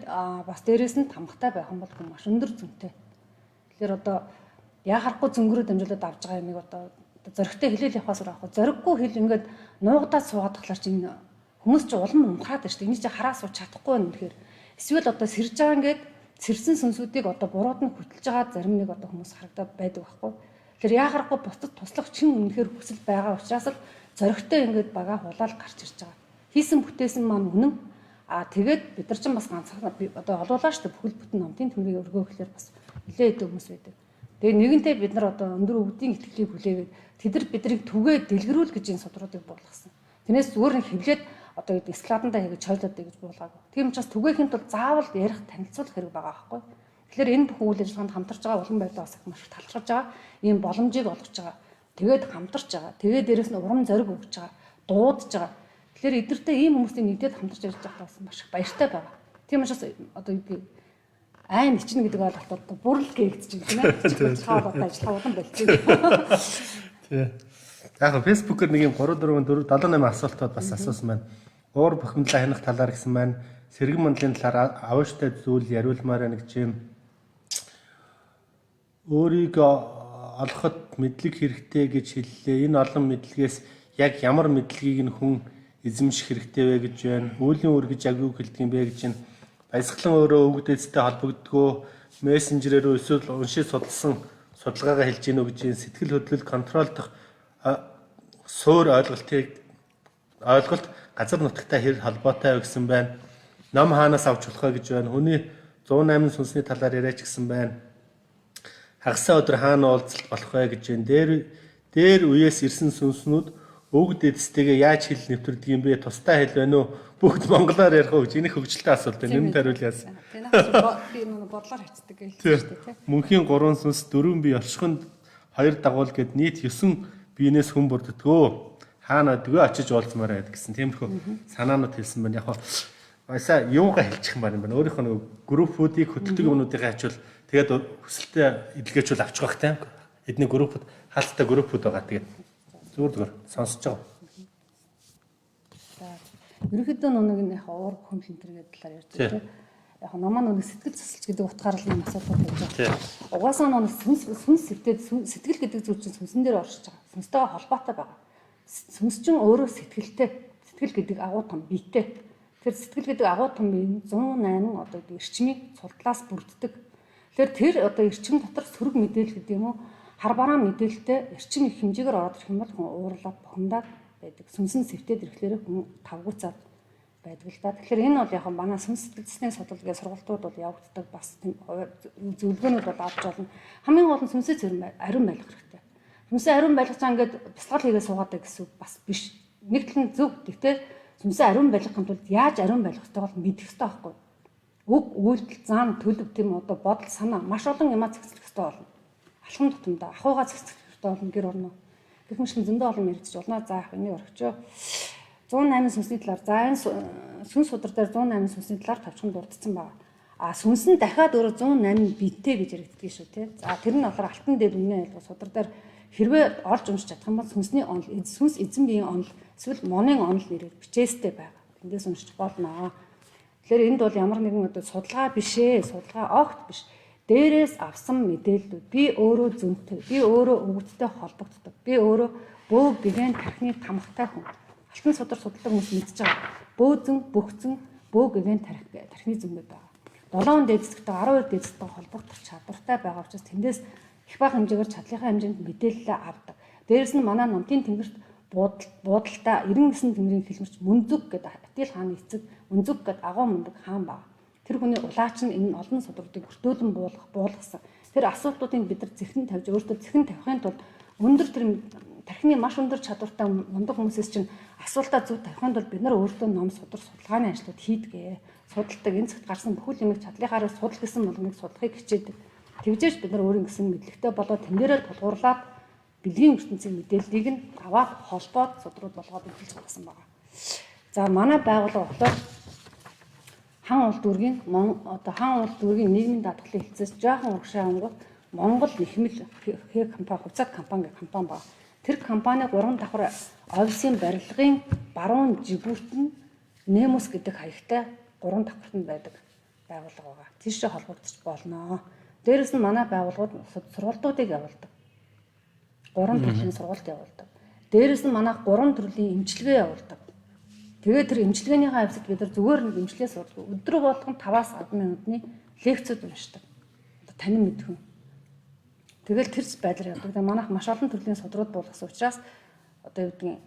бас дээрэс нь тамгатай байх юм бол хүн маш өндөр зөнтэй. Тэгэхээр одоо яхахгүй зөнгөрөө дамжуулаад авж байгаа юмыг одоо зоригтой хэлээл явахаас өөр авах. Зориггүй хэл ингээд нуугдаад суугаад тахлаар чинь хүмүүс чинь улам унхраад байна шүү дээ. Энийг чи хараа сууж чадахгүй байна үнэхээр. Эсвэл одоо сэрж байгаа ингээд сэрсэн сүнсүүдийг одоо бурууд нь хөтөлж байгаа зарим нэг одоо хүмүүс харагдаад байдаг байхгүй. Тэгэхээр яхахгүй бусдад туслах чин үнэхээр хүсэл байгаа учраас л зоригтой ингээд бага хулаал гарч ирж байгаа. Хийсэн бүтээсэн маань үнэн. Аа тэгээд бид нар ч бас ганцхан одоо олуулаа шүү дээ. Бүхэл бүтэн номтын төмрийг өргөөхлөөр бас нэлээд хэдэн хүмүүс байдаг. Тэгээ нэгэнтээ бид нар одоо өндөр өвдийн итгэлийг хүлээгээд тэд нар биднийг түгээ дэлгэрүүл гэж энэ судруудыг буулгасан. Тэрнээс зүгээр нь хевлээд одоо эскладандаа хийгээд чойлоод гэж буулгаагүй. Тийм учраас түгээхийн тулд заавал ярих танилцуулах хэрэг байгаа байхгүй. Тэгэхээр энэ бүх үйл ажиллагаанд хамтарч байгаа улам байдлаа бас маш их талархаж байгаа. Ийм боломжийг олгож байгаа. Тэгээд хамтарч байгаа. Тэгээд дээрэс нь урам зориг өгч байгаа. Дуудаж байгаа. Тэгэхээр эдгэртэй ийм хүмүүсийн нэгдээд хамтарч ярьж байхдаа бас маш их баяртай байгаа. Тийм учраас одоо юу гэдэг айн ичнэ гэдэг ойлголт одоо бүрл гээгдэж байна тийм ээ. Цаа одоо ажиллагаа улам болчих. Тий. Яг Facebook-ээр нэг юм 3 4 4 7 8 асуултууд бас асуусан байна. Уур бухимдлаа хянах талаар гэсэн маань сэргэн мандлын талаар авууштай зүйл яриулмаар байна гэж юм. Өөрийгөө олоход мэдлэг хэрэгтэй гэж хэллээ. Энэ олон мэдлэгээс яг ямар мэдлэгийг нь хүн эзэмших хэрэгтэй вэ гэж байна. Үүлийн үр гэж яг юу хэлдэг юм бэ гэж байна. Баясгалан өөрөө өвгөд эцтэй холбогддгоо мессенжерээр эсвэл уншиж судалсан судалгаагаа хэлж гинүү гэж байна. Сэтгэл хөдлөл контролдох суур ойлголтыг ойлголт газар нутагтай хэр холбоотой вэ гэсэн байна. Ном хаанаас авч болох вэ гэж байна. Хүний 108 сүнсний талаар яриач гэсэн байна. Хагасаа өдөр хаана уулзалт болох вэ гэж байна. Дээр үеэс ирсэн сүнснүүд өвгд эцтэйгээ яаж хэл нэвтрдэг юм бэ? Тустай хэл байна уу? Бүгд монголоор ярих уу гэж энэ хөгжилтэй асуулт байна. Энэ хариул яасан. Тийм наа би нэг бодлоор хацдаг гэж хэлсэн шүү дээ тий. Мөнхийн 3 сүнс 4 бие оршихонд 2 дагуул гэд нийт 9 биенээс хүн бүрддгөө. Хаана дгөө очиж уулзмаар байд гэсэн тиймэрхүү санаанууд хэлсэн байна. Яг баясаа юугаа хэлчих юм байна. Өөрийнх нь группүүдийг хөтэлдэг юмнуудыг ачвал тэгээд хүсэлтэд эдлгээчүүл авчих бах тайм. Эдний группүүд хаалттай группүүд байгаа. Тэгээд зүгээр сонсож байгаа. За ерөнхийдөө нэг нь яг уур бухимдал энэ төр гэдэг талаар ярьж байгаа тийм. Яг намаа нэг сэтгэл засалч гэдэг утгаар л энэ асуудал тавьж байгаа. Угаасаа нэг сүнс сэвтээд сэтгэл гэдэг зүйл чинь сүнсэн дээр оршиж байгаа. Сүнстэйгээ холбоотой байгаа. Сүнс чинь өөрөө сэтгэлтэй. Сэтгэл гэдэг агуу том биетэй. Тэр сэтгэл гэдэг агуу том бие нь 108 одоо эрчмийг цулдлаас бүрддэг. Тэгэхээр тэр одоо эрчим дотор сөрөг мэдээлэл гэдэг юм уу? Хар бараан мэдээлэлтэй эрчим их хэмжээгээр ороод ирэх юм бол хүн уурлаад бухимдаад байдаг. Сүнсэн сэвтээд ирэхлээр хүн тавгууцаад байдаг л да. Тэгэхээр энэ бол яг манай сүнс сэтгэл зүйн судал гэх сургалтууд бол явагддаг. Бас зөвлөгөөнүүд бол авч болно. Хамгийн гол нь сүнсээ цэвэр ариун байх хэрэгтэй. Сүнсээ ариун байлгаж байгаа ингээд бясалгал хийгээ суугаад байх гэсэн үг бас биш. Нэг тал нь зөв. Гэхдээ сүнсээ ариун байлгахын тулд яаж ариун байлгах ёстойг бол мэдэх ёстой байхгүй. Үг, үйлдэл, зан, төлөв тийм одоо бодол, санаа маш олон юмаа зохицлох ёстой болно. Алхам тутамдаа ахуйгаа зохицлох ёстой болно гэр орноо. Гэх мэт зөндөө олон яригдчих болно. За яг энийг орхичоо. 108 сүнсний талаар за энэ сүнс судар дээр 108 сүнсний талаар товчхон дурдсан байгаа. А сүнс нь дахиад өөрөө 108 биетэй гэж яригддаг шүү тий. За тэр нь болохоор алтан дээр үнэн айлгуу судар дээр хэрвээ олж уншиж чадах юм бол сүнсний онол, сүнс эзэн биеийн онол эсвэл монын онол нэрээр бичээстэй байгаа. Тэндээс уншиж болно. Тэгэхээр энд бол ямар нэгэн одоо судалгаа биш ээ, судалгаа огт биш. Дээрээс авсан мэдээллүүд би өөрөө зөнтэй, би өөрөө өвгөдтэй холбогддог, би өөрөө бөө гэгэн тархины тамгатай хүн. Алтан судар судалдаг хүмүүс мэдж байгаа. Бөөзөн, бөхцөн, бөө гэгэн тархины зөнгөд байгаа. 7 дээд зэсэгтэй 12 дээд зэсэгтэй холбогдох чадвартай байгаа учраас тэндээс их бага хэмжээгээр чадлынхаа хэмжээнд мэдээлэлээ авдаг. Дээрээс нь манай номтын тэнгэрт буудалтай 99 тэнгэрийн хэлмэрч Мөнзөг гэдэг Атил хааны эцэг Мөнзөг гэдэг агуу мундаг хаан баг. Тэр хүний улаач нь энэ олон судруудыг өртөөлөн буулгасан. Тэр асуултуудыг бид нар зэхэн тавьж өөртөө зэхэн тавихын тулд өндөр тэр Тархины маш өндөр чадвартай мундаг хүмүүсээс чинь асуултаа зөв тавихын тулд бид нар өөрсдөө ном судар судалгааны ажлууд хийдэг. Судалдаг, энэ цагт гарсан бүхэл юмыг чадлынхаараа судал гэсэн болгоныг судлахыг хичээдэг. Тэгжээж бид нар өөрийн гэсэн мэдлэгтэй болоод тэн дээрээ тулгуурлаад бэлгийн ертөнцийн мэдээллийг нь аваад холбоод судрууд болгоод эхэлж гаргасан байгаа. За манай байгууллага болохоор хан уул дүүргийн одоо хан уул дүүргийн нийгмийн даатгалын хэлцээс жоохон урагшаа ангууд Монгол нэхмэл хээ компани, хувьцаат компани гэх компани байна. Тэр компани 3 давхар офисын барилгын баруун жигүүрт нь Немус гэдэг хаягтай 3 давхарт нь байдаг байгууллага байгаа. Тийшээ холбогдож болно. Дээрээс нь манай байгууллагууд сургалтуудыг явуулдаг. 3 төрлийн сургалт явуулдаг. Дээрээс нь манай 3 төрлийн эмчилгээ явуулдаг. Тэгээд тэр эмчилгээнийхээ авьяасад бид нар зүгээр нэг эмчилгээ суудаг. Өдөр болгон 5-аас 10 минутны лекцүүд уншдаг. Одоо танин мэдхэн. Тэгэл тэр байдлаар явдаг. Тэгээд манайх маш олон төрлийн судрууд буулгасан учраас одоо юу гэдгийг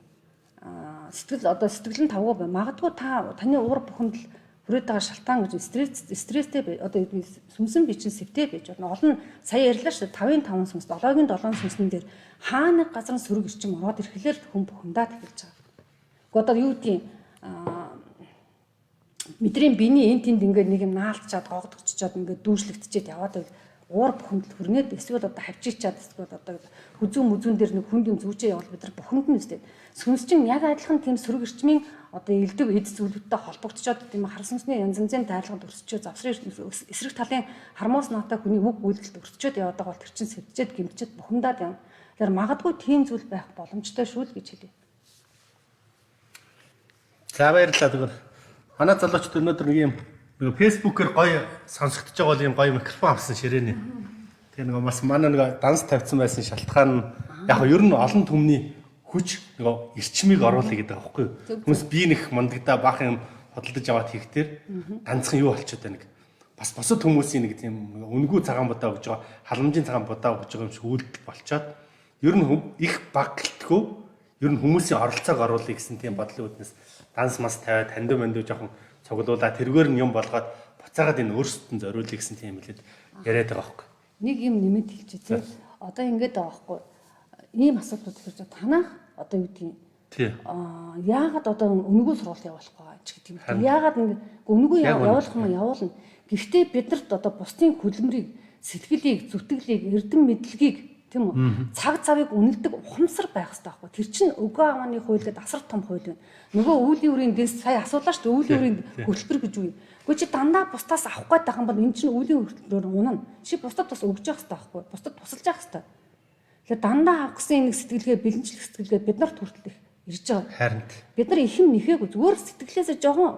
сэтгэл одоо сэтгэл нь тавгүй бай. Магадгүй та таны уур бухимдал хүрээд байгаа шалтгаан гэж стресстэй одоо юу гэдгийг сүнсэн би чинь сэвтэй байж болно. Олон сая ярьлаа шүү дээ. 5-ын 5 сүнс, 7-гийн 7 сүнсэн дээр хаа нэг газрын сөрөг эрчим ороод ирэхлээр хүн бухимдаад эхэлж байгаа. Гэхдээ одоо юу гэдгийг мэдрийн биений эн тэнд ингээд нэг юм наалдчаад гогдогччоод ингээд дүүжлэгдчихэд яваад байвал уур бухимдал хүрнээд эсвэл одоо хавчичаад эсвэл одоо хүзүү мүзүүн дээр нэг хүнд юм зүүчээ явал бид нар бухимдна үстэй. Сүнс чинь яг адилхан тийм сөрөг эрчмийн одоо элдв эд зүйлүүдтэй холбогдчоод тийм хар сүнсний янз янзын дайрлаганд өрсөчөө завсрын эсрэг талын хармуус наатай хүний үг үйлдэлд өрсөчөөд яваад байгаа бол тэр чинь сэвтчээд гимтчээд бухимдаад явна. Тэгэхээр магадгүй тийм зүйл байх боломжтой шүү л гэж хэлье. За баярлалаа тэгвэл. Манай залуучууд өнөөдөр нэг юм нөгөө Facebook-ээр гоё сонсогдож байгаа бол юм гоё микрофон авсан ширээний. Тэгээ нөгөө бас манай нөгөө данс тавьсан байсан шалтгаан нь яг нь ер нь олон түмний хүч нөгөө эрчмийг оруулъя гэдэг байгаа байхгүй юу? Хүмүүс би нэг мундагдаа баахан юм худалдаж аваад хийхдээ ганцхан юу болчиход байна нэг. Бас бусад хүмүүсийн нэг тийм үнэгүй цагаан будаа өгж байгаа, халамжийн цагаан будаа өгж байгаа юм шиг үйлдэл болчоод ер нь их баг гэлтгөө ер нь хүмүүсийн оролцоог оруулъя гэсэн тийм бодлын үүднээс данс мас тавиад хандив мандив жоохон цуглуулаа тэргээр нь юм болгоод буцаагаад энэ өөрсдөд нь зориулъя гэсэн тийм хэлээд яриад байгаа байхгүй. Нэг юм нэмэт хэлчихье тий. Одоо ингэж байгаа байхгүй. Ийм асуудлууд хэрэг танах одоо юу гэдгийг тий. Яагаад одоо үнэгүй сургалт явуулахгүй байгаа ч гэдэг юм. Яагаад ингэ үнэгүй явуулах юм явуулна. Гэхдээ биднэрт одоо бусдын хүлмрийг, сэтгэлийг, зүтгэлийг, эрдэм мэдлэгийг тийм үү? Цаг цавыг үнэлдэг ухамсар байх хэрэгтэй байхгүй. Тэр чинь өгөө авааны хууль гэдэг асар том хууль байна. Нөгөө өвлийн үрийн дэс сая асуулаа шүү дээ. Өвлийн үрийн хөтөлбөр гэж юу юм? Гэхдээ чи дандаа бусдаас авах гээд байх юм бол энэ чинь өвлийн хөтөлбөрөөр унана. Чи бусдад бас өгж явах хэрэгтэй байхгүй. Бусдад тусалж явах хэрэгтэй. Тэгэхээр дандаа авах гэсэн нэг сэтгэлгээ, бэлэнчлэх сэтгэлгээ бид нарт хүртэл их ирж байгаа. Харин бид нар их юм нэхээгүй зүгээр сэтгэлээсээ жоохон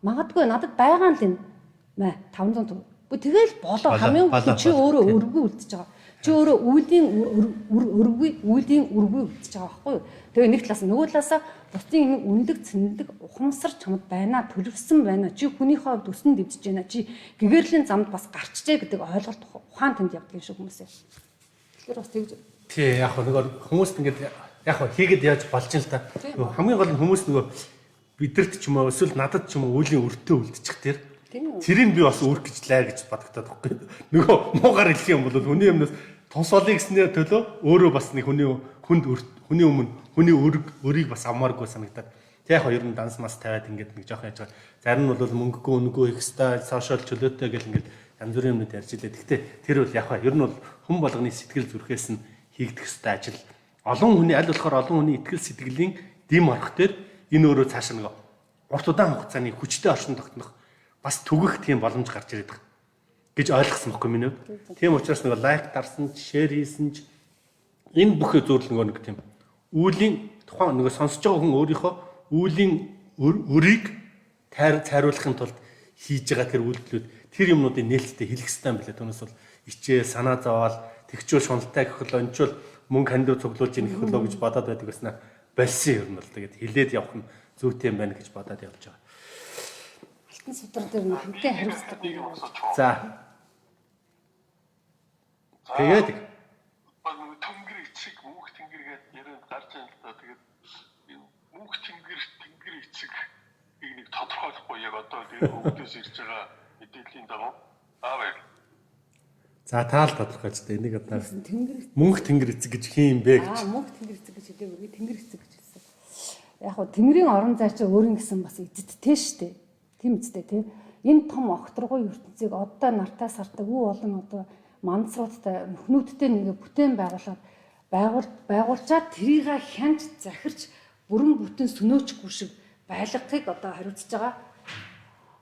магадгүй надад байгаа л юм. Мэ 500 төгрөг. Тэгэл болоо хамгийн гол чи өөрөө өргөө үлдчихэж байгаа. Чи өөрөө үйлийн өргөгүй, үйлийн өргөгүй үлдчихэж байгаа байхгүй юу? Тэгээ нэг талаас нөгөө талаасаа бусдын юм үнэлэг цэнэлэг ухамсар чамд байна, төлөвлөсөн байна. Чи хүнийхээ хувьд өсөн дэвжиж байна. Чи гэгэрлийн замд бас гарчжээ гэдэг ойлголт ухаан тэнд явдаг юм шиг хүмүүсээ. Тэгэхээр бас тэгж тий яг нөгөө хүмүүст ингээд яг хийгээд яаж болж ин л та. Хамгийн гол нь хүмүүс нөгөө бидэрт ч юм уу эсвэл надад ч юм уу үйлийн өртөө үлдчих тэр. Тэрийг би бас үүрэх гэж лээ гэж бодогдоод байхгүй. Нөгөө муугар хэлэх юм бол хүний өмнөөс тус олъё гэснээр төлөө өөрөө бас нэг хүний хүнд хүний өмнө хүний өрийг бас авмааргүй санагдаад. Тэг яг ер нь данс мас тавиад ингээд нэг жоох яаж байгаа. Зарим нь бол мөнгөгүй үнэгүй их хэвээр сошиал чөлөөтэй гэл ингээд янз бүрийн юмнууд ярьж илээ. Гэхдээ тэр бол яг ер нь бол хүн болгоны сэтгэл зүрхээс нь хийгдэх хэвээр ажил. Олон хүний аль болохоор олон хүний итгэл сэтгэлийн дэм орох дээр энэ өөрөө цаашаа нэг урт удаан хугацааны хүчтэй оршин тогтнох бас түгэх тийм боломж гарч ирээд байгаа гэж ойлгосон байхгүй миний хувьд. Тийм учраас нөгөө лайк дарсан ч, шеэр хийсэн ч энэ бүх зүйл нөгөө нэг тийм үүлийн тухайн нөгөө сонсож байгаа хүн өөрийнхөө үүлийн өрийг цайруулахын тулд хийж байгаа тэр үйлдэлүүд тэр юмнуудыг нээлттэй хэлэх хэрэгтэй юм билээ. Түүнээс бол ичээ санаа зовоол тэгчүүл шуналтай гэх хөлөө өнчүүл мөнгө хандив цуглуулж ийн гэх хөлөө гэж бодоод байдаг гэснээр болсон юм бол тэгээд хилээд явах нь зүйтэй юм байна гэж бодоод явж байгаа. Алтан судар дээр нэг хамтын хариуцлага. За. Тэгээд тэнгэр эцэг мөнх тэнгэр гэдэг ярианд гарч ийн л да. Тэгээд энэ мөнх тэнгэр тэнгэр эцэг нэг тодорхойлохгүй яг одоо тэр өвдөөс ирж байгаа мэдээллийн дагуу. Аа баяр. За таал тодорхойлж та энийг одоо Тэнгэр мөнх тэнгэр эцэг гэж хин юм бэ гэж. Аа мөнх тэнгэр эцэг гэж хэлээгүй би тэнгэр эцэг гэж хэлсэн. Яг хуу тэнгэрийн орон зай чи өөрийн гэсэн бас эзэдтэй штэ. Тийм үстэй тий. Энэ том огторгой ертөнцийг одоо нартай сартай үү олон одоо мансруудтай нөхнүүдтэй нэг бүтээн байгуулад байгуулчаад тэрийг хянч захирч бүрэн бүтэн сөнөөчгүй шиг байлгахыг одоо хариуцж байгаа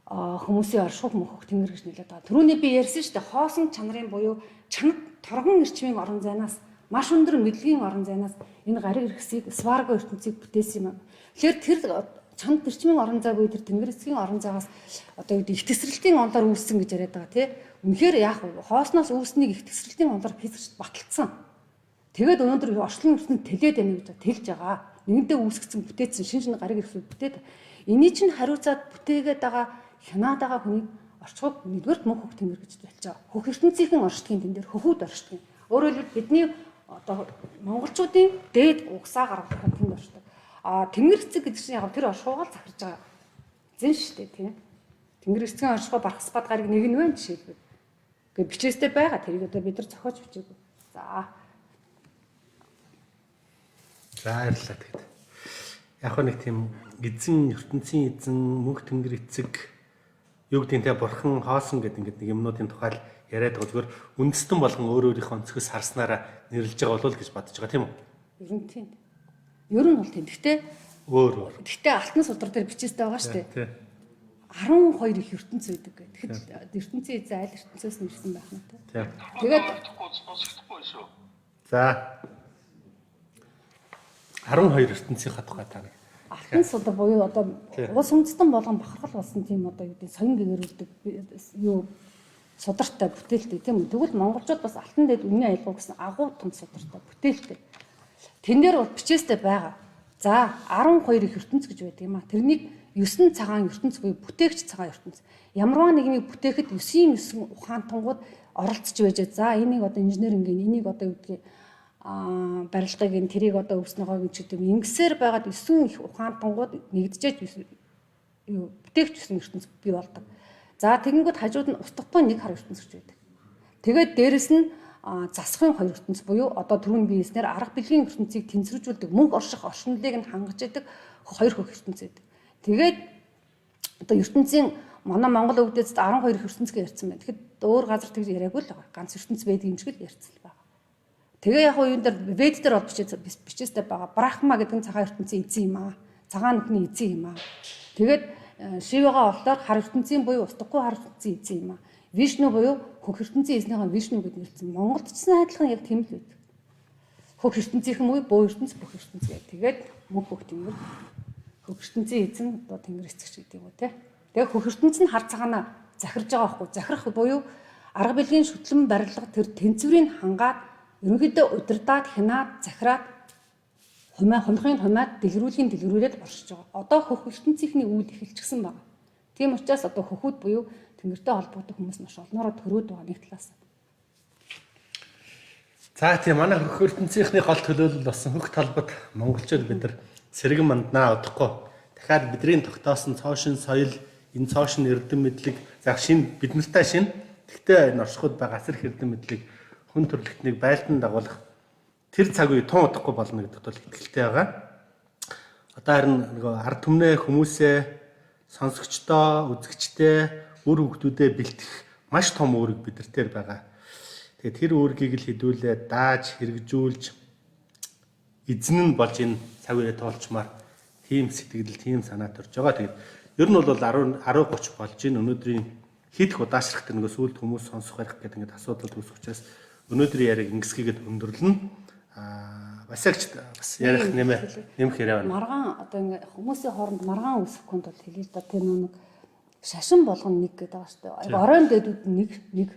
хүмүүсийн оршихуйг мөнхөх тэнгэр гэж нэлээд байгаа. Түрүүний би ярьсан шүү дээ. Хоосон чанарын буюу чанар торгон эрчмийн орон зайнаас маш өндөр мэдлэгийн орон зайнаас энэ гариг эрхсийг сварго ертөнцийг бүтээсэн юм. Тэгэхээр тэр чанд эрчмийн орон зай буюу тэр тэнгэр эцгийн орон зайгаас одоо юу гэдэг их тесрэлтийн онлоор үүссэн гэж яриад байгаа тий. Үнэхээр яах вэ? Хоосноос үүснийг их тесрэлтийн онлоор физикчд баталцсан. Тэгээд өнөөдөр орчлон ертөнцид тэлээд байна гэж тэлж байгаа. Нэгэнтээ үүсгэсэн бүтээсэн шин шин гариг эрхсүүд бүтээд эний чинь хариуцаад бүтээгээд байгаа хянаад байгаа хүнийг орчхог нэгдүгээрт мөнх хөх тэнгэр гэж хэлж байгаа. Хөх ертөнцийнхэн оршдгийн тэн дээр хөхүүд оршдгийн. Өөрөөр хэлбэл бидний одоо монголчуудын дээд угсаа гаргах тэнд оршдог. А тэнгэр эцэг гэдэг чинь яг тэр оршихуйгаа л захирж байгаа. Зэн шүү дээ тийм. Тэнгэр эцгийн оршихуй Бархасбат гариг нэг нь вэ жишээлбэл. Ингээ бичээстэй байгаа. Тэрийг одоо бид нар зохиож бичээгүй. За. За баярлалаа тэгэд. Яг нэг тийм эзэн ертөнцийн эзэн мөнх тэнгэр эцэг юу гэдэг нь те бурхан хоосон гэдэг ингээд нэг юмнуудын тухай л яриад байгаа зүгээр үндэстэн болгон өөр өөрийнхөө өнцгөөс харснараа нэрлэж байгаа болов уу гэж бодож байгаа тийм үү? Ер нь тийм. Ер нь бол тийм. Гэхдээ өөр өөр. Гэхдээ алтан судар дээр бичээстэй байгаа шүү дээ. Тий. 12 их ертөнц байдаг гэх. Тэгэхэд ертөнцийн эзэн аль ертөнцөөс нь ирсэн байх нь те. Тий. Тэгээд сонсохдохгүй шүү. За 12 ертөнцийн тухай та нэг. Алтан судар буюу одоо улс үндэстэн болгон бахархал болсон тийм одоо юу гэдэг соён гэгэрүүлдэг юу судартай бүтээлтэй тийм үү. Тэгвэл монголчууд бас алтан дэд үнийн аялгау гэсэн агуу том судартай бүтээлтэй. Тэн дээр бол бичээстэй байгаа. За 12 их ертөнц гэж байдаг юм а. Тэрнийг 9 цагаан ертөнц буюу бүтээгч цагаан ертөнц. Ямарваа нэгнийг бүтээхэд 9-ийн 9 ухаан тунгууд оролцож байж. За энийг одоо инженер ингийн энийг одоо юу гэдгийг барилгыг нь тэрийг одоо өвснөгөө гэж гэдэг юм. Ингэсээр байгаад 9 их ухаан тунгууд нэгдэжээж юу бүтээгч 9 ертөнц бий болдог. За тэгэнгүүт хажууд нь устгатай нэг хар ертөнц гэж байдаг. Тэгээд дээрэс нь засахын хоёр ертөнц буюу одоо түрүүн би хэлснээр арга бэлгийн ертөнцийг тэнцвэржүүлдэг мөнх орших оршинлыг нь хангаж идэг хоёр хөх ертөнц байдаг. Тэгээд одоо ертөнцийн манай Монгол өвдөд 12 ертөнц гэж ярьсан байна. Тэгэхэд өөр газар тэгж яриаггүй л байгаа. Ганц ертөнц байдаг юм шиг л ярьсан л байгаа. Тэгээ яг юун дээр вед дээр бол бичээстэй байгаа. Брахма гэдэг нь цагаан ертөнцийн эзэн юм аа. Цагаан нүхний эзэн юм аа. Тэгээд Шивагаа олдоор хар ертөнцийн буюу устгагүй хар ертөнцийн эзэн юм аа. Вишну буюу хөх ертөнцийн эзнийхэн Вишну гэд нэрлэсэн. Монголд ч гэсэн адилхан яг тийм л байдаг. Хөх ертөнцийнхэн үе бөө ертөнц бүх ертөнц гэдэг. Тэгээд мөнх хөх тэнгэр хөх ертөнцийн эзэн одоо тэнгэр эцэгч гэдэг юм уу те. Тэгээ хөх ертөнц нь хар цагаанаа захирж байгаа байхгүй. Захирах буюу арга бэлгийн шүтлэн барилга тэр тэнцвэрийг хангаад ерөнхийдөө удирдаад хянаад захираад хумаа хумхын хумаад дэлгэрүүлгийн дэлгэрүүлээд оршиж байгаа. Одоо хөх ертөнцийнхний үйл эхэлчихсэн байна. Тийм учраас одоо хөхүүд буюу тэнгэртэй холбогдох хүмүүс маш олноороо төрөөд байгаа нэг талаас. За тийм манай хөх ертөнцийнхний гол төлөөлөл болсон хөх талбад монголчууд бид нар сэргэн манднаа удахгүй. Дахиад бидний тогтоосон цоошин соёл, энэ цоошин эрдэм мэдлэг за шин бид нартай шин. Тэгтээ энэ оршихуйд байгаа асар их эрдэм мэдлэг хүн төрөлхтнийг байлдан дагуулах тэр цаг үе тун удахгүй болно гэдэгт бол итгэлтэй байгаа. Одоо харин нөгөө ард түмнээ хүмүүсээ сонсогчдоо, үзэгчдээ, үр хөвгтүүдээ бэлтгэх маш том үүрэг бид нар дээр байгаа. Тэгээ тэр үүргийг л хэдүүлээ дааж, хэрэгжүүлж эзэн нь болж энэ цаг үеэ туулчмаар тийм сэтгэл, тийм санаа төрж байгаа. Тэгээд ер нь бол 10 10:30 болж байна. Өнөөдрийн хэд их удаашрах тэр нөгөө сүүлд хүмүүс сонсох барих гэдэг ингээд асуудал үүсэх учраас өнөөдрийн яриаг ингэсгийгэд өндөрлөнө. Басагч бас ярих нэмэх яриа байна. Маргаан одоо ингээ хүмүүсийн хооронд маргаан үүсэхгүй тул хэлээ л да тэр нэг шашин болгоно нэг гэдэг байгаа шүү дээ. Оройн дэдүүд нэг нэг.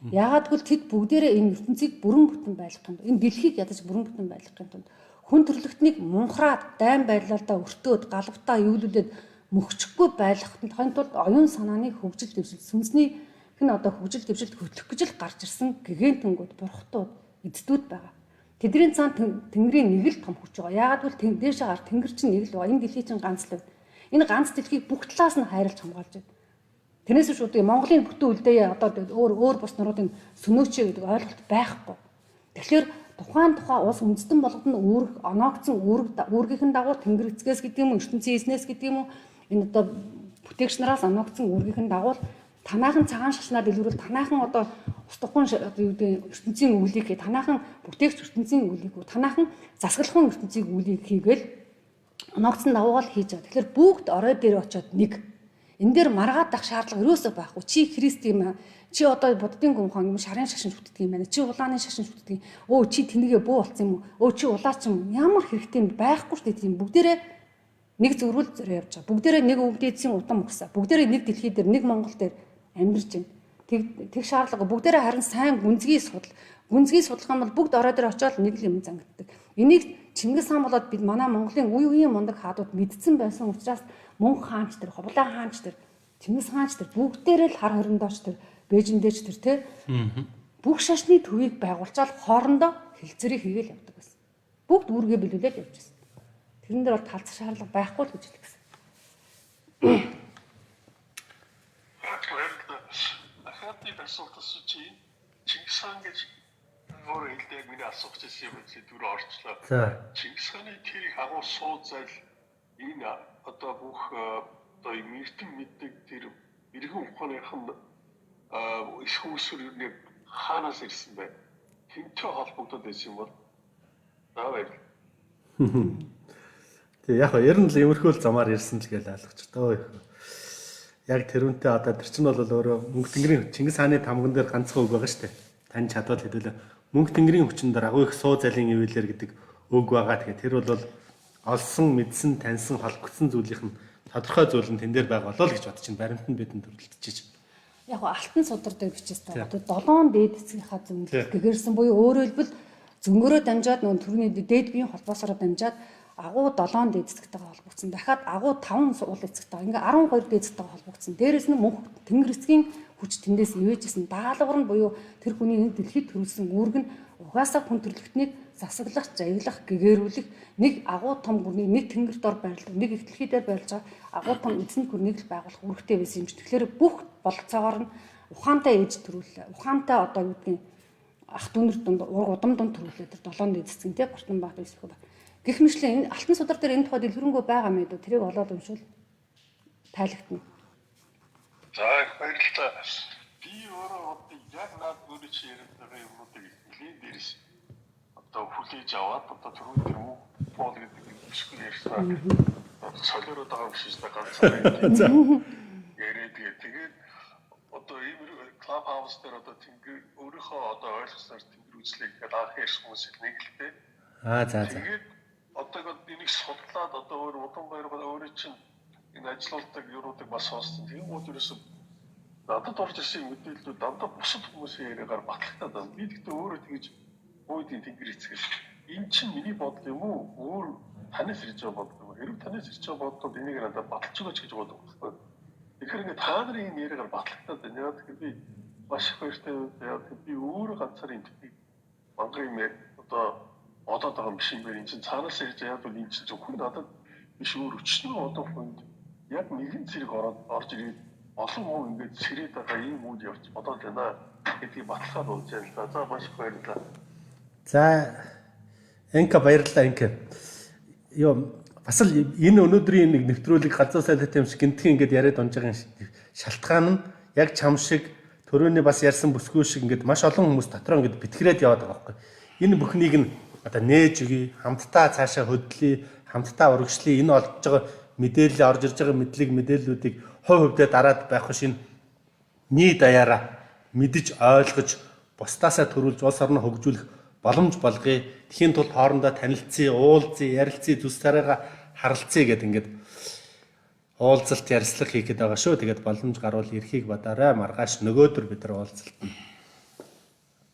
Яагаад гэвэл тэд бүгдээрээ энэ ертөнцийг бүрэн бүтэн байлгах юм. Энэ дэлхийг ядаж бүрэн бүтэн байлгахын тулд хүн төрөлхтнийг мунхраад дайн байрлалдаа өртөөд галавтаа эвлүүлээд мөхчихгүй байлгахын тулд оюун санааны хөгжил дэвшил сүнсний хэн одоо хөгжил дэвшилд хөтлөх гэж л гарч ирсэн гэгээнтэнгүүд бурхтууд эддүүд байгаа. Тэдний цаана тэнгэрийн нэг л том хүч байгаа. Яагаад гэвэл дээшээ гар тэнгэр чинь нэг л байгаа. Энэ дэлхий чинь ганц л байна. Энэ ганц дэлхийг бүх талаас нь хайрлаж хамгаалж байна. Тэрнээс биш үгүй Монголын бүтэн үлдээе одоо өөр өөр бус наруудын сөнөөч гэдэг ойлголт байхгүй. Тэгэхээр тухайн тухайн улс үндэстэн болгоод нь үүрэг оноогдсон үүрэг үүргийнхэн дагуу тэнгэр эцгээс гэдэг юм уу ертөнцийн эзнээс гэдэг юм уу энэ одоо бүтээгч нараас оноогдсон үүргийнхэн дагуу танаахан цагаан шашнаа дэлгэрүүл танаахан одоо устгахуун одоо юу гэдэг ертөнцийн өвлийг танаахан бүтээгч ертөнцийн өвлийг танаахан засаглахын ертөнцийг өвлийг хийгээл оноогдсон дагуугаар хийж байгаа. Тэгэхээр бүгд орой дээр очиод нэг энэ дээр маргаад ах шаардлага ерөөсөө байхгүй. Чи Христ юм аа. Чи одоо буддын гүнхан юм шарын шашин шүтдэг юм байна. Чи улааны шашин шүтдэг. Өө чи тэнийгээ бөө болсон юм уу? Өө чи улаач юм. Ямар хэрэгтэй юм байхгүй шүү дээ тийм бүгдээрээ нэг зүрүүл зорио явж байгаа. Бүгдээрээ нэг өвдөөцийн удам угсаа. Бүгдээрээ нэг дэлхий дээр нэг Монгол дээр амьдарч байна. Тэг тэг шаардлага бүгдээрээ харин сайн гүнзгий судал. Гүнзгий судлах юм бол бүгд орой дээр очиод нэг л юм зангиддаг. Энийг Чингис хаан болоод бид манай Монголын үе үеийн мундаг хаадууд мэдсэн байсан учраас Мөнх хаанч тэр, Ховлаа хаанч тэр, Чингис хаанч тэр бүгдээрээ л хар хориндооч тэр, Бээжиндээч тэр тэ. Бүх шашны төвийг байгуулчаал хоорондоо хэлцээрийг хийгээл явдаг байсан. Бүгд үүргээ биелүүлээд явж байсан. Тэрэн дээр бол талцах шаардлага байхгүй л гэж хэлсэн. Дахиад нэг асуулт асууж чинь Чингис хаан гэж өөр хэлдэг миний асуух гэсэн юм чи дүр орчлоо. За. Чингис хааны тэр их агуу суу зайл энэ одоо бүх одоо мэрэгтэн мэддэг тэр эргэн ухааных нь их үүсвэр юу нэг хаанаас ирсэн бэ? Хинтэй холбогдоод байсан юм бол за баярлалаа. Тэг яг ер нь л иймэрхүү л замаар ирсэн л гэж ойлгоч тоо. Яг тэрүүнтэй одоо тэр чинь бол өөрөө мөнх тэнгэрийн Чингис хааны тамган дээр ганцхан үг байгаа шүү дээ. Тань чадвал хэдүүлээ мөнх тэнгэрийн хүчин дээр агуу их суу залын ивэлэр гэдэг үг байгаа. Тэгэхээр тэр бол олсон, мэдсэн, таньсан, холбогдсон зүйлийнх нь тодорхой зүйл нь тэн дээр байгаа болоо л гэж бодож чинь баримт нь бидэнд төрөлдөж. Яг го алтан судар дээр бичээс та одоо долоон дээд эцгийнхаа зөнгөлт гэгэрсэн буюу өөрөөр хэлбэл зөнгөрөө дамжаад нөгөө төрний дээд биеийн холбоосороо дамжаад агуу долоон дээд эцэгтэйгээ холбогдсон. Дахиад агуу 5 уул эцэгтэйгээ ингээ 12 дээд эцэгтэйгээ холбогдсон. Дээрээс нь мөнх тэнгэр эцгийн хүч тэндээс ивэжсэн. Даалгавар нь буюу тэр хүний энэ дэлхийд төрүүлсэн үүрэг нь угаасаа хүн төрөлхтнийг засаглах, жаяглах, гэгэрүүлэх нэг агуу том гүрнийг нэг тэнгэр дор байрладаг, нэг их дэлхий дээр байрлаж байгаа агуу том эзэн гүрнийг л байгуулах үүрэгтэй байсан юм чи. Тэгэхээр бүх бололцоогоор нь ухаантай ээж төрүүллээ. Ухаантай одоо юу гэдгийг ах дүүнер дунд ураг удам дунд төрүүлээ. Тэр долоон дээд эцэг тий Бартан баат Юсуф ба. Гэх мэтлэн энэ алтан судар дээр энэ тухай дэлгэрэнгүй байгаа юм ээ. Тэрийг олоод уншвал тайлагдана. За их баярлалаа. Би өөрөө одоо яг над өөрөө чи яриад байгаа юмнуудыг нэлийн дээрс одоо хүлээж аваад одоо түрүүн тэр үг пол гэдэг бүсгүй ярьсан. Солиороод байгаа юм шиг та ганцаараа. За. Яриад тэгээд одоо ийм клуб хаус дээр одоо тэнгэр өөрийнхөө одоо ойлгосноор тэнгэр үзлийг ингээд анх ярьсан хүмүүс нэг л дээ. Аа за за. Тэгээд одоо энийг судлаад одоо өөр удам баяргаа өөрөө чинь энэ ажилуулдаг юуруудыг бас сонссон. Тийм гол ерөөсө надад орж ирсэн мэдээллүүд дандаа бусад хүмүүсийн яриагаар батлагтаад байна. Би тэгтээ өөрөө тэгж өөдийн тэнгэр эцгэл энэ чинь миний бодол юм уу? Өөр танаас ирж байгаа бодол юм уу? Хэрв танаас ирж байгаа бодол энийг надад баталж өгөөч гэж боддог байхгүй. Тэгэхээр ингээд та нарын энэ яриагаар батлагтаад байна. Яг тэгэхээр би маш их баяртай. Яг би өөрөө ганцаар энэ тийг мангар юм одоо бодоод байгаа юм биш юм байна. Энэ чинь цаанаас ирж яг бол энэ чинь зөвхөн надад биш өөр өчнөө одоо хүнд яг нэгэн зэрэг ороод орж ирээд олон хүн ингээд сэрээд байгаа ийм үйл явц бодоод байна гэдгийг баталгаа болж байна л да. За маш их баярлалаа. За Энка баярлалаа Энка. Йоо бас л энэ өнөөдрийн нэг нэвтрүүлэг галзуу сайлт юм шиг гинтхэн ингээд яриад унж байгаа шалтгаан нь яг чам шиг төрөөний бас ярьсан бүсгүй шиг ингээд маш олон хүмүүс дотроо ингээд бэтгэрээд яваад байгаа байхгүй. Энэ бүхнийг нь одоо нээж өгье, хамтдаа цаашаа хөдлөе, хамтдаа урагшлая. Энэ олж байгаа мэдээлэл орж ирж байгаа мэдлэг мэдээллүүдийг хувь хувьдаа дараад байх биш энэ нийт даяараа мэдэж ойлгож бусдаасаа төрүүлж улс орноо хөгжүүлэх боломж болгоё. Тэхийн тулд хоорондоо танилцъя, уулзъя, ярилцъя, зүс царайгаа харалцъя гэдэг ингээд уулзалт ярилцлага хийх гээд байгаа шүү. Тэгээд боломж гарвал эрхийг бодоорой. Маргааш нөгөөдөр бид нар уулзалт нь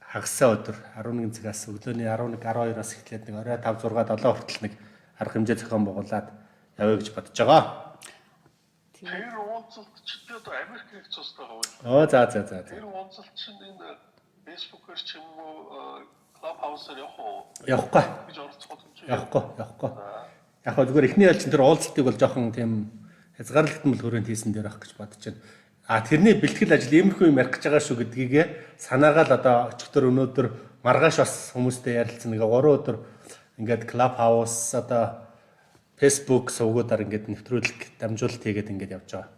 хагасаа өдөр 11 цагаас өглөөний 11 12-оос эхлээд нэг орой 5 6 7 хүртэл нэг арга хэмжээ зохион байгуулад явъя гэж бодож байгаа. Тэр уулзалт чинь одоо Америк нэгдсэн улстай байгаа. Оо за за за. Тэр уулзалт чинь энэ Facebook-ээр ч юм уу Clubhouse-аар явах уу? Явахгүй. Гэж оролцох боломж явахгүй, явахгүй. Яг хөө зүгээр эхний ээлжин тэр уулзалтыг бол жоохон тийм хязгаарлалтан бол хүрээнд хийсэн дээр байх гэж бодож байна. А тэрний бэлтгэл ажил иймэрхүү юм ярих гэж байгаа шүү гэдгийг санаагаа л одоо өчигдөр өнөөдөр маргааш бас хүмүүстэй ярилцсан. Ингээ 3 өдөр ингээд Club House одоо Facebook сувгуудаар ингээд нэвтрүүлэг дамжуулалт хийгээд ингээд явж байгаа.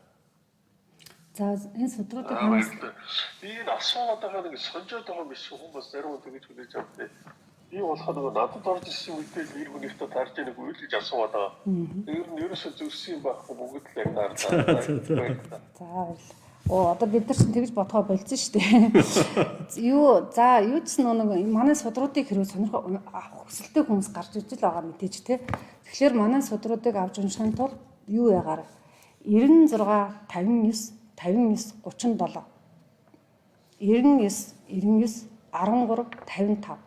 За энэ судруудыг хүмүүс Би энэ асуугаад байгаа нэг сонжоод байгаа юм биш хүн бас зарим хүн тэгж хүлээж авдаг. Би болохоор нөгөө надад орж ирсэн мэдээлэл эр хүнийхтэй тарж яах үйл гэж асуугаад байгаа. Тэр нь ерөөсөө зөвсөн юм байхгүй бүгд л яг таардаг. За баярлалаа. Оо одоо бид нар чинь тэгж бодгоо болцсон шүү дээ. Юу за юу ч нэг манай судруудыг хэрвээ сонирхол авах хүсэлтэй хүмүүс гарч иж л байгаа мэдээж те. Тэгэхээр манай судруудыг авч уншихын тулд юу ягаар 96 59 59 37 99 99 13 55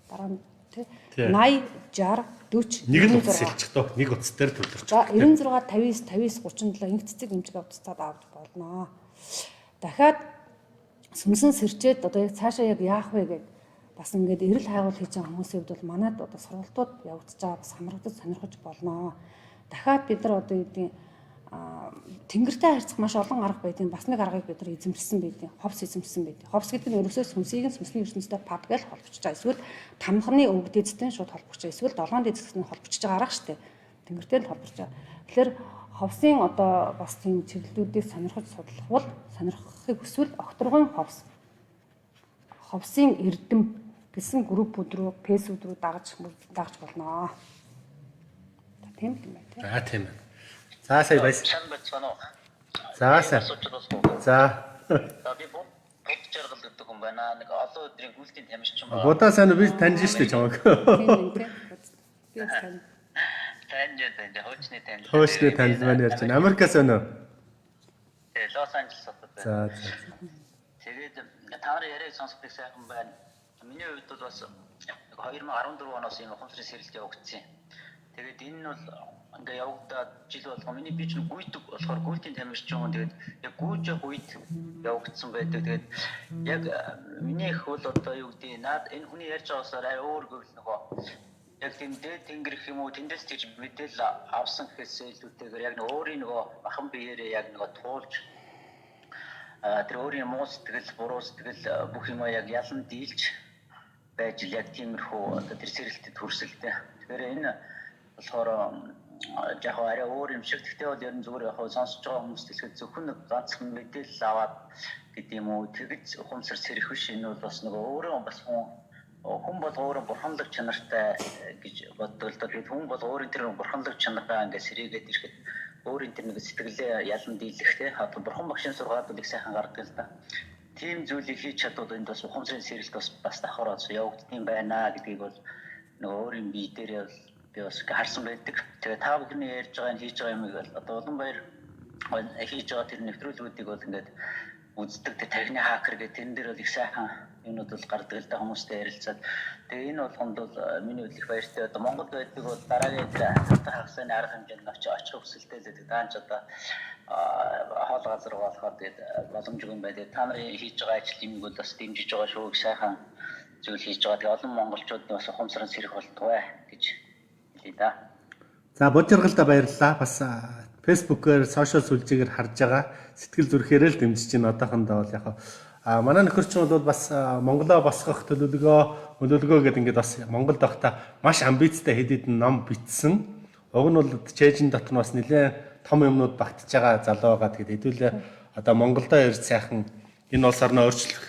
дараа нь тий 80 60 40 Нэг л утас хэлчих доо. Нэг утас дээр төвлөрч. За 96 59 59 37 инх цэцэг эмчиг авцаад авч болно. Дахиад сүнсэн сэрчээд одоо яг цаашаа яг яах вэ гэд бас ингээд эрэл хайгуул хийж байгаа хүмүүсийн хувьд бол манад одоо сургалтууд явагдаж байгаа бас хамрагдаж сонирхож болно. Дахиад бид нар одоо юу гэдгийг тэнгэртэй харьцах маш олон арга байдгийн бас нэг аргыг бид нар эзэмшсэн байдгийн ховс эзэмшсэн байдгийн. Ховс гэдэг нь ерөөсөө сүнсийг нь сүнсний ертөнцтэй пад гэж холбогдож байгаа. Эсвэл тамханы өвөг дээдстэй шууд холбогдож байгаа. Эсвэл долоон дээдстэй холбогдож байгаа арга штэ. Тэнгэртэй л холбогдож байгаа. Тэгэхээр ховсын одоо бас тийм чиглэлүүдийг сонирхож судлах бол сонирхохыг хүсвэл огторгон ховс ховсын эрдэм гэсэн группүүд рүү, фэйсүүд рүү дагаж болно. Тийм л юм байна тийм. Аа тийм ээ. За сая баяр. Сайн байцгаана уу? За сайн. За. За би бод жаргал гэдэг хүн байна. Нэг олон өдрийн гүйлтийн тамирчин байна. Будаа сайн уу би таньж штэ чамайг. Тийм тийм. Би бас тань. Таньж таньж хуучны танил. Хуучны танил маань ярьж байна. Америкаас байна уу? Тэгээ Лос Анжелес хотод байна. За за. Тэгээд та нарын яриаг сонсох их сайхан байна. Миний хувьд бол бас 2014 оноос ийм ухамсарын сэрэлт явагдсан. Тэгээд энэ нь бол ингээ явагдаад жил болгон миний би ч гүйдэг болохоор гүйтийн тамирчин хүн тэгээд яг гүйж явах үед явагдсан байдаг. Тэгээд яг миний их бол одоо юу гэдэг наад энэ хүний ярьж байгаасаар арай өөр гэвэл нөгөө яг тийм дээд тэнгэр гэх юм уу тэндээс тийж мэдээлэл авсан гэхээс илүүтэйгээр яг нэг өөрийн нөгөө бахан биеэрээ яг нөгөө туулж тэр өөрийн муу сэтгэл, буруу сэтгэл бүх юмаа яг ялан дийлж байж л яг тиймэрхүү одоо тэр сэрэлтэд хүрсэлтэй. Тэгэхээр энэ болохоор яг арай өөр юм шиг. Гэхдээ бол ер нь зүгээр яг сонсож байгаа хүмүүст хэлэхэд зөвхөн нэг ганцхан мэдээлэл аваад гэдэг юм уу тэгж ухамсар сэрэх биш. Энэ бол бас нөгөө өөрөө бас хүн бол өөрөө бурханлаг чанартай гэж боддог л доо. Тэгээд хүн бол өөрийн тэр бурханлаг чанараа ингээд сэрээгээд ирэхэд өөрийн тэр нэг сэтгэлээ ялан дийлэх те. Одоо бурхан багшийн сургаад бол их сайхан гардаг л да. Тийм зүйлийг хийж чадвал энд бас ухамсарын сэрэлт бас давхар явагдсан байна гэдгийг бол нөгөө өөрийн бие дээрээ бол би бас харсан байдаг. Тэгээ та бүхний ярьж байгаа энэ хийж байгаа юмыг бол одоо Улаанбаяр хийж байгаа тэр нэвтрүүлгүүдийг бол ингээд үздэг. Тэр тархины хакер гэх тэрэн дээр бол их сайхан юмнууд бол гардаг л да хүмүүстэй ярилцаад. Тэгээ энэ болгонд бол миний хувьд их баяртай. Одоо Монголд байдаг бол дараагийн тэр хатан хагасны арга хэмжээнд очих хүсэлтэй л байдаг. Даанч одоо хоол газар болохоор тэгээд боломжгүй юм байна. Тэгээд та нарын хийж байгаа ажил юмыг бол бас дэмжиж байгаа шүү. Их сайхан зүйл хийж байгаа. Тэгээ олон монголчууд бас ухамсарын сэрэх болтугай гэж хэлье да. За бод жаргалдаа баярлалаа. Бас Facebook-ээр сошиал сүлжээгээр харж байгаа сэтгэл зүрхээрээ л дэмжиж байна одоохондоо бол яг а манай нөхөр чинь бол бас Монголоо босгох төлөвлөгөө гэдэг ингээд бас Монголд байхдаа маш амбицтай хэд хэдэн ном бичсэн. Уг нь бол чэйжин дотор нь бас нэлээд том юмнууд багтж байгаа залуу байгаа. Тэгээд хэдүүлээ одоо Монголдоо ирж сайхан энэ улс орноо өөрчлөх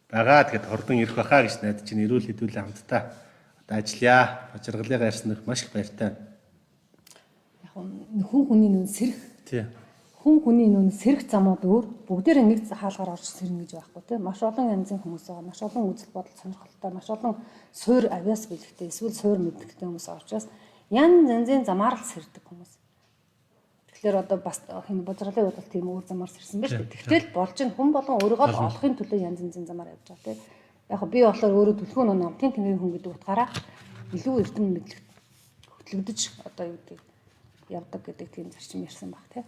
байгаа. Тэгээд хурдан ирэх байхаа гэж найдаж байна. Ирүүл хэдүүлээ хамтдаа одоо ажиллая. Бочиргалыгаа ярьсан их маш их баяртай. Яг хүн хүний нүн сэрэх. Тий. Хүн хүний нүн сэрэх замууд өөр. Бүгдээрээ нэг хаалгаар орж сэрнэ гэж байхгүй тий. Маш олон янзын хүмүүс байгаа. Маш олон үзэл бодол сонирхолтой, маш олон суур авиас бэлэгтэй, эсвэл суур мэдлэгтэй хүмүүс байгаа учраас янз янзын замаар л сэрдэг хүмүүс. Тэгэхээр одоо бас хин божралын хувьд бол тийм өөр замаар сэрсэн байна шүү дээ. Тэгтэл болж ин хүн болгон өөрийгөө л олохын төлөө янз янзын замаар явж байгаа тий. Яг би болохоор өөрөө түлхүү нөө намтын тэнгэрийн хүн гэдэг утгаараа илүү эрдэм мэдлэг хөтлөгдөж одоо юу гэдэг явдаг гэдэг тийм зарчим ярьсан баг тий.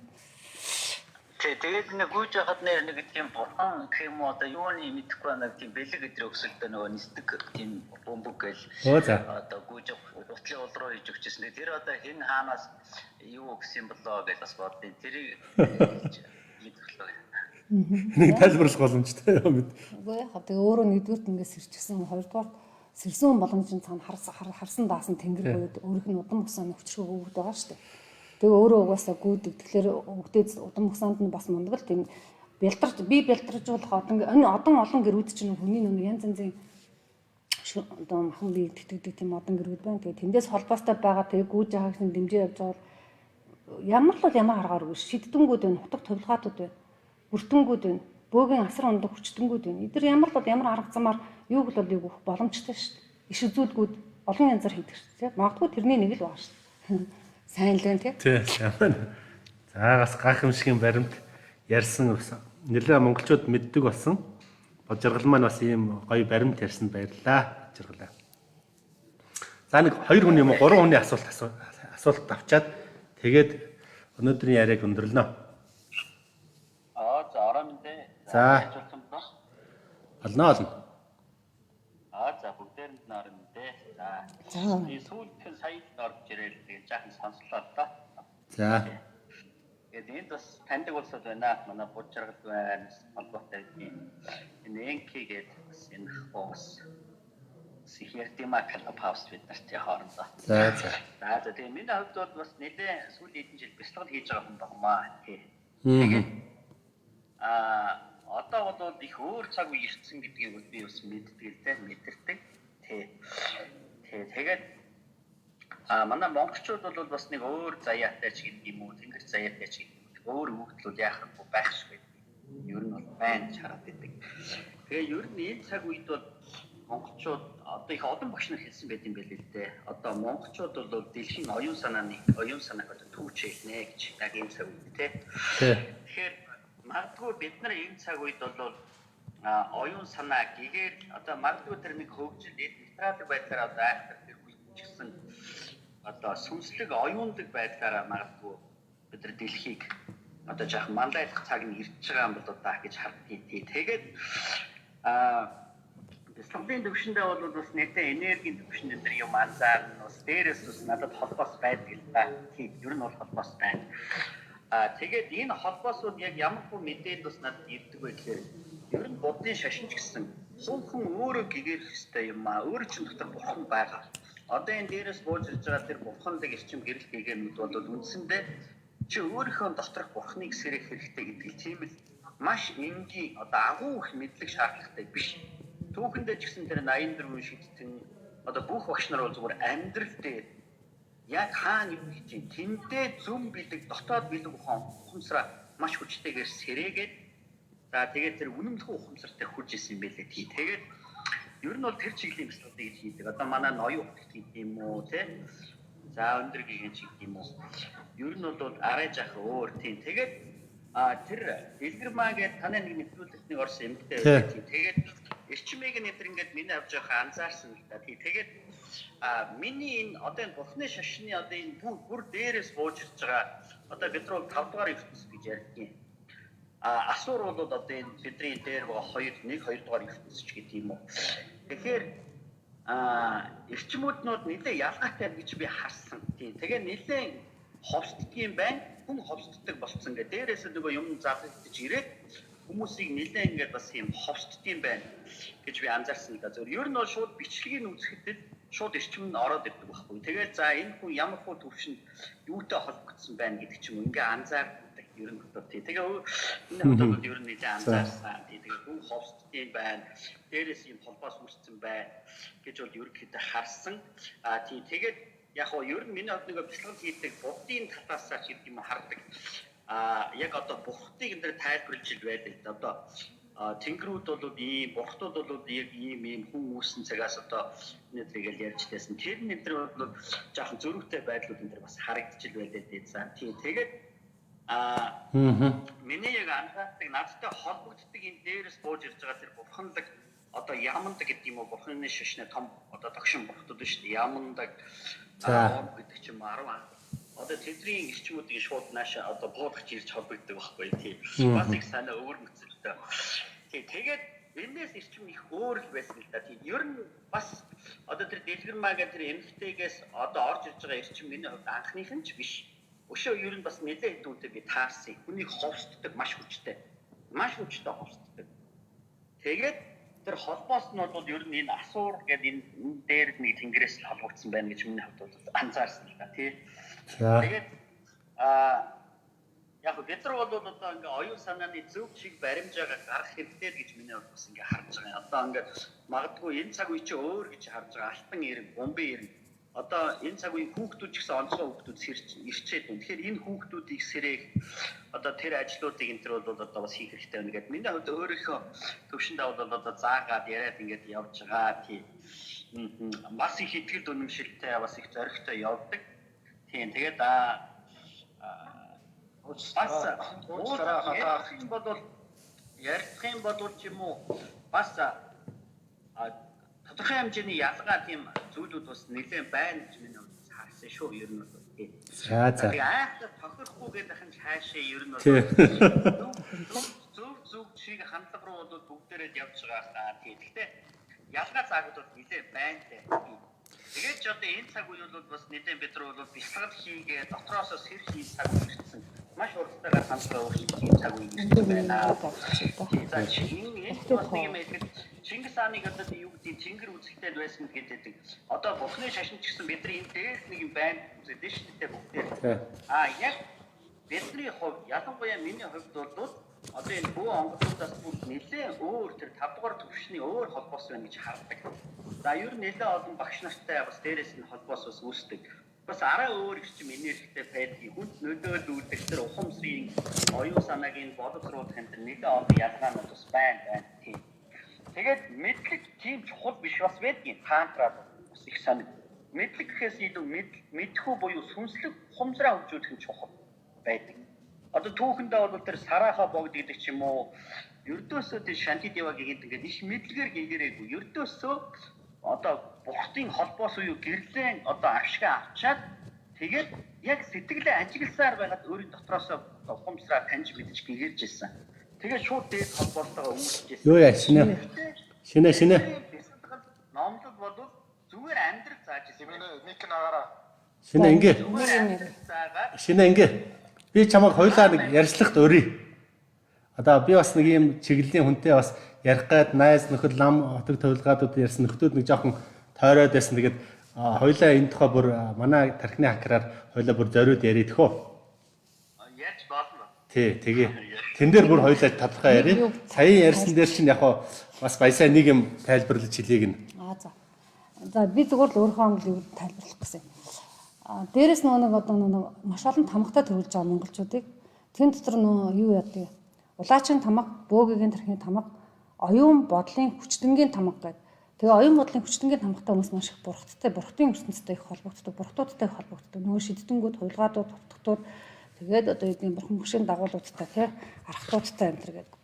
Тий, тэгээд нэг гүйж байхад нэр нэг тийм бурхан гэх юм уу одоо юуны мэдэхгүй байна тийм бэлэг өдрөө өсөлтөө нөгөө нисдэг тийм бөмбөг гээл одоо гүйж утлын уул руу хийж өгчээсэн. Тэр одоо хэн хаанаас юу өгсөн юм болоо гэж бас боддیں۔ Тэрийг хэлж мэдэхлээ. Энийг тайлбарлах боломжтой юм бид. Үгүй яг тэгээ өөрөө нэгдүгüрт ингээд сэрчихсэн, хоёрдугаар сэрсэн боломж нь цаана харсан даасан тэнгэр буюу өөрийнх нь удам бусааны хүчрхэг өвгд байгаа шүү дээ. Тэгээ өөрөө угаасаа гүйдэг. Тэгэхээр өвгдээ удам бусаанд нь бас мундаг л тийм бялдарч би бялдаржуулах одон олон гэрүүд чинь хүний нүг янз янзын одоо махан бие тэтгэдэг тийм одон гэрүүд байна. Тэгээ тэндээс холбоостой байгаа тэгээ гүйж байгаа гэсэн дэмжиж явж байгаа бол ямар л бол ямар аргааргүй шиддэнгүүд байна, хутаг товлгаатууд байна, бүртэнгүүд байна, бөөгийн асар ундаг хүчтэнгүүд байна. Эдгээр ямар л бол ямар арга замаар юуг л бол юуг өгөх боломжтой шүү дээ. Иш үзүүлгүүд олон янзаар хийдэг шүү дээ. Магадгүй тэрний нэг л байгаа шүү дээ. Сайн л байна тий. Тий, сайн байна. За бас гайхамшигын баримт ярьсан нэлээ монголчууд мэддэг болсон. Бод жаргал маань бас ийм гоё баримт ярьсанд баярлалаа. Жаргалаа. За нэг 2 хүний юм уу 3 хүний асуулт авчаад тэгээд өнөөдрийн яриаг өндөрлөнө. Аа за орой мэндэ. За. Олно олно. Аа за бүгдээрэнд нь орой мэндэ. За. За. Би сүүлд сая л орж ирэл тэгээд жаахан сонслоо л доо. За. Тэгээд энд бас таньдаг улсууд байна. Манай Буд жаргал байна. Холбоотой байдгийн. Энэ Энки гэдэг бас энэ бас их ярьдимаа клуб хаус бид нарт хоорондоо. За за. За за тэгээ миний хувьд бол бас нэлээ сүүлийн хэдэн жил бяцлал хийж байгаа хүн багмаа тий. Тэгээд одоо бол их өөр цаг үе ирсэн гэдгийг би бас мэддэг л дээ, мэдэрдэг. Тий. Тий тэгээд манай монголчууд бол бас нэг өөр заяатай ч гэдэг юм уу, тэнгэр заяатай ч гэдэг юм уу, өөр өгөгдлүүд яах вэ байх шиг байдаг. Ер нь бол байна гэж хараад байдаг. Тэгээ ер нь энэ цаг үед бол монголчууд одоо их олон багш нар хэлсэн байт юм байл л дээ. Одоо монголчууд бол дэлхийн оюун санааг одоо түүчээлнэ гэж яг энэ цаг үед тий. Тэгэхээр магадгүй бид нар энэ цаг үед бол оюун санаа гэгээр одоо магадгүй тэр нэг хөгжил нейтрал байдлаар одоо айхтар тэр үед ч гэсэн одоо сүнслэг оюундаг байдлаараа магадгүй бид нар дэлхийг одоо жаахан мандайлах цаг нь ирж байгаа юм бол одоо гэж хардгийг тий. Тэгээд бяцлаглалын төвшөндөө бол бас нэлээ энергийн төвшөнд энэ төр юм анзаарна. Бас дээрээс бас надад холбоос байдаг л да. Тийм, ер нь бол холбоос байна. Тэгээд энэ холбоосууд яг ямар хөө мэдээлэл бас надад ирдэг вэ гэхээр ер нь буддын шашин ч гэсэн хүн өөрөө гэгэрэх ёстой юм аа. Өөрөө чинь дотор бурхан байгаа. Одоо энэ дээрээс бууж ирж байгаа тэр бурханлаг эрчим гэрэл гэгээнүүд бол үндсэндээ чи өөрийнхөө доторх бурхныг сэрэх хэрэгтэй гэдэг тийм л маш энгийн одоо агуу их мэдлэг шаардлагатай биш. Түүхэндээ ч гэсэн тэр 84 шидтэн одоо бүх багш нар бол зүгээр амьдрал дээр яг хаана юу хийж чинь тэндээ зүм бэлэг дотоод бэлэг ухаан ухамсараа маш хүчтэйгээр сэрээгээд за тэгээд тэр үнэмлэхүү ухамсартай хурж исэн юм байлээ тий. Тэгээд ер нь бол тэр чиглэлийн бяцлаглалыг хийдэг. Одоо манай ноён ухагт гэдэг юм уу тий. За өндөр гигэн ч гэдэг юм уу. Ер нь бол арай жах өөр тий. Тэгээд тэр Дэлгэрмаа гэдэг таны нэг нэвтрүүлэгт нэг орсон эмэгтэй байлаа тий. Тэгээд эрчмийг нэвтэр ингээд миний авч явах анзаарсан л да тий. Тэгээд миний энэ одоо энэ бурхны шашны одоо энэ бүр дээрээс бууж ирж байгаа одоо бид нар 5 дугаар ертөнц гэж ярьдгийн. Асуур бол одоо энэ бидний дээр байгаа 2 1 2 дугаар ертөнц ч гэдэг юм уу. Тэгэхээр эрчмүүднүүд нэлээ ялгаатай гэж би харсан. Тийм. Тэгээ нэлээ ховсддаг юм байна. Хүн ховсддаг болцсон гэ. Дээрээс нөгөө юм залгагдаж ирээд хүмүүсийг нэлээ ингээд бас юм ховсддаг юм байна гэж би анзаарсан л да. Зөв. Ер нь бол шууд бичлэгийг үзэхэд шууд эрчим нь ороод ирдэг байхгүй. Тэгээд за энэ хүн ямар хуу төвшөнд юутай холбогдсон байна гэдэг ч юм уу ингээ анзаардаг ер нь бол тий. Тэгээ энэ хувьд бол ер нь нэлээ анзаарсан. Тий. Тэгээ хүн ховсддаг юм байна. Дээрээс юм холбоос үүссэн байна гэж бол ерөнхийдөө харсан. Тий. Тэгээд яг хоо ер нь миний хувьд нэг бяцлал хийдэг буддын талаасаа ч гэдэг юм хардаг. Яг одоо бурхтыг энэ дэр тайлбарлаж ил байдаг. Одоо тэнгэрүүд бол ийм, бурхтууд бол яг ийм хүн үүссэн цагаас одоо энэ төргээл ярьж байсан. Тэр нь энэ төр бол жаахан зөрүүтэй байдлууд энэ төр бас харагдчихл байлаа дээ. За тий. Тэгээд миний яг анзаардаг надтай холбогддог энэ дээрээс бууж ирж байгаа тэр бурханлаг одоо ямандаг гэдэг юм уу, бурханы шашны том одоо догшин бурхтууд шүү дээ. Ямандаг гэдэг ч юм 10 одоо тэдний эрчмүүдийг шууд нааша одоо буулгаж ирж холбогддог байхгүй тий. Бас их санаа өөр мөцөлтэй. Тий, тэгээд энэс эрчим их өөр л байсан л да. Тий, ер нь бас одоо тэр Дэлгэрмаа гэх тэр эмэгтэйгээс одоо орж ирж байгаа эрчим миний хувьд анхных нь ч биш. Өшөө ер нь бас нэлээд хэдүүнтэй би таарсан. Хүний ховсддаг маш хүчтэй. Маш хүчтэй ховсддаг. Тэгээд тэр холбоос нь бол ер нь энэ асуур гэдэг энэ дээр нэг тэнгэрээс л холбогдсон байна гэж миний хувьд бол анзаарсан л да тий. Тэгээд яг бид нар бол одоо ингээ оюун санааны зөв чиг баримжаагаа гарах хэрэгтэй л гэж миний хувьд бас ингээ харж байгаа. Одоо ингээ магадгүй энэ цаг үе чи өөр гэж харж байгаа. Алтан эрен, бомбын эрен. Одоо энэ цаг үеийн хүүхдүүд ч гэсэн онцгой хүүхдүүд сэрч ирчээд байна. Тэгэхээр энэ хүүхдүүдийг сэрээх одоо тэр ажлуудыг энэ төр бол одоо бас хийх хэрэгтэй байна гэдээ. Миний хувьд өөрийнхөө төвшөндөө бол одоо заагаад яриад ингээд явж байгаа. Тийм. Бас их итгэл үнэмшилтэй, бас их зоригтой явдаг. Тийм. Тэгээд бас ярих юм бол ч юм уу бас тодорхой хэмжээний ялгаа тийм зүйлүүд бас нэлээд байна гэж миний хувьд харсан шүү ер нь бол тийм. За за. Тэгээ айхтар тохирохгүй гэдэг нь хаашаа ер нь бол зөв зөв чиг хандлага руу бол бүгдээрээ явж байгаа хаа тийм. Гэхдээ ялгаа заагууд бол нэлээд байна лээ. Тэгээд ч одоо энэ цаг үе бол бас нэлээд бид нар бол бясалгал хийгээ дотроосоо сэр хийх цаг үе ирсэн. Маш хурдтайгаар хандлага өөрчлөх ийм цаг үе ирсэн байна. За энэ бас нэг юм хэлэхэд Чингис хааныг одоо юу гэдэг Чингэр үзэгтэй байсан гэдэг. Одоо Бурхны шашин ч гэсэн бидний энэ дээр нэг юм байна үзээд шүү дээ бүгдээр. А яг бидний хувьд ялангуяа миний хувьд бол одоо энэ бөө онгоцуудаас бүр нэлээд өөр тэр 5 дугаар түвшний өөр холбоос байна гэж хардаг. За ер нь нэлээд олон багш нартай бас дээрээс нь холбоос бас үүсдэг. Бас арай өөр эрчим энергитэй байдгийг хүнд нөлөөлүүлдэг тэр ухамсарын оюун санааг нь боловсруулах энэ нэлээд олон ялгаанууд бас байна тийм. Тэгээд мэдлэг тийм чухал биш бас байдгийг таантраад бас их санаг. Мэдлэг гэхээс илүү мэдхүү буюу сүнслэг ухамсараа хөгжүүлэх нь чухал байдаг. Одоо түүхэндээ бол тэр сарааха богд гэдэг ч юм уу ердөөсөө тэр Шантидева гэдэг ингээд их мэдлэгээр гэгэрээгүй. Ердөөсөө одоо бухтын холбоос буюу гэрлэн одоо ашгаа авчаад тэгээд яг сэтгэлээ ажигласаар байгаад өөрийн дотроосоо ухамсараа таньж мэдж гэгэрж ирсэн. Тэгээд шууд дээд холбоостойгоо үүсэж ирсэн. Юу яа шинэ. Шинэ шинэ. Номлол бол зүгээр амьдрал зааж ирсэн. Мик нагаараа. Шинэ ингээ. Шинэ ингээ. Би чамайг хоёлаа нэг ярьцлагт өрье. Одоо би бас нэг ийм чиглэлийн хүнтэй бас ярих гад найз нөхөд лам отог төвлгаадууд ярьсан нөхдүүд нэг жоохон тойроод байсан. Тэгээд хоёлаа энэ тухай бүр манай тархины хакераар хоёлаа бүр зориуд яриад хөө. Ярьж болно. Тий, тэгээ. Тэн дээр бүр хоёлаа тодорхой яриа. Саяын ярьсан дээр чинь яг бас баясаа нэг юм тайлбарлаж хэлье гэнэ. Аа за. За би зүгээр л өөрийнхөө англи юу тайлбарлах гэсэн юм. А дээрэс нөгөө нэг одоо нэг маш олон тамгатай төрүүлж байгаа монголчуудыг тэн дотор нөгөө юу яадаг улаачин тамга, бөөгийн тархины тамга, оюун бодлын хүчтэнгийн тамга гэдэг. Тэгээ оюун бодлын хүчтэнгийн тамгатай хүмүүс маш их бурхттай, бурхтын ертөнцтэй их холбогддог, бурхтуудтай их холбогддог. Нөгөө шидтэнгүүд, хувилгаадууд, хутгтууд тэгээд одоо эдийн бурхан хөшийн дагуулуудтай тий архтуудтай энэ төр гэдэг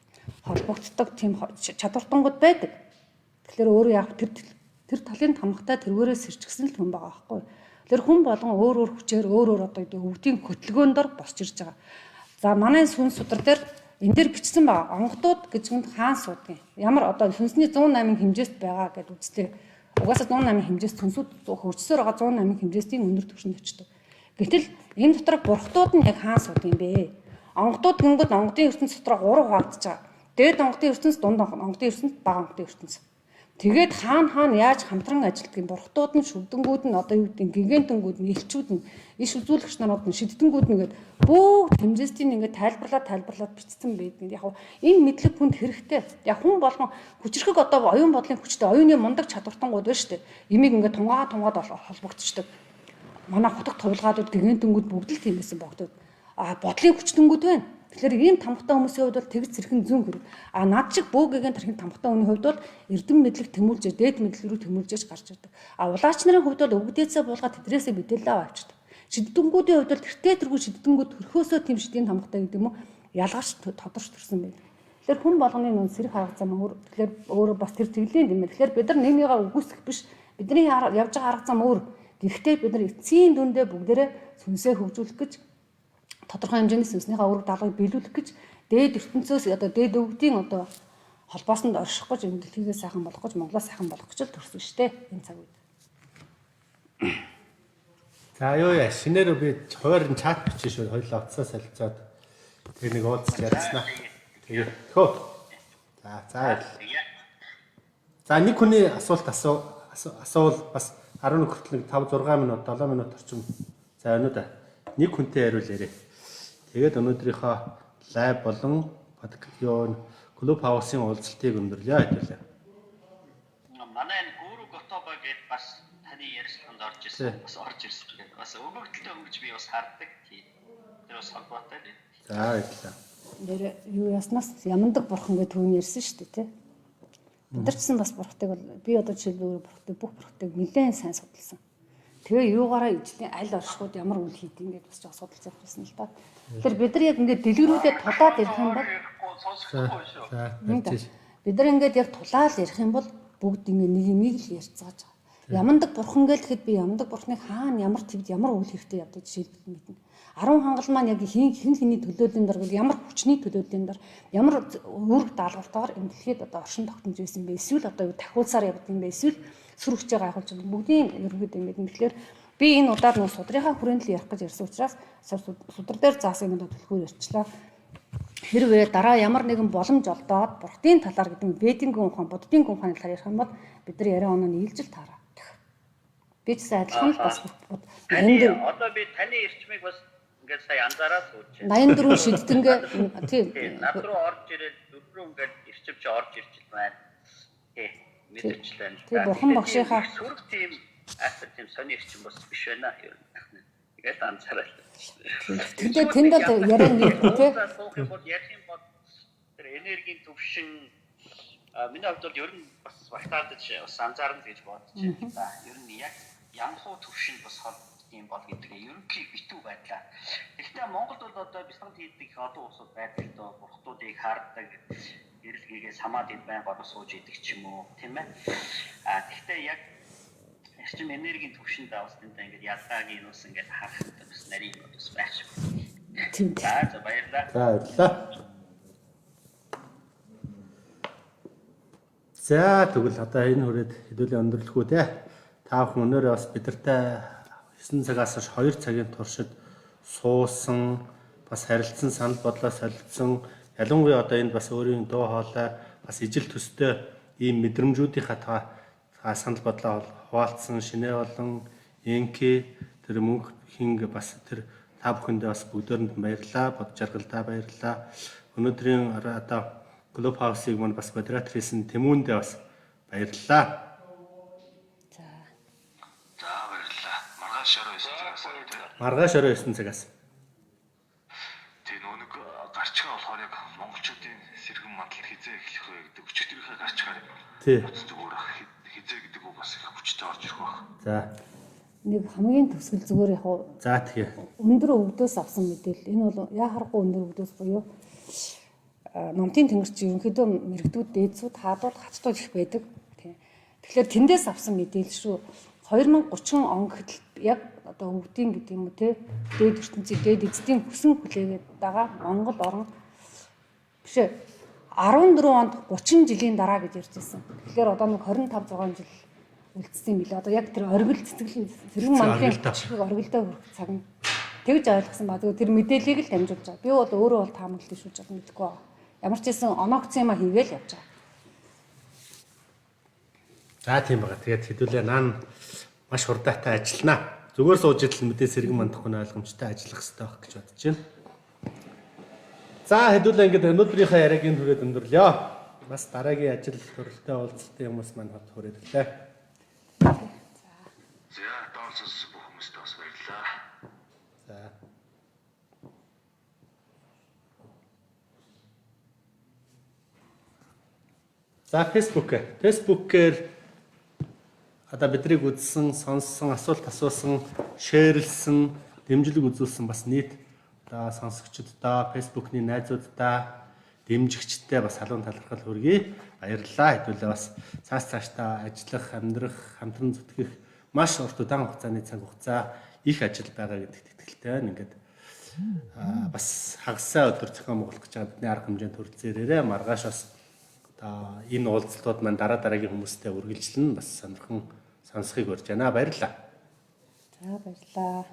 холбогддог тийм чадвартангууд байдаг. Тэгэхээр өөрөө яг тэр талын тамгатай тэргээрээ сэрчгсэн л хүн байгаа байхгүй. Тэр хүн болгон өөр өөр хүчээр өөр өөр одоо өвдгийн хөтөлбөрөөр дор босч ирж байгаа. За манай сүнс судар дээр энэ дээр бичсэн байгаа. Онгодууд гэж хүнд хаан суудаг. Ямар одоо сүнсний 108 хэмжээст байгаа гэд үзлээ. Угаасаа 108 хэмжээст сүнсүүд хөгжсөөр байгаа 108 хэмжээстийн өндөр түвшинд очдог. Гэтэл энэ дотор бурхтууд нь яг хаан суудаг юм бэ? Онгодууд гингүүд онгодын ертөнц дотор 3 хуваагдаж байгаа. Дээд онгодын ертөнц, дунд онгодын ертөнц, бага онгодын ертөнц. Тэгээд хаан хаан яаж хамтран ажилладаг юм бурхтууд нь шүвдэнгүүд нь одоо юу гэдэг гигантэнгүүд нь элчүүд нь иш үзүүлэгч нарууд нь шидтэнгүүд нь гээд бүгд хэмжээстийн ингээд тайлбарлаад бичсэн байдаг. Яг энэ мэдлэг хүнд хэрэгтэй. Яг хүн болгон хүчрхэг одоо оюун бодлын хүчтэй оюуны мундаг чадвартангууд байна шүү дээ. Имийг ингээд тунгаад холбогдчихдог. Манай хотог тувилгаадууд гигантэнгүүд бүгд л тийм байсан богдод. А бодлын хүчтэнгүүд байна. Тэгэхээр ийм тамгатай хүмүүсийн хувьд бол тэгж зэрхэн зүүн хэрэг. А над шиг бөөгийн тархин тамгатай хүний хувьд бол эрдэм мэдлэг тэмүүлж, дээд мэдлэг рүү тэмүүлж гарч ирдэг. А улаач нарын хувьд бол өвгдээсээ буулгаад тэдрээсээ мэдээлэл авчдаг. Шиддэнгүүдийн хувьд бол тэртээ тэргүй шиддэнгүүд төрхөөсөө тийм шидийн тамгатай гэдэг юм уу ялгарч тодорч төрсөн байдаг. Тэгэхээр хүн болгоны нүн сэрэх арга зам өөр. Тэгэхээр өөрөө бас тэр чиглэлийн юм. Тэгэхээр бид нар нэг нэгээ үгүйсгэх биш. Бидний явж байгаа арга зам өөр. Гэхдээ бид нар эцсийн дүндээ бүгдээрээ сүнсээ хөгжүүлэх гэж тодорхой хэмжээний сүнснийхээ үүрэг даалгаврыг биелүүлэх гэж дээд ертөнцөөс одоо дээд өвгдийн одоо холбоосонд орших гэж энэ дэлхийгээ сайхан болгох гэж Монголоо сайхан болгох гэж л төрсөн шүү дээ энэ цаг үед. За юу яа шинээр би хуваар нь чат бичсэн шүү. Хоёулаа утсаа солилцоод тэр нэг уулзч ярьснаа. Тэгээ. Хөө. За за баярлалаа. За нэг хүний асуулт асуувал бас 11 хүртэл нэг 5 6 минут 7 минут орчим за өнөө да. Нэг хүнтэй хариул яриа. Тэгээд өнөөдрийнхөө лайв болон юу клуб хаусын уулзалтыг өндөрлөё хэдүүлээ. Манай энэ Гүрү Готоба гэдээ бас таны ярилцлаганд орж ирсэн. Бас орж ирсэн. Бас өгөгдөлтөй өнгөж би бас хардаг. Тэр бас холбоотой. За баярлалаа. Нэр юу яснаас ямандаг бурхан гэж түүн ярьсан шүү дээ, тий. Бид нар ч гэсэн бас бурхтыг бол би одоо жишээлбэл өөрөө бурхтыг бүх бурхтыг нэлээд сайн судалсан. Тэгээ юугаараа ижлийн аль оршихуйд ямар үйл хийдэг ингээд бас жоо судалж явж байсан л да. Тэгэхээр бид нар яг ингээд дэлгэрүүлээд тулаад ирэх юм бол бид нар ингээд яг тулаал ярих юм бол бүгд ингээд нэг юмыг л ярьцгааж байгаа. Ямандаг бурхан гэлэхэд би ямандаг бурхныг хаана ямар твд ямар үйл хэрэгтэй явдаг жишээлбэл мэднэ. 10 хангал маань яг хин хин хиний төлөөллийн дор ямар хүчний төлөөллийн дор ямар үүрэг даалгавартайгаар энэ дэлхийд одоо оршин тогтнож байсан бэ? Эсвэл одоо юу тахиулсаар явдаг юм бэ? Эсвэл сүр хүчээ гайхуулж байгаа бүгдийн ерөнхийдөө юм мэднэ. Тэгэхээр би энэ удаад нөө судрынхаа хүрээнд л ярих гэж ярьсан учраас судар дээр заасан юм одоо түлхүүр ярьчлаа. Хэрвээ дараа ямар нэгэн боломж олдоод бурхтын талаар гэдэг нь ведийн гүн ухаан, буддын гүн ухааны талаар ярих юм бол бид нар яриа оноо нь ээлжил таараа. Би ч гэсэн адилхан л бас 84 одоо би таны эрчмийг бас ингээд сая анзаараад сууж байна. 84 шидтэнгээ тийм над руу орж ирээд дөрөв рүү ингээд эрчим чи орж ирж байна. Тий мэдэрчлээ. Тий бурхан багшийнхаа сүрэг тийм айхтар тийм сони эрчим бас биш байна ер нь. Тэгээд анзаараад. Тэгтээ тэнд бол яриа нэггүй тий. Суух юм бол ярих юм бол тэр энергийн төвшин миний хувьд бол ер нь бас багтаадаж бас анзаарна гэж бодож байна. За ер нь яг ямхуу төвшөнд бас холбогдсон юм бол гэдэг ерөнхий битүү байдлаа. Гэхдээ Монголд бол одоо бяцхан хийдэг их олон улсууд байдаг л доо бурхтуудыг хардаг, эрэлгээгээ самаад эд байнга ороо сууж идэг ч юм уу, тийм ээ. А тэгвэл яг эрчим энергийн төвшөнд авснаа ингээд ялгааг нь бас ингээд харахад бас нарийн бас байх шиг. Тийм. За баярлалаа. За баярлалаа. За тэгвэл одоо энэ хүрээд хэдүүлээ өндөрлөх үү те. Та бүхэн өнөөрөө бас бидэртэй 9 цагаас хойш 2 цагийн туршид суусан, бас харилцсан, санал бодлоо солилцсон. Ялангуяа одоо энд бас өөрийн дуу хоолой бас ижил төстэй ийм мэдрэмжүүдийнхаа та санал бодлоо хуваалцсан шинэ болон энки тэр мөнх хинг бас тэр та бүхэндээ бас бүгдээрэнд баярлалаа, бод жаргалдаа баярлалаа. Өнөөдрийн одоо Клуб хаусыг мань бас модератор хийсэн Тэмүүндээ бас баярлалаа. За. За баярлалаа. Маргааш орой 9 цагаас. Маргааш орой 9 цагаас. Тэгээ нөгөө нэг гарчгаа болохоор яг монголчуудын сэргэн мандал хизээ эхлэх вэ гэдэг өчигдрийнхээ гарчгаар. Тий. Зүгээр хизээ гэдэг үг бас их хүчтэй орж ирэх байх. За. Нэг хамгийн төгсгөл зүгээр яг За тэгээ. Өндөр өвгдөөс авсан мэдээлэл. Энэ бол яа харахгүй өндөр өвгдөөс буюу номтын тэнгэр чи ерөнхийдөө мэрэгдүүд дээдсүүд хаадууд хаттууд их байдаг. Тийм. Тэгэхээр тэндээс авсан мэдээлэл шүү. 2030 он гэтэл яг одоо өвдийн гэдэг юм уу те дээд ертөнцийн дээд эзэдийн хүсэн хүлээгээд байгаа Монгол орн биш ээ 14 онд 30 жилийн дараа гэж ярьж байсан. Тэгэхээр одоо нэг 25 6 жил үлдсэн юм билээ. Одоо яг тэр оргил цэцэглэн сэргэн мандлын чихэг оргилдоо хүрэх цаг нь тэгж ойлгосон ба. Тэгээ тэр мэдээллийг л дамжуулж байгаа. Би бол өөрөө бол таамаглалт шүүж байгаа мэдэхгүй байгаа. Ямар ч байсан оноогцсон юма хийгээл явж байгаа. За тийм байгаа. Тэгээд хэдүүлээ наан маш хурдаатай ажилланаа. Зүгээр сууж идэл мэдээ сэргэн мандахгүй нь ойлгомжтой ажиллах хэрэгтэй байх гэж бодож байна. За хэдүүлээ ингээд өнөөдрийнхөө яриаг энэ хүрээд өндөрлөё. Бас дараагийн ажил төрөлтэй уулзалтын хүмүүс маань хот хүрээд ирлээ. За доор сонссон бүх хүмүүстээ бас баярлалаа. За. За Facebook. Facebook-ээр одоо биднийг үзсэн, сонссон, асуулт асуусан, шеэрлсэн, дэмжлэг үзүүлсэн бас нийт одоо сонсогчдод, Facebook-ны найзууддаа, дэмжигчдээ бас халуун талархал хүргэе. Баярлалаа. Хэдүүлээ бас цааш цаашдаа ажиллах, амьдрах, хамтран зүтгэх маш урт удаан хугацааны цаг хугацаа их ажил байгаа гэдэгт итгэлтэй байна. Ингээд бас хагасаа өдөр зохион байгуулах гэж байгаа бидний арга хэмжээнд хүрэлцээрээрээ маргааш бас одоо энэ уулзалтууд маань дараа дараагийн хүмүүстэй үргэлжлэн бас сонирхон сонсохыг урьж байна. Баярлалаа. За баярлалаа.